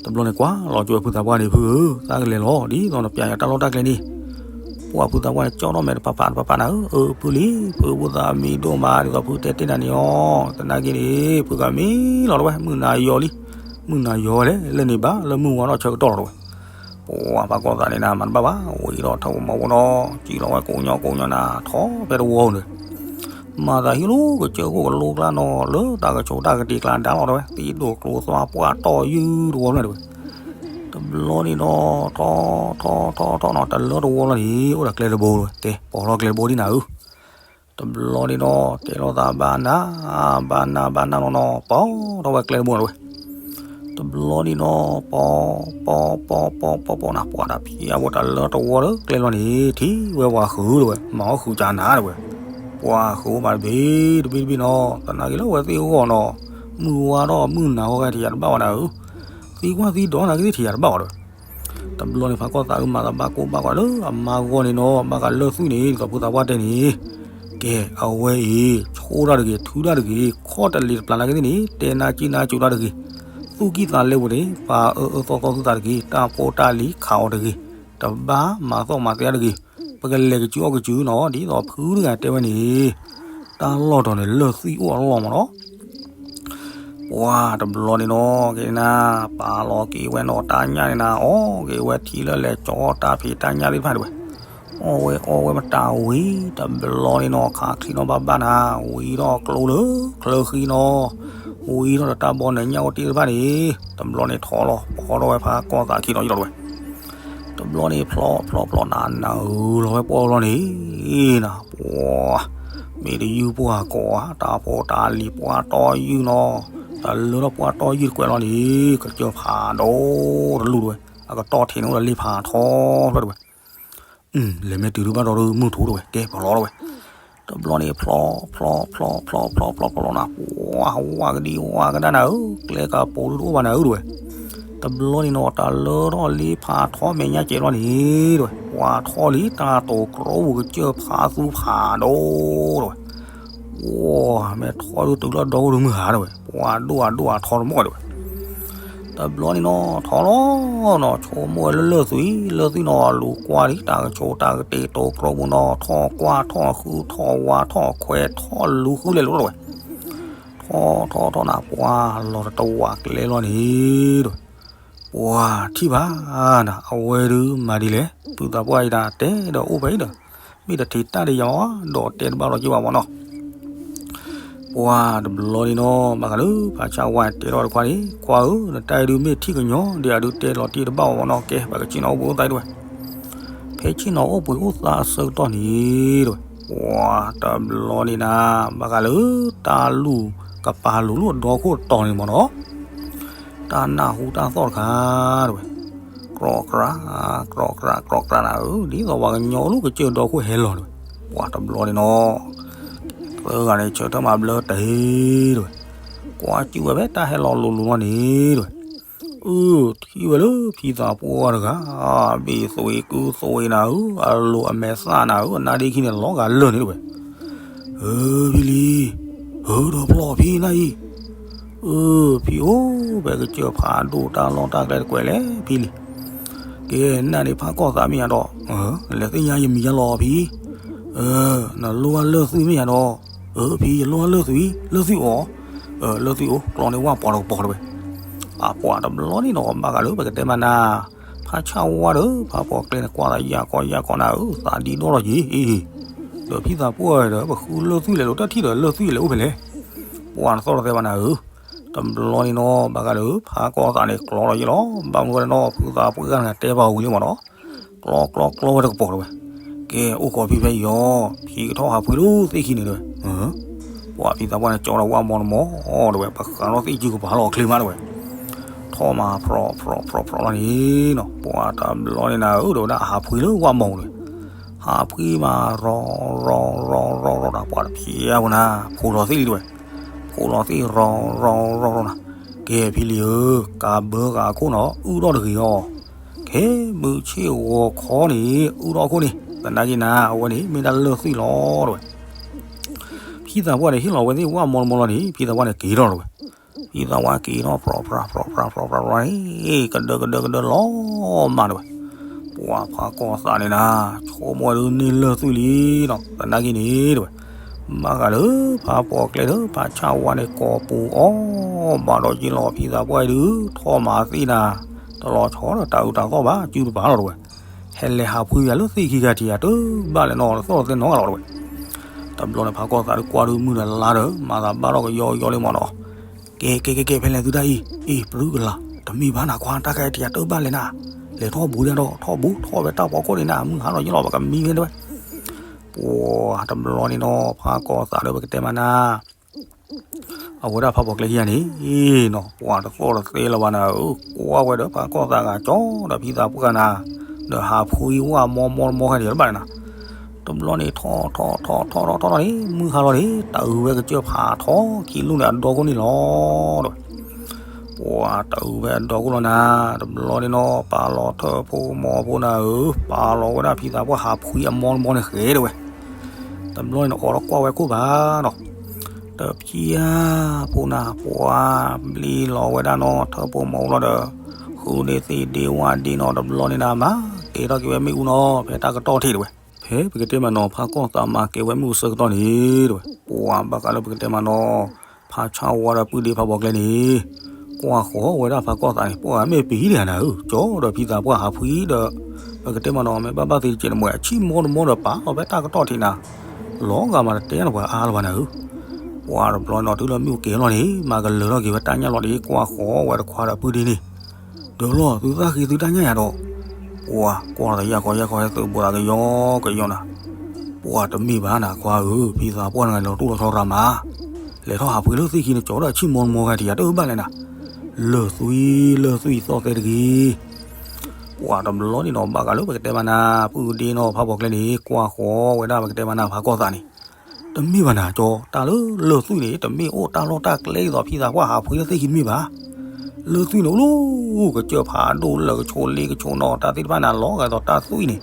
တဘျီန့ၣ်ကွၢ်လီၤကၠိဝဲဖုသးပှၢ်န့ၣ် ဖုဧၢ, သးကလဲၤလီၤ ဒ်သိးနပျဲယၤတၢ်လီၢ်တၢ်ကျဲန့ၣ်, ပှၤဖုသးပှၢ်န့ၣ် ကၠီထီၣ်မဲာ်တပၤပၤတပၤပၤနၤဧၢ, အၢ ဖုလံ, ဖုဖုသးမံဒိၣ်မး ဒ်သိးဖုတဲတ့ၢ်နၤန့ၣ်အီၤ, သနာ်က့န့ၣ် ဖုကမံလီၤတဝဲ မုၢ်နၤယီၤလံ, မုၢ်နၤယီၤဝဲလဲၣ် လၢန့ၣ်ဘၣ် လၢမုၢ်ဝါထီၣ်ဆၢကတီၢ်လီၤတဝဲ ပှၤဖးကီၢ်သးန့ၣ်နၤ မၤတဘၣ်ဘၣ်, ဝံၤဒီးထၢၣ်မီၤဝဲဒီး စံၣ်လီၤဝဲကိးညီကိးညီနၤ ထီၣ်ဖဲတဝီန့ၣ်, မၤသးဟံၣ်လီၤကစၢၢ်ခိၣ်ကလိကျါနီၤ လၢတၢ်ကဆိးတၢ်ကတ့ၤကျါဒါလီၤတဝဲ သံဒိၣ်ကျိသွါပှၢ်တီၢ်ယုၢ်တဝီဖျၢၣ်တဝဲ, တဘျီန့ၣ်ဒီး ထီၣ်ထီၣ်ထီၣ်ထီၣ်နီၤ တလၢတဝီလီၤန့ၣ် အိၣ်ဒီးကျဲတဘိဝဲ ကဲ ပိာ်ထီၣ်ကျဲတဘိဒ်နၤဧၢ တဘျီန့ၣ်ဒီး တဲလိာ်သးဘၣ်နၤ, ဘၣ်နၤ ဘၣ်နၤနီၤနီၤ ပိာ်ထီၣ်ဝဲကျဲတဘိန့ၣ်တဝဲ, တဘျီန့ၣ်ဒီး ပိာ် ပိာ် ပိာ် ပိာ် ပိာ် ပိာ်နၤ ပှၤတၢ်ဖံးအဝဲတၢ်လၢတဝီလၢကျဲလီၤန့ၣ် ထံၣ်ဝဲပှၤဃုာ်တဝဲ မၤအီၣ်ဃုာ်ကနၤတဝဲ, ပှၤဃုာ်အိၣ်မးတဘ့ၣ်တဘ့ၣ်တဘ့ၣ်နီၤ သနာ်က့လၢဝဲသ့ၣ်အဂီၢ်နီၤ, မုၢ်ဝါထီၣ်မုၢ်နၤဂီၢ်ဂဲၤထံးယၤတဘၣ်ဝဲနၤဧၢ, သံကွၢ်သံဒိးနၤကသ့ၣ်ထံးယၤတဘၣ်ဝဲတဝဲ တဘျီန့ၣ် ဖးကီၢ်သးအုးမၤသးဘၣ်ကိၢ်ဘၣ်ဂီၤလၢအမါဂီၢ်န့ၣ်နီၤ ဘၣ်ဃးလၢၢ်သွံၣ်န့ၣ် ဒ်သိးဖုသးပှၢ်တဲန့ၣ်, ကဲ အဝဲအံၤ ဆိၣ်တၢ်တဂ့ၤ ထုတၢ်တဂ့ၤ ခီၣ်တလံၤတပျၢ်နာ်က့သ့ၣ်န့ၣ် တဲနၢ်ကံနၢ်စူၤတၢ်တဂ့ၤ, သူၣ်ကံၢ်သးလဲပူၤန့ၣ် ပာ်အၢအၢသီသီသုသးတဂ့ၤ တၢ်ဖိတၢ်လံၤခးအီၤတဂ့ၤ, တဘၣ်မၤသီၣ်မၤသဲတဂ့ၤ, ပကလဲၤကစုၤအီၣ်ကစုၤနီၤ ဒ်သိးဖုတဂၤတဲဝဲန့ၣ်, တၢ်လီၢ်တီၤန့ၣ် လၢၢ်သွံၣ်အိၣ်အလီၢ်မးနီၤ ပှၤတဘျီန့ၣ်နီၤ ကဲနၤ ပာ်လီၤက့ၤဝဲနီၣ်တၢ်ညၣ်န့ၣ်နၤ အီၣ်က့ၤဝဲထံလၢလဲၤကၠီတၢ်ဖံးတၢ်ညၣ်သ့ၣ်တဖၣ်တဝဲ, အီၣ်ဝဲအီဝဲမတၤဝံၤ တဘျီန့ၣ်နီၣ် ခးချံနီၣ်ဘၣ်ဘၣ်နၤ ဝံၤထီၣ်ကျိလၢချၢဃံနီၣ်, ဝံၤထီၣ်ဒီးတၢ်ဘီနၢ်ညၣ်အိၣ်တ့ၢ်တဖၣ်န့ၣ်, တဘျီန့ၣ်ထီၣ်လီၤ ပီထီၣ်ဝဲဖးကီၢ်သးခံနီၣ်ယလီၤတဝဲ တဘျီန့ၣ်ဖျီဖျီဖျီနၤ နၤဧၢ လီၤဝဲပှီၢ်လီၤန့ၣ်, နၤ ပှၤ မ့ၢ်တယုၢ်ပှၤကိးဧါ တၢ်ဖိတၢ်လံၤပှၢ်တီၢ်ယုၢ်နီၣ်, တၢ်လၢထီၣ်ပှၢ်တီၢ်ယုၢ်တကွဲးလီၤန့ၣ်, ကစၢၢ်ဖးဒိၣ်တလူၢ်တဝဲ, အကတီၢ်ထံးန့ၣ်အိၣ်ဒီးလ့ဖးထီဖျၢၣ်တဝဲ လဲၤမ့ၢ်တုၤဒုဘၣ်ဒီဒုမုၢ်ထူတဝဲ ကဲပလီၤတဝဲ, တဘျီန့ၣ်ဖျီ ဖျီ ဖျီ ဖျီ ဖျီ ဖျီ ဖျီ ဖျီနၤ ပှၤဝါကဒံဝါကဒါနၤဧၢ ကျဲကပိာ်ဒုတအိၣ်ဘၣ်နၤဧၢတဝဲ, တဘျီန့ၣ်နီၣ် တၢ်လၢထီၣ်လ့ဖးထီမဲာ်ညါကဲးလီၤန့ၣ်တဝဲ, ပှၤထီၣ်လံတၢ်တိာ်ကြီပူၤကစၢၢ်ဖးသူဖးဒိၣ်တဝဲ ပှၤမ့ၢ်ထီၣ်ဒုတုၤလီၤဒီခိၣ်ဒုမုၢ်ဟါတဝဲ ပှၤဒိၣ်အဒိၣ်အထီတမီၢ်တဝဲ, တဘျီန့ၣ်နီၣ် ထီၣ်လီၤနီၣ် ဆိကမိၣ်ဝဲလၢလၢၢ်သွံၣ် လၢၢ်သွံၣ်နီၣ် လူၤကွၢ်ဒံး တၢ်ကဆိးတၢ်ကတ့ၤတိာ်ကြီပူၤနီၣ် ထီၣ်ကွၢ်ထီၣ်ဃုထီၣ်ဝါထီၣ်ခွဲးထီၣ်လူၤဃုလဲၤလိာ်တဝဲ, ထီၣ်ထီၣ်ထီၣ်နၤ ပှၤလီၤတဝးကျဲလီၤန့ၣ်တဝဲ, ပှၤထံၣ်ဘၣ်နၤ အဝဲဒုးမၤဒ်လဲၣ် ဖုသးပှၢ်အံၤနၤ တဲဒီးအိၣ်ဖဲအံၤဒီး မ့ၢ်တထံးတၢ်ဒီးယၤမး ဒီးတဲတဘၣ်လီၤက့ၤဘၣ်မးနီၤ ပှၤတဘျီန့ၣ်နီၤ ဘၣ်ဃးလၢဖးဆၣ်ဝါတဲထီၣ်တခွါန့ၣ် ခွါဧၢ နတၢ်အံၤဒုးမ့ၢ်ထံၣ်ကညီဒီး အဒုးတဲလီၤတ့ၢ်တဘၣ်အီၤမးနီၤ ကဲ ပကဆ့ၣ်နီၤအိၣ်ဘှံးအိၣ်သါတဝဲ ဖဲဆ့ၣ်နီၤအိၣ်ဘှံးအိၣ်သါအဆၢကတီၢ်န့ၣ်တဝဲ ပှၤတဘျီန့ၣ်နၤ ဘၣ်ဃးလၢတၢ်လူၢ်ကပၤလူၤလိာ်ဒီခိၣ်တီၤန့ၣ်မးနီၤ တၢ်နၢ်ဟူတၢ်သီၣ်တခါတဝဲ ကြီကြၤ ကြီကြၤ ကြီကြၤနၤဧၢ ဒ်သိးပှၤကညီအိၣ်လၢကစၢၢ်ဒီခိၣ်ဟဲလီၤတဝဲ ပှၤတဘျီန့ၣ်နီၤ သၢဂၤန့ၣ်ဆၢထၢၣ်မၤဘျၢတ့ၢ်တဝဲ ကွၢ်စူၣ်ဝဲဖဲတၢ်ဟဲလီၤလိၤလိၤလီၤန့ၣ်တဝဲ အၢ ထံၣ်ဝဲလၢဖံသးပှၢ်တဂၤ ဘ့ၣ်သွံၣ်ကုသွံၣ်နၤဧၢ အလိၤအမဲာ်သၣ်နၤဧၢ အနါဒ့ခံန့ၣ် လီၤဂာ်လၢာ်န့ၣ်တဝဲ ဧၢ ဖံလံ ဧၢ ဒီးဖျီၣ်ဖံနၤအံၤ အၢ ဖံအိၣ်ဖဲကစၢၢ်ဖးဒိၣ်တၢ်လီၢ်တၢ်ကျဲတကွဲးလဲၣ်ဖံလံ ကဲ နၤန့ၣ်ဖးကီၢ်သးမ့ၢ်ယၤဒီး လဲၤသ့ၣ်ညါယမံၤယါလီၤဖံ နလိၣ်ဘၣ်လၢၢ်သွံၣ်မ့ၢ်ယၤဒီး အၢ ဖံယလိၣ်ဘၣ်လၢၢ်သွံၣ် လၢၢ်သွံၣ်အိၣ် လၢၢ်သွံၣ်အိၣ် ကျီန့ၢ်ဝၣ်ပှၤတကပီၤတဝဲ အပှၤတဘျီန့ၣ်နီၤ ဘၣ်ဃးလၢပကတဲမးနၤ ဖးဆၣ်ဝါဒီး ဖးပှၢ်ကျဲန့ၣ် ကွၢ်သးယၢ်ကီယၢ်ကီနၤဧၢ သးဒံးဒီလီၤက့ၤ ဒီးဖံသးပှၢ်ဒီး ပဃုလၢၢ်သွံၣ်လဲၤလိာ်တၢ်ထံၣ်ဒီး လၢၢ်သွံၣ်လဲၤအိၣ်ဖဲလဲၣ် ပှၤတသီၣ်တသဲဘၣ်နၤဧၢ တဘျီန့ၣ်နီၤ ဘၣ်ဃးဒီး ဖးကီၢ်သးန့ၣ် ကျီလီၤယ့ၣ်လီၤ ဘၣ်မနုၤဃိလဲၣ်နီၤ ဖုသးပှၢ်တဂၤန့ၣ် တဲဘၣ်ဝံၤလံမးနီၤ ကျီကျီကျီဝဲတကပီၤတဝဲ ကဲ အိၣ်ခိးဖံဖဲအံၤအီၤ, ဖံကထီၣ်ဟးဖှံလၢသ့ၣ်ခံန့ၣ်တဲဝဲ. ပှၤဖံသးပှၢ်န့ၣ် ကၠီဒီးဝၣ်မီတမီတဲဝဲ, ပဃးထီၣ်သ့ၣ်စုကပၤလီၤအချ့မးတဲဝဲ. ထီၣ်မးဖြီဖြီဖြီဖြီလီၤန့ၣ်နီၤ, ပှၤတဘျီန့ၣ်နၤဧၢ တဲဝဲဒၣ် ဟးဖှံလၢဝၣ်မီတဲဝဲ. ဟးဖှံမးရီၤရီၤရီၤရီၤရီၤဒီး ပှၤတဖျဲးဖိနၤ ဖိးလီၤသ့ၣ်လံတဲဝဲ. ဖိးလီၤသ့ၣ်ရီၤရီၤရီၤရီၤနၤ. ကဲဖံလံၤဧၢ, ကးဘၢဃာ်အခိၣ်နီၤ အုၣ်ထီၣ်တဂ့ၤအီၤ. ခဲမုၢ်ဆ့ၣ်ဂီၤခီန့ၣ် အုၣ်ထီၣ်အခိၣ်န့ၣ် သနာ်က့နၤ အဝဲန့ၣ် မ့ၢ်ဒၣ်လၢၢ်သွံၣ်လီၤတဲဝဲ. ဖံသးပှၢ်န့ၣ် ဟ့ၣ်လီၤဝဲသ့ၣ်ဝၣ်မီတမီလီၤန့ၣ် ဖံသးပှၢ်န့ၣ်က့ၤထီၣ်တဲဝဲ. ဖံသးပှၢ်က့ၤထီၣ်ဖြီဖြီဖြီဖြီန့ၣ် ကဒၢကဒၢကဒၢလီၤမးတဲဝဲ. ပှၤဖးကီၢ်သးန့ၣ်နၤ ဆိကမိၣ်ဝဲဒၣ်န့ၢ်လၢၢ်သွံၣ်လံနီၤ သနာ်က့န့ၣ်တဲဝဲ. ဘၣ်ဃးလၢဖးပိာ်ကျဲဒီး ဖးဆၣ်ဝါန့ၣ် ကိးပူၤအီၣ်ဘၣ်ဒီးက့ၤလီၤ ဖံသးပှၢ်အံၤဒုး ထီၣ်မၤသ့ၣ်နၤ တလီၤဆီဒီးတၢ်အုးတၢ်သီၣ်ဘၣ် စုတပၤလီၤတဲဝဲ. ဟဲလဲၤဟးဖှံယၤလၢသ့ၣ်ခံဂၤထံးယၤတဘၣ်လဲၣ်နီၤ တသီၣ်တသဲနီတဂၤလီၤတဲဝဲ. တဘျီန့ၣ် ဖးကီၢ်သးဒုးကွၢ်ဒုးမုၢ်ဒီးလါဒီး မၤသးဘၣ်ထီၣ်ကယီကယီလံမးနီၤ. ကဲကဲကဲကဲ ဖဲလဲၣ်သုတၢ်အံၤ အ့ၣ် ပရုကလာ် တမ့ၢ်ဘၣ်နၤခွါ တၢ်ခဲထံးယၤတဘၣ်လဲၣ်နၤ. လဲၤထီၣ်ဘူးဒၣ်ဒီး ထီၣ်ဘူးထီၣ်ဝဲတၢ်ဖီခိၣ်န့ၣ်နၤ မုၢ်ဟါလီၤယ့ၢ်လီၤ ပကမံဖဲတဲဝဲ. ပှၤတဘျီန့ၣ်နီၤ ဖးကီၢ်သးဒီး ပကတဲမးနၤ အဝဲဒၣ်ဖးပိာ်ကျဲခံဂၤန့ၣ်နီၤ ပှၤတသီၣ်တသဲလၢၤဘၣ်နၤဧၢ, ကွၢ်ဝဲဒီးဖးကီၢ်သးဂၤကၠီဒီးဖံသးပှၢ်နၤ, ဒီးဟးဖှံဝၣ်မီမီတမီခဲထံးတဘၣ်နၤ. တဘျီန့ၣ်ထီၣ်ထီၣ်ထီၣ်ထီၣ်ထီၣ်ထီၣ်န့ၣ် မုၢ်ဟါလီၤန့ၣ် တၢ်အုးဝဲကစၢၢ်ဖးထီခံလူၢ်န့ၣ် အဒီခိၣ်န့ၣ်လီၤတဲဝဲ. ပှၤတၢ်အုးဝဲအဒီခိၣ်လီၤနၤ, တဘျီန့ၣ်နီၤ ပာ်လီၤထၢၣ်ဖိမီၤဖိနၤဧၢ, ပာ်လီၤဝဲဒၣ်ဖံသးပှၢ်ဟးဖှံအမီတမီန့ၣ်ဃဲတဲဝဲ. တဘျီန့ၣ် အိးထီၣ်ကွၢ်ဝဲခိၣ်ဘၣ်နီၤ, တဖျံဖိနၤ ပှၤဘျံလီၤဝဲဒၣ်နီၤ ထၢၣ်ဖိမီၤဖိလီၤဒီး ဃုဒ့သ့ၣ်ဒ့ဝါဒ့နီၤ တဘျီန့ၣ်နၤ မၤကဲထီၣ်က့ၤဝဲမ့ၣ်အူနီၤ ဖဲတၢ်ကတီၢ်ထံးတဲဝဲ. ဖဲပကတဲမးနီၤ ဖးကီၢ်သးမၤကဲဝဲမ့ၣ်အူဆၢကတီၢ်န့ၣ်တဲဝဲ, ပှၤဘၣ်ဃးလၢပကတဲမးနီၤ ဖးဆၣ်ဝါဒီးပုၢ်ဒ့ဖးပိာ်ကျဲန့ၣ် ကွၢ်ဃီၤဝဲဒၣ်ဖးကီၢ်သးန့ၣ် ပှၤမ့ၢ်ပံၤဒံးဧါနၤဧၢ, ကၠီဒီးဖံသးပှၢ်ဟးဖှံဒီး ပကတဲမးနီၤ မ့ၢ်ဘၣ်ဘၣ်သ့တစဲးတမှဲၤ အဆံၣ်မီတမီဒီးပာ်လီၤဖဲတၢ်ကတီၢ်ထံးနၤ, လီၤဂာ်မးတတဲနပှၤအါလၢၤဘၣ်နၤဧၢ. ပှၤတဘျီနီၤ တုၤလၢမ့ၣ်အူကဲၤလီၤန့ၣ် မၤကလၢၤထီၣ်က့ၤဝဲတၢ်ညၣ်လီၤဒီး ကွၢ်ဃီၤဝဲတခွါဒီးပုၢ်ဒ့န့ၣ် ဒီးလီၤ သုသၣ်ဃ့သုတၢ်ညၣ်ယၤဒီး ပှၤကွၢ်လီၤသးယၢ်ကီယၢ်ကီ ဟဲသုးဘူးသးကယီကယီနၤ, ပှၤတမ့ၢ်ဘၣ်နၤခွါဧၢ, ဖံသးပှၢ်နဂၤလီၤတူၢ်လီၤဆီရၤမး, လဲၤထီၣ်ဟးဖှံလၢသ့ၣ်ခံန့ၣ် ကၠီဒီးအဆံၣ်မီတမီဂၤထံးယၤတဘၣ်လဲၣ်နၤ, လၢၢ်သွံၣ် လၢၢ်သွံၣ်သီၣ်သဲတဂ့ၤ ပှၤတဘျီန့ၣ်နီၤ ဘၣ်ဃးလၢပကတဲမးနၤ ပုၢ်ဒ့နီၤ ဖးပိာ်ကျဲန့ၣ် ကွၢ်ဃီၤဝဲဒၣ်ပကတဲမးနၤ ဖးကီၢ်သးန့ၣ်, တမ့ၢ်ဘၣ်နၤကၠီ တၢ်လၢလၢၢ်သွံၣ်န့ၣ် တမ့ၢ်အိၣ်တၢ်လီၢ်တၢ်ကျဲဒ်သိးဖံသးပှၢ်ဟးဖှံလၢသ့ၣ်ခံတမ့ၢ်ဘၣ်. လၢၢ်သွံၣ်န့ၣ်အိၣ်လၢ ကစၢၢ်ဖးဒိၣ်လၢကဆိးလ့ကဆိးနီၤ တၢ်သ့ၣ်တဖၣ်နၤ လီၤဂာ်ဒ်သိးတၢ်သွံၣ်န့ၣ်,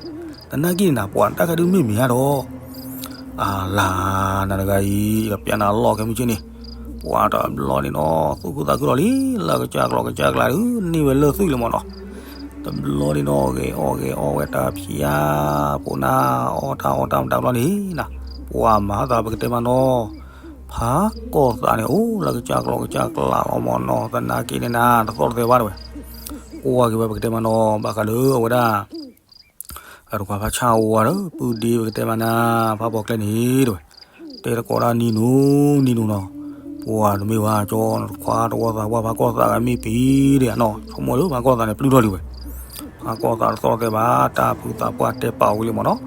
သနာ်က့န့ၣ်နၤ ပှၤတၢ်ခဲဒုးမ့ၢ်မ့ၢ်ဧါဒီး အလၤ နၤတဂၤအံၤ ကပျးနၤလီၢ်ခဲမုၢ်ဆ့ၣ်န့ၣ်, ပှၤတဘျီန့ၣ်နီၤ သူၣ်ခုသးခုလီၤလံ လၢကစၢ်ကျီၢ်ကစၢ်ကျးဒုး န့ၢ်ဝဲလၢၢ်သွံၣ်လံမ့ၢ်နီၤ, တဘျီန့ၣ်နီၤ ဂဲၤအီၣ်ဂဲၤအီဝဲတၢ်ဖံးဧါ ဖိနၤ အီၣ်တၢ်အီတၢ်မတၤဘျီန့ၣ်နၤ, ပှၤမၤသးပကတဲမးနီၤ ဖးကီၢ်သးန့ၣ် အိၣ်လၢကစၢ်ကျီၢ်ကစၢ်ကျးလီၤမ့ၢ်နီၤ သနာ်က့န့ၣ်နၤ တသီၣ်တသဲဘၣ်တဲဝဲ, ကွၢ်က့ၤဝဲပကတဲမးနီၤ ဘၣ်ဃးလၢအဝဲဒၣ် အတခွါဖးဆၣ်ဝါဒီး ပုၢ်ဒ့ပကတဲမးနၤ ဖးပိာ်ကျဲန့ၣ်တဲဝဲ, တဲတကိးဒၣ်နံၤနူၤ နံၤနူၤနီၤ, ပှၤတမ့ၢ်ဘၣ်ကၠီ နတခွါတဝီသးပှၢ်ဖးကီၢ်သးဂၤမ့ၢ်ပံၤဒံးဧါနီၤ ဆိကမိၣ်လၢဖးကီၢ်သးန့ၣ်ပျုၢ်ထီၣ်လံဝဲ, ဖးကီၢ်သးတသီၣ်တသဲဘၣ် တၢ်ဖုသးပှၢ်တဲပာ်ဝံၤလံမ့ၢ်နီၤ,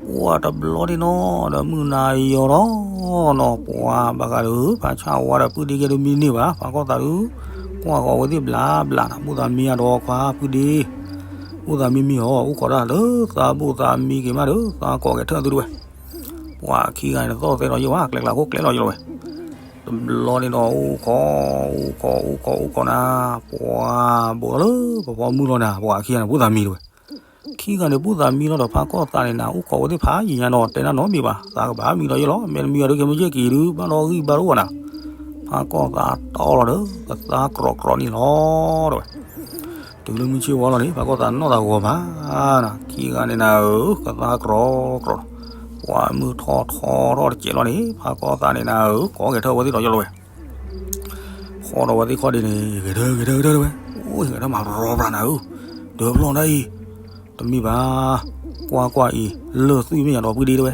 ပှၤတဘျီန့ၣ်နီၤ ဒီးမုၢ်နၤယီၤဒီးနီၤ ပှၤဘၣ်ဃးဒီး ဖးဆၣ်ဝါဒီးပုၢ်ဒ့ကဲဒုးမံတန့ၢ်ဘၣ် ဖးကီၢ်သးဒုး ကွၢ်ဃီၤဝဲသ့ၣ်ဘျးဘျးနၤ ဘူၣ်သးမံအဒီးခွါပုၢ်ဒ့ ဘူၣ်သးမံမံဟီ အိၣ်ခိးတၢ်လၢသးဘူၣ်သးမံက့ၤမးဒီး သးကိးကဲထၢၣ်သုတဝဲ, ပှၤခံဂၤန့ၣ်တသီၣ်တသဲဒီးယဲၢ်ဝဲ ကျဲကျလးခိၣ်ကျဲလီၤယဲၢ်လီၤဝဲ, တဘျီန့ၣ်ဒီး အိၣ်ခိး အိၣ်ခိး အိၣ်ခိး အိၣ်ခိးနၤ, ပှၤဘူးဒီးလၢပဖီမုၢ်လီၤနၤ ပှၤခံဂၤန့ၣ် ဘူၣ်သးမံတဝဲ, ခံဂၤန့ၣ် ဘူၣ်သးမံလီၤဒီး ဖးကီၢ်သးန့ၣ်နၤ အိၣ်ခိးဝဲသ့ၣ်ဖးယံာ်ညါနီၤ တဲနၤနီတမံၤဘၣ် သးကဘၣ်မံဒီးယဲၢ်လီၤ မ့တမ့ၢ်ဒီး ခဲမုၢ်ဆ့ၣ်က့ၤဒုး ဘၣ်ဒီးဂံၢ်ဘါတအိၣ်နၤ, ဖးကီၢ်သးတီလီၤဒီး ကသါကြီကြီန့ၣ်လီၤ တဲဝဲ တုၤလၢမုၢ်ဆ့ၣ်ဝါလီၤန့ၣ် ဖးကီၢ်သးနီၢ်သးဂီၤမးနၤ, ခံဂၤန့ၣ်နၤဧၢ ကသါကြီကြီ, ပှၤမုၢ်ထီၣ်ထီထီၣ်တစဲးလီၤန့ၣ် ဖးကီၢ်သးန့ၣ်နၤဧၢ ကိးကဲထၢၣ်ဝဲသ့ၣ်ဒီးယဲၢ်လီၤဝဲ, ဃီဒီးဝဲသ့ၣ်ခီၣ်ဒ့န့ၣ် ဂဲၤထၢၣ်ဂဲၤထၢၣ်ဂဲၤထၢၣ်တဲဝဲ, အိၣ်ဂဲၤထၢၣ်မးရီရီနၤဧၢ, ဒၢးဖျီၣ်ဒၣ်အံၤ, တမ့ၢ်ဘၣ်, ကွၢ်ကွၢ်အံၤ လၢၢ်သွံၣ်မ့ၢ်ယၤဒီးပုၢ်ဒ့တဲဝဲ,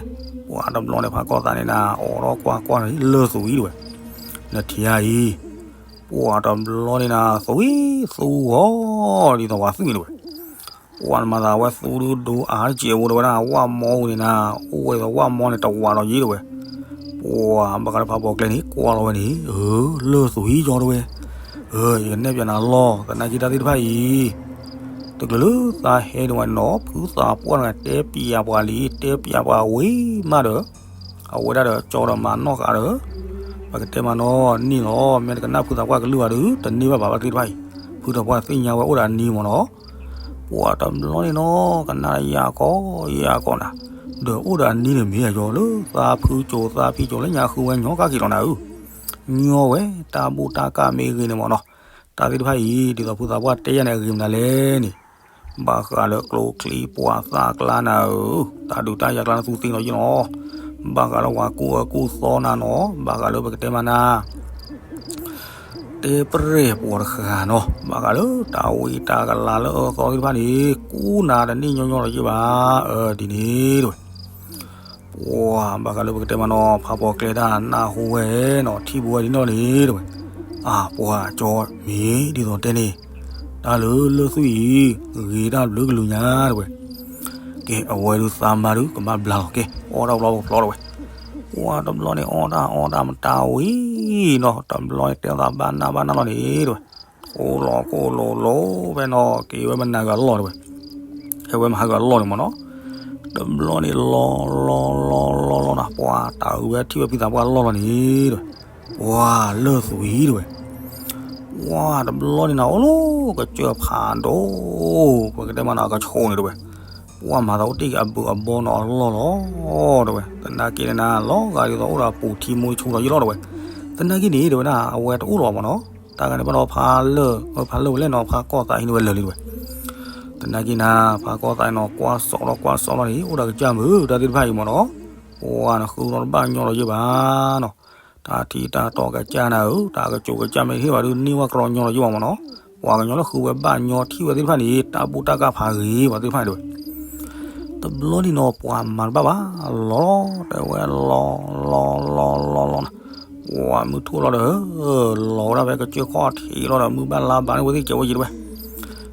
ပှၤတဘျီန့ၣ် ဖးကီၢ်သးန့ၣ်နၤ အိးထီၣ်ကွၢ်ကွၢ်န့ၣ် လၢၢ်သွံၣ်တဲဝဲ, နထံၣ်ဧါအံၤ, ပှၤတဘျီန့ၣ်နၤ သွံၣ်သူဂီၤ ဒ်သိးပှၤသွံၣ်တဲဝဲ, ပှၤနမၤသးဝဲသူဒုဒိအါတကဲးဝဲ တဲဝဲဒၣ် ဝၣ်မီဝံၤန့ၣ်နၤ, အိၣ်ဝဲဒီးဝၣ်မီန့ၣ် တဝးဒီးယံၤ တဲဝဲ. ပှၤဘၣ်ဃးလၢဖးပိာ်ကျဲန့ၣ် ကွၢ်လီၤဝဲန့ၣ်, အၢ လၢၢ်သူအံၤကၠီ တဲဝဲ, အၢ ယကနဲၣ်ပၠးနၤလီၤ သနာ်က့တၢ်သ့ၣ်တဖၣ်အံၤ တချုးလၢသးဟဲန့ၣ်ဝဲနီၤ ဖုသးပှၢ်တဂၤတဲပၠးပှၤလံ တဲပၠးပှၤဝံၤမးဒီး အဝဲဒၣ်ဒီးကၠီဒီးမၤနီၣ်ဃာ်ဒီး ပကတဲမးနီၤန့ၣ်လီၤ. မ့ၢ်တကနၣ်ဖုသးပှၢ်ကလုၢ်ဘၣ်ဒီး တန့ၢ်ဘၣ်ဘၣ်ဘၣ်သ့ၣ်တဖၣ်အံၤ, ဖုသးပှၢ်သ့ၣ်ညါဝဲအိၣ်ဒီးအနံၤမ့ၢ်နီၤ. ပှၤတဘျီန့ၣ်နီၤ ကနၣ်ယၤကီယၤကီနၤ, ဒီးအိၣ်ဒီးအနံၤန့ၣ်မ့ၢ်အယီၤလၢသးဖုကၠိသးဖံကၠိလၢညါဃုဝဲညီကၣ်ခံလီၤနၤဧၢ, ညီဝဲတၢ်ဘူၣ်တၢ်ကၢ်မ့ၢ်ဂ့ၤန့ၣ်မ့ၢ်နီၤ. တၢ်သ့ၣ်တဖၣ်အံၤ ဒ်သိးဖုသးပှၢ်တဲယၤန့ၣ် အဂ့ၤမနုၤလဲၣ်န့ၣ် ဘၣ်ဃးလၢကျိချံပှၤသၣ်ကျါနၤဧၢ, တၢ်ဒုးတၢ်ယၤကျါနသူသ့ၣ်နီၤယံၤနီၤ, ဘၣ်ဃးလၢပှၤကူၣ်အၢကူၣ်သီနၤနီၤ, ဘၣ်ဃးလၢပကတဲမးနၤ တဲပရဲၣ်ပှၤတဃၣ်နီၤ, ဘၣ်ဃးလၢတၢ်ဝံတၢ်ကလၤလၢအၢသီသ့ၣ်တဖၣ်န့ၣ် ကူၣ်နၤတန့ၢ်ညီညီလီၤယံၤဘၣ်, အၢ ဒ်န့ၣ်တဲဝဲ. ပှၤဘၣ်ဃးလၢပကတဲမးနီၤ ဖးပိာ်ကျဲတၢ်နၢ်ဟူဝဲနီၤ ထံၣ်ဘိဝဲဒ်နီၣ်န့ၣ်တဲဝဲ, အၢ ပှၤကၠီမ့ၢ်ဒ်သိးတဲန့ၣ် တၢ်လၢလၢၢ်သူအံၤ ဂ့ၤတၢ်ဘျုးကလုာ်ညါတဲဝဲ. ကဲ အဝဲဒုးသးမါဒုးကဘၣ်ဘျါလီၤ ကဲ အီၣ်တၢ်ဘျီပဖျီတဲဝဲ. ပှၤတဘျီန့ၣ် အီၣ်တၢ်အီတၢ်မတၤဝံၤနီၤ တဘျီန့ၣ်တဲသးဘၣ်နၢ်ဘၣ်နၢ်လီၤန့ၣ်တဲဝဲ, ကိၢ်လီၤကိၢ်လိၤလိၤဖဲနီၤ က့ၤဝဲမနၤဂၤလီၢ်တဲဝဲ, ဟဲဝဲမဟါဂၤလီၢ်န့ၣ်မ့ၢ်နီၤ. တဘျီန့ၣ်လီၤလီၤလီၤလီၤလီၤနၤ ပှၤတၢ်အုးဝဲထံၣ်ဝဲဖုသးပှၢ်လီၢ်လီၤန့ၣ်တဲဝဲ, ပှၤလၢၢ်သူအံၤတဲဝဲ ပှၤတဘျီန့ၣ်နၤ အိၣ်လီၤကစၢၢ်ဖးဒိၣ်, ပကတဲမးနၤ အကဆိးန့ၣ်တဲဝဲ, ပှၤမၤသးအိၣ်တ့ၢ်က့ၤအဘုးအဘီနီၤအလီၢ်လီၤတဲဝဲ, သနာ်က့န့ၣ်နၤ လီၤဂာ်ဒ်သိးအိၣ်ဒီးပူၤထံမိၢ်ဆူၣ်လီၤယံၤလီၤတဲဝဲ, သနာ်က့န့ၣ်တဲဝဲဒၣ် အဝဲတအိၣ်လီၤမ့ၢ်နီၤ, တၢ်ဂၤန့ၣ်ဘၣ်ဒီးဖးလၢာ် ဖးလၢာ်ဝဲလဲၣ်နီၤ ဖးကီၢ်သးဟံးန့ၢ်ဝဲလၢာ်လံတဲဝဲ, သနာ်က့နၤ ဖးကီၢ်သးနီၤ ကွၢ်စိးလီၤကွၢ်စိးလီၤန့ၣ် အိၣ်ဒီးကစၢ်မုာ် တၢ်သ့ၣ်တဖၣ်အံၤမ့ၢ်နီၤ, ပှၤနဃုထီၣ်တဘၣ်ညီလီၤယံၤဘၣ်နီၤ တၢ်ထံတၢ်တီကစၢ်နၤဧၢ, တၢ်ကစိၤကစၢ်မ့ၢ်တဟ့ၣ်ဘၣ်ဒုး န့ၢ်ဝဲကြီညီလီၤယံၤဘၣ်မ့ၢ်နီၤ, ပှၤကညီလၢဃုဝဲဘၣ်ညီထံၣ်ဝဲသ့ၣ်တဖၣ်န့ၣ် တၢ်ဘူၣ်တၢ်ကၢ်ဖးဂ့ၤပှၤသ့ၣ်တဖၣ်န့ၣ်တဲဝဲ, တဘျီန့ၣ်နီၤ ပှၤမၤတဘၣ်ဘၣ်လီၤလီၤ တဲဝဲလီၤလီၤလီၤလီၤလီၤနၤ, ပှၤမုၢ်ထူၣ်လီၤဒီး လီၤဝဲဒၣ်ဖဲကစၢၢ်ခီၣ်ထံးလီၤဒီး မုၢ်ဘၣ်လါဘၣ်န့ၣ်ဝဲသ့ၣ်ကဲဝဲယံၤတဲဝဲ,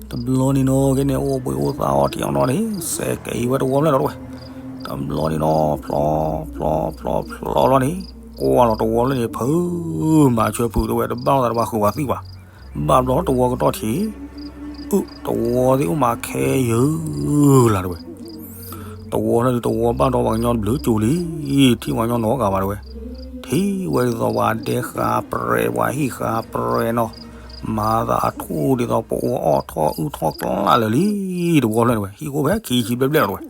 တဘျီန့ၣ်နီၤ ကဲန့ၣ် အိၣ်ဘှံးအိၣ်သါအီထံအီနီၤန့ၣ် စဲးကဲအံၤဝဲတဝီဖျၢၣ်လီၤတဲဝဲ, တဘျီန့ၣ်နီၤ ဖျီဖျီဖျီဖျီလီၤန့ၣ် ကွၢ်လီၤတဝီလၢန့ၣ် ဖုမၤဆၢဖုတဲဝဲ တဘၣ်လိာ်သးဒီးပှၤဃုာ်ပှၤသံၣ်ဘၣ်, ဘၣ်ဘျီတဝီကတီၢ်ထံး, အုၣ် တဝီသ့ၣ်အိၣ်မးခဲယုၢ်လၢ်တဲဝဲ, တဝီလၢဒုးတဝီဘၣ်ဒီးပှၤကညီတဘျုးကၠိလံ, ထံၣ်ပှၤကညီနီတဂၤဘၣ်တဲဝဲ, ထံၣ်ဝဲဒ်သိးပှၤဒဲဃာ်ပြဲး ပှၤဟံၣ်ဃာ်ပြဲးနီၤ, မၤသးအထူၣ်ဒ်သိးပအိၣ်အီၣ်ထီၣ်အုၣ်ထီၣ်ကျါလၢာ်လံ, တဝီဖျၢၣ်တဲဝဲ ဟံၣ်ဃိဖဲခံဆံဘျဲၣ်ဘျဲၣ်လီၤတဲဝဲ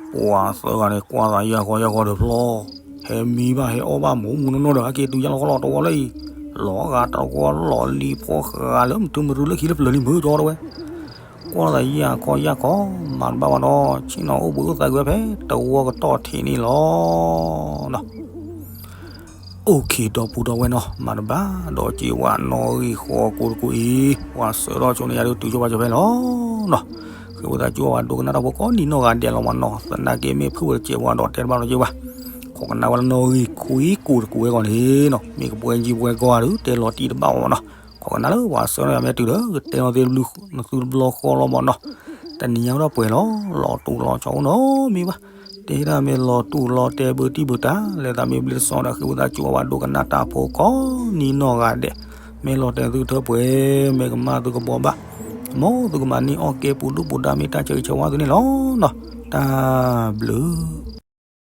ပှၤသၢဂၤန့ၣ် ကွၢ်သးယၢ်ဃီယၢ်ဃီဒီးဖျီ, ဟဲမံဘၣ်ဟဲအီၣ်ဘၣ်မူးမူးနီၢ်နီၢ်ဒီး ဟဲက့ၤတုၤယၢ်လီၤဃီလီၤ တဝီလၢအံၤ, လီၤဂာ်တဝီလီၤလံၤဖီဃာ်လၢမတုၤမရုလၢခံလၢပျၢၤလံမုၢ်ကၠီတဲဝဲ, ကွၢ်သးယၢ်ဃီယၢ်ဃီ မၤတဘၣ်ဘၣ်ဒီး ဆ့ၣ်နီၤအိၣ်ဘှံးအိၣ်သါကွံာ်ဝဲဖဲတဝီကတီၢ်ထံးန့ၣ်လီၤ နီၤ အိၣ်ခ့ဒီပုၢ်ဒီဝဲၢ်နီၤ မၤတဘၣ်ဒီးစ့ဝါနီၣ်ဂံၢ်ဃီကိးတကိးအံၤ ပှၤဆှၢထီၣ်ဆိန့ၣ်ယၤဒုးတုၤဆိပာ်စၢၤဖဲလီၤနီၤ, ဃ့ဝံသးစူၤဝဲဒိကနၣ်တၢ်ဖိကိးနံၤနီၢ်ဂၤဒဲးလီၤမ့ၢ်နီၤ, သနာ်က့မ့ၢ်ဖုၣ်ဝဲတစဲးဖိဒီးတဲတဘၣ်ဒီးယ့ၢ်ဘၣ်, ခိးကနၣ်ဝဲလၢနီၣ်ဂံၢ်ခွံကိးတကိးဝဲဂီၢ်န့ၣ်နီၤ, မ့ၢ်ကပွဲယံၤပွဲကီၢ်ဧါဒုးတဲလီၤတံၢ်တဘၣ်မ့ၢ်နီၤ, ခိးကနၣ်လၢပှၤဆှၢထီၣ်ယၤမ့ၢ်တုၤဒီး ကတဲလီၤသ့ၣ်တဘျုးနသုတဘျီဃီလီၤမ့ၢ်နီၤ, တနံၤညါဝဲဒၣ်ပှဲၤလီၤ လီၤတူာ်လီၤဆီအိၣ်နီတမံၤဘၣ် တဲဒၣ်မ့ၢ်လီၤတူၢ်လီၤတဲာ်ဘၢတံၢ်ဘၢတၢ် လဲၤသးမ့ၢ်ဘျ့တစီဒီး ဃ့ဝံသးစူၤဝဲဒိကနၣ်တၢ်ဖိကိးနံၤနီၢ်ဂၤဒဲး, မ့ၢ်လီၤတဲာ်သုထၢပှဲၤ မ့ၢ်ကမၣ်သုကဘှီဘၣ်, မ်သုကမၤန့ၢ်အီၣ်ကဲပူၤဒုၣ်ပူၤဒါ မ့ၢ်တၢ်ဆၢဂ့ၤဆၢဝါသုန့ၣ်လီၤနီၤ, တၢ်ဘျုး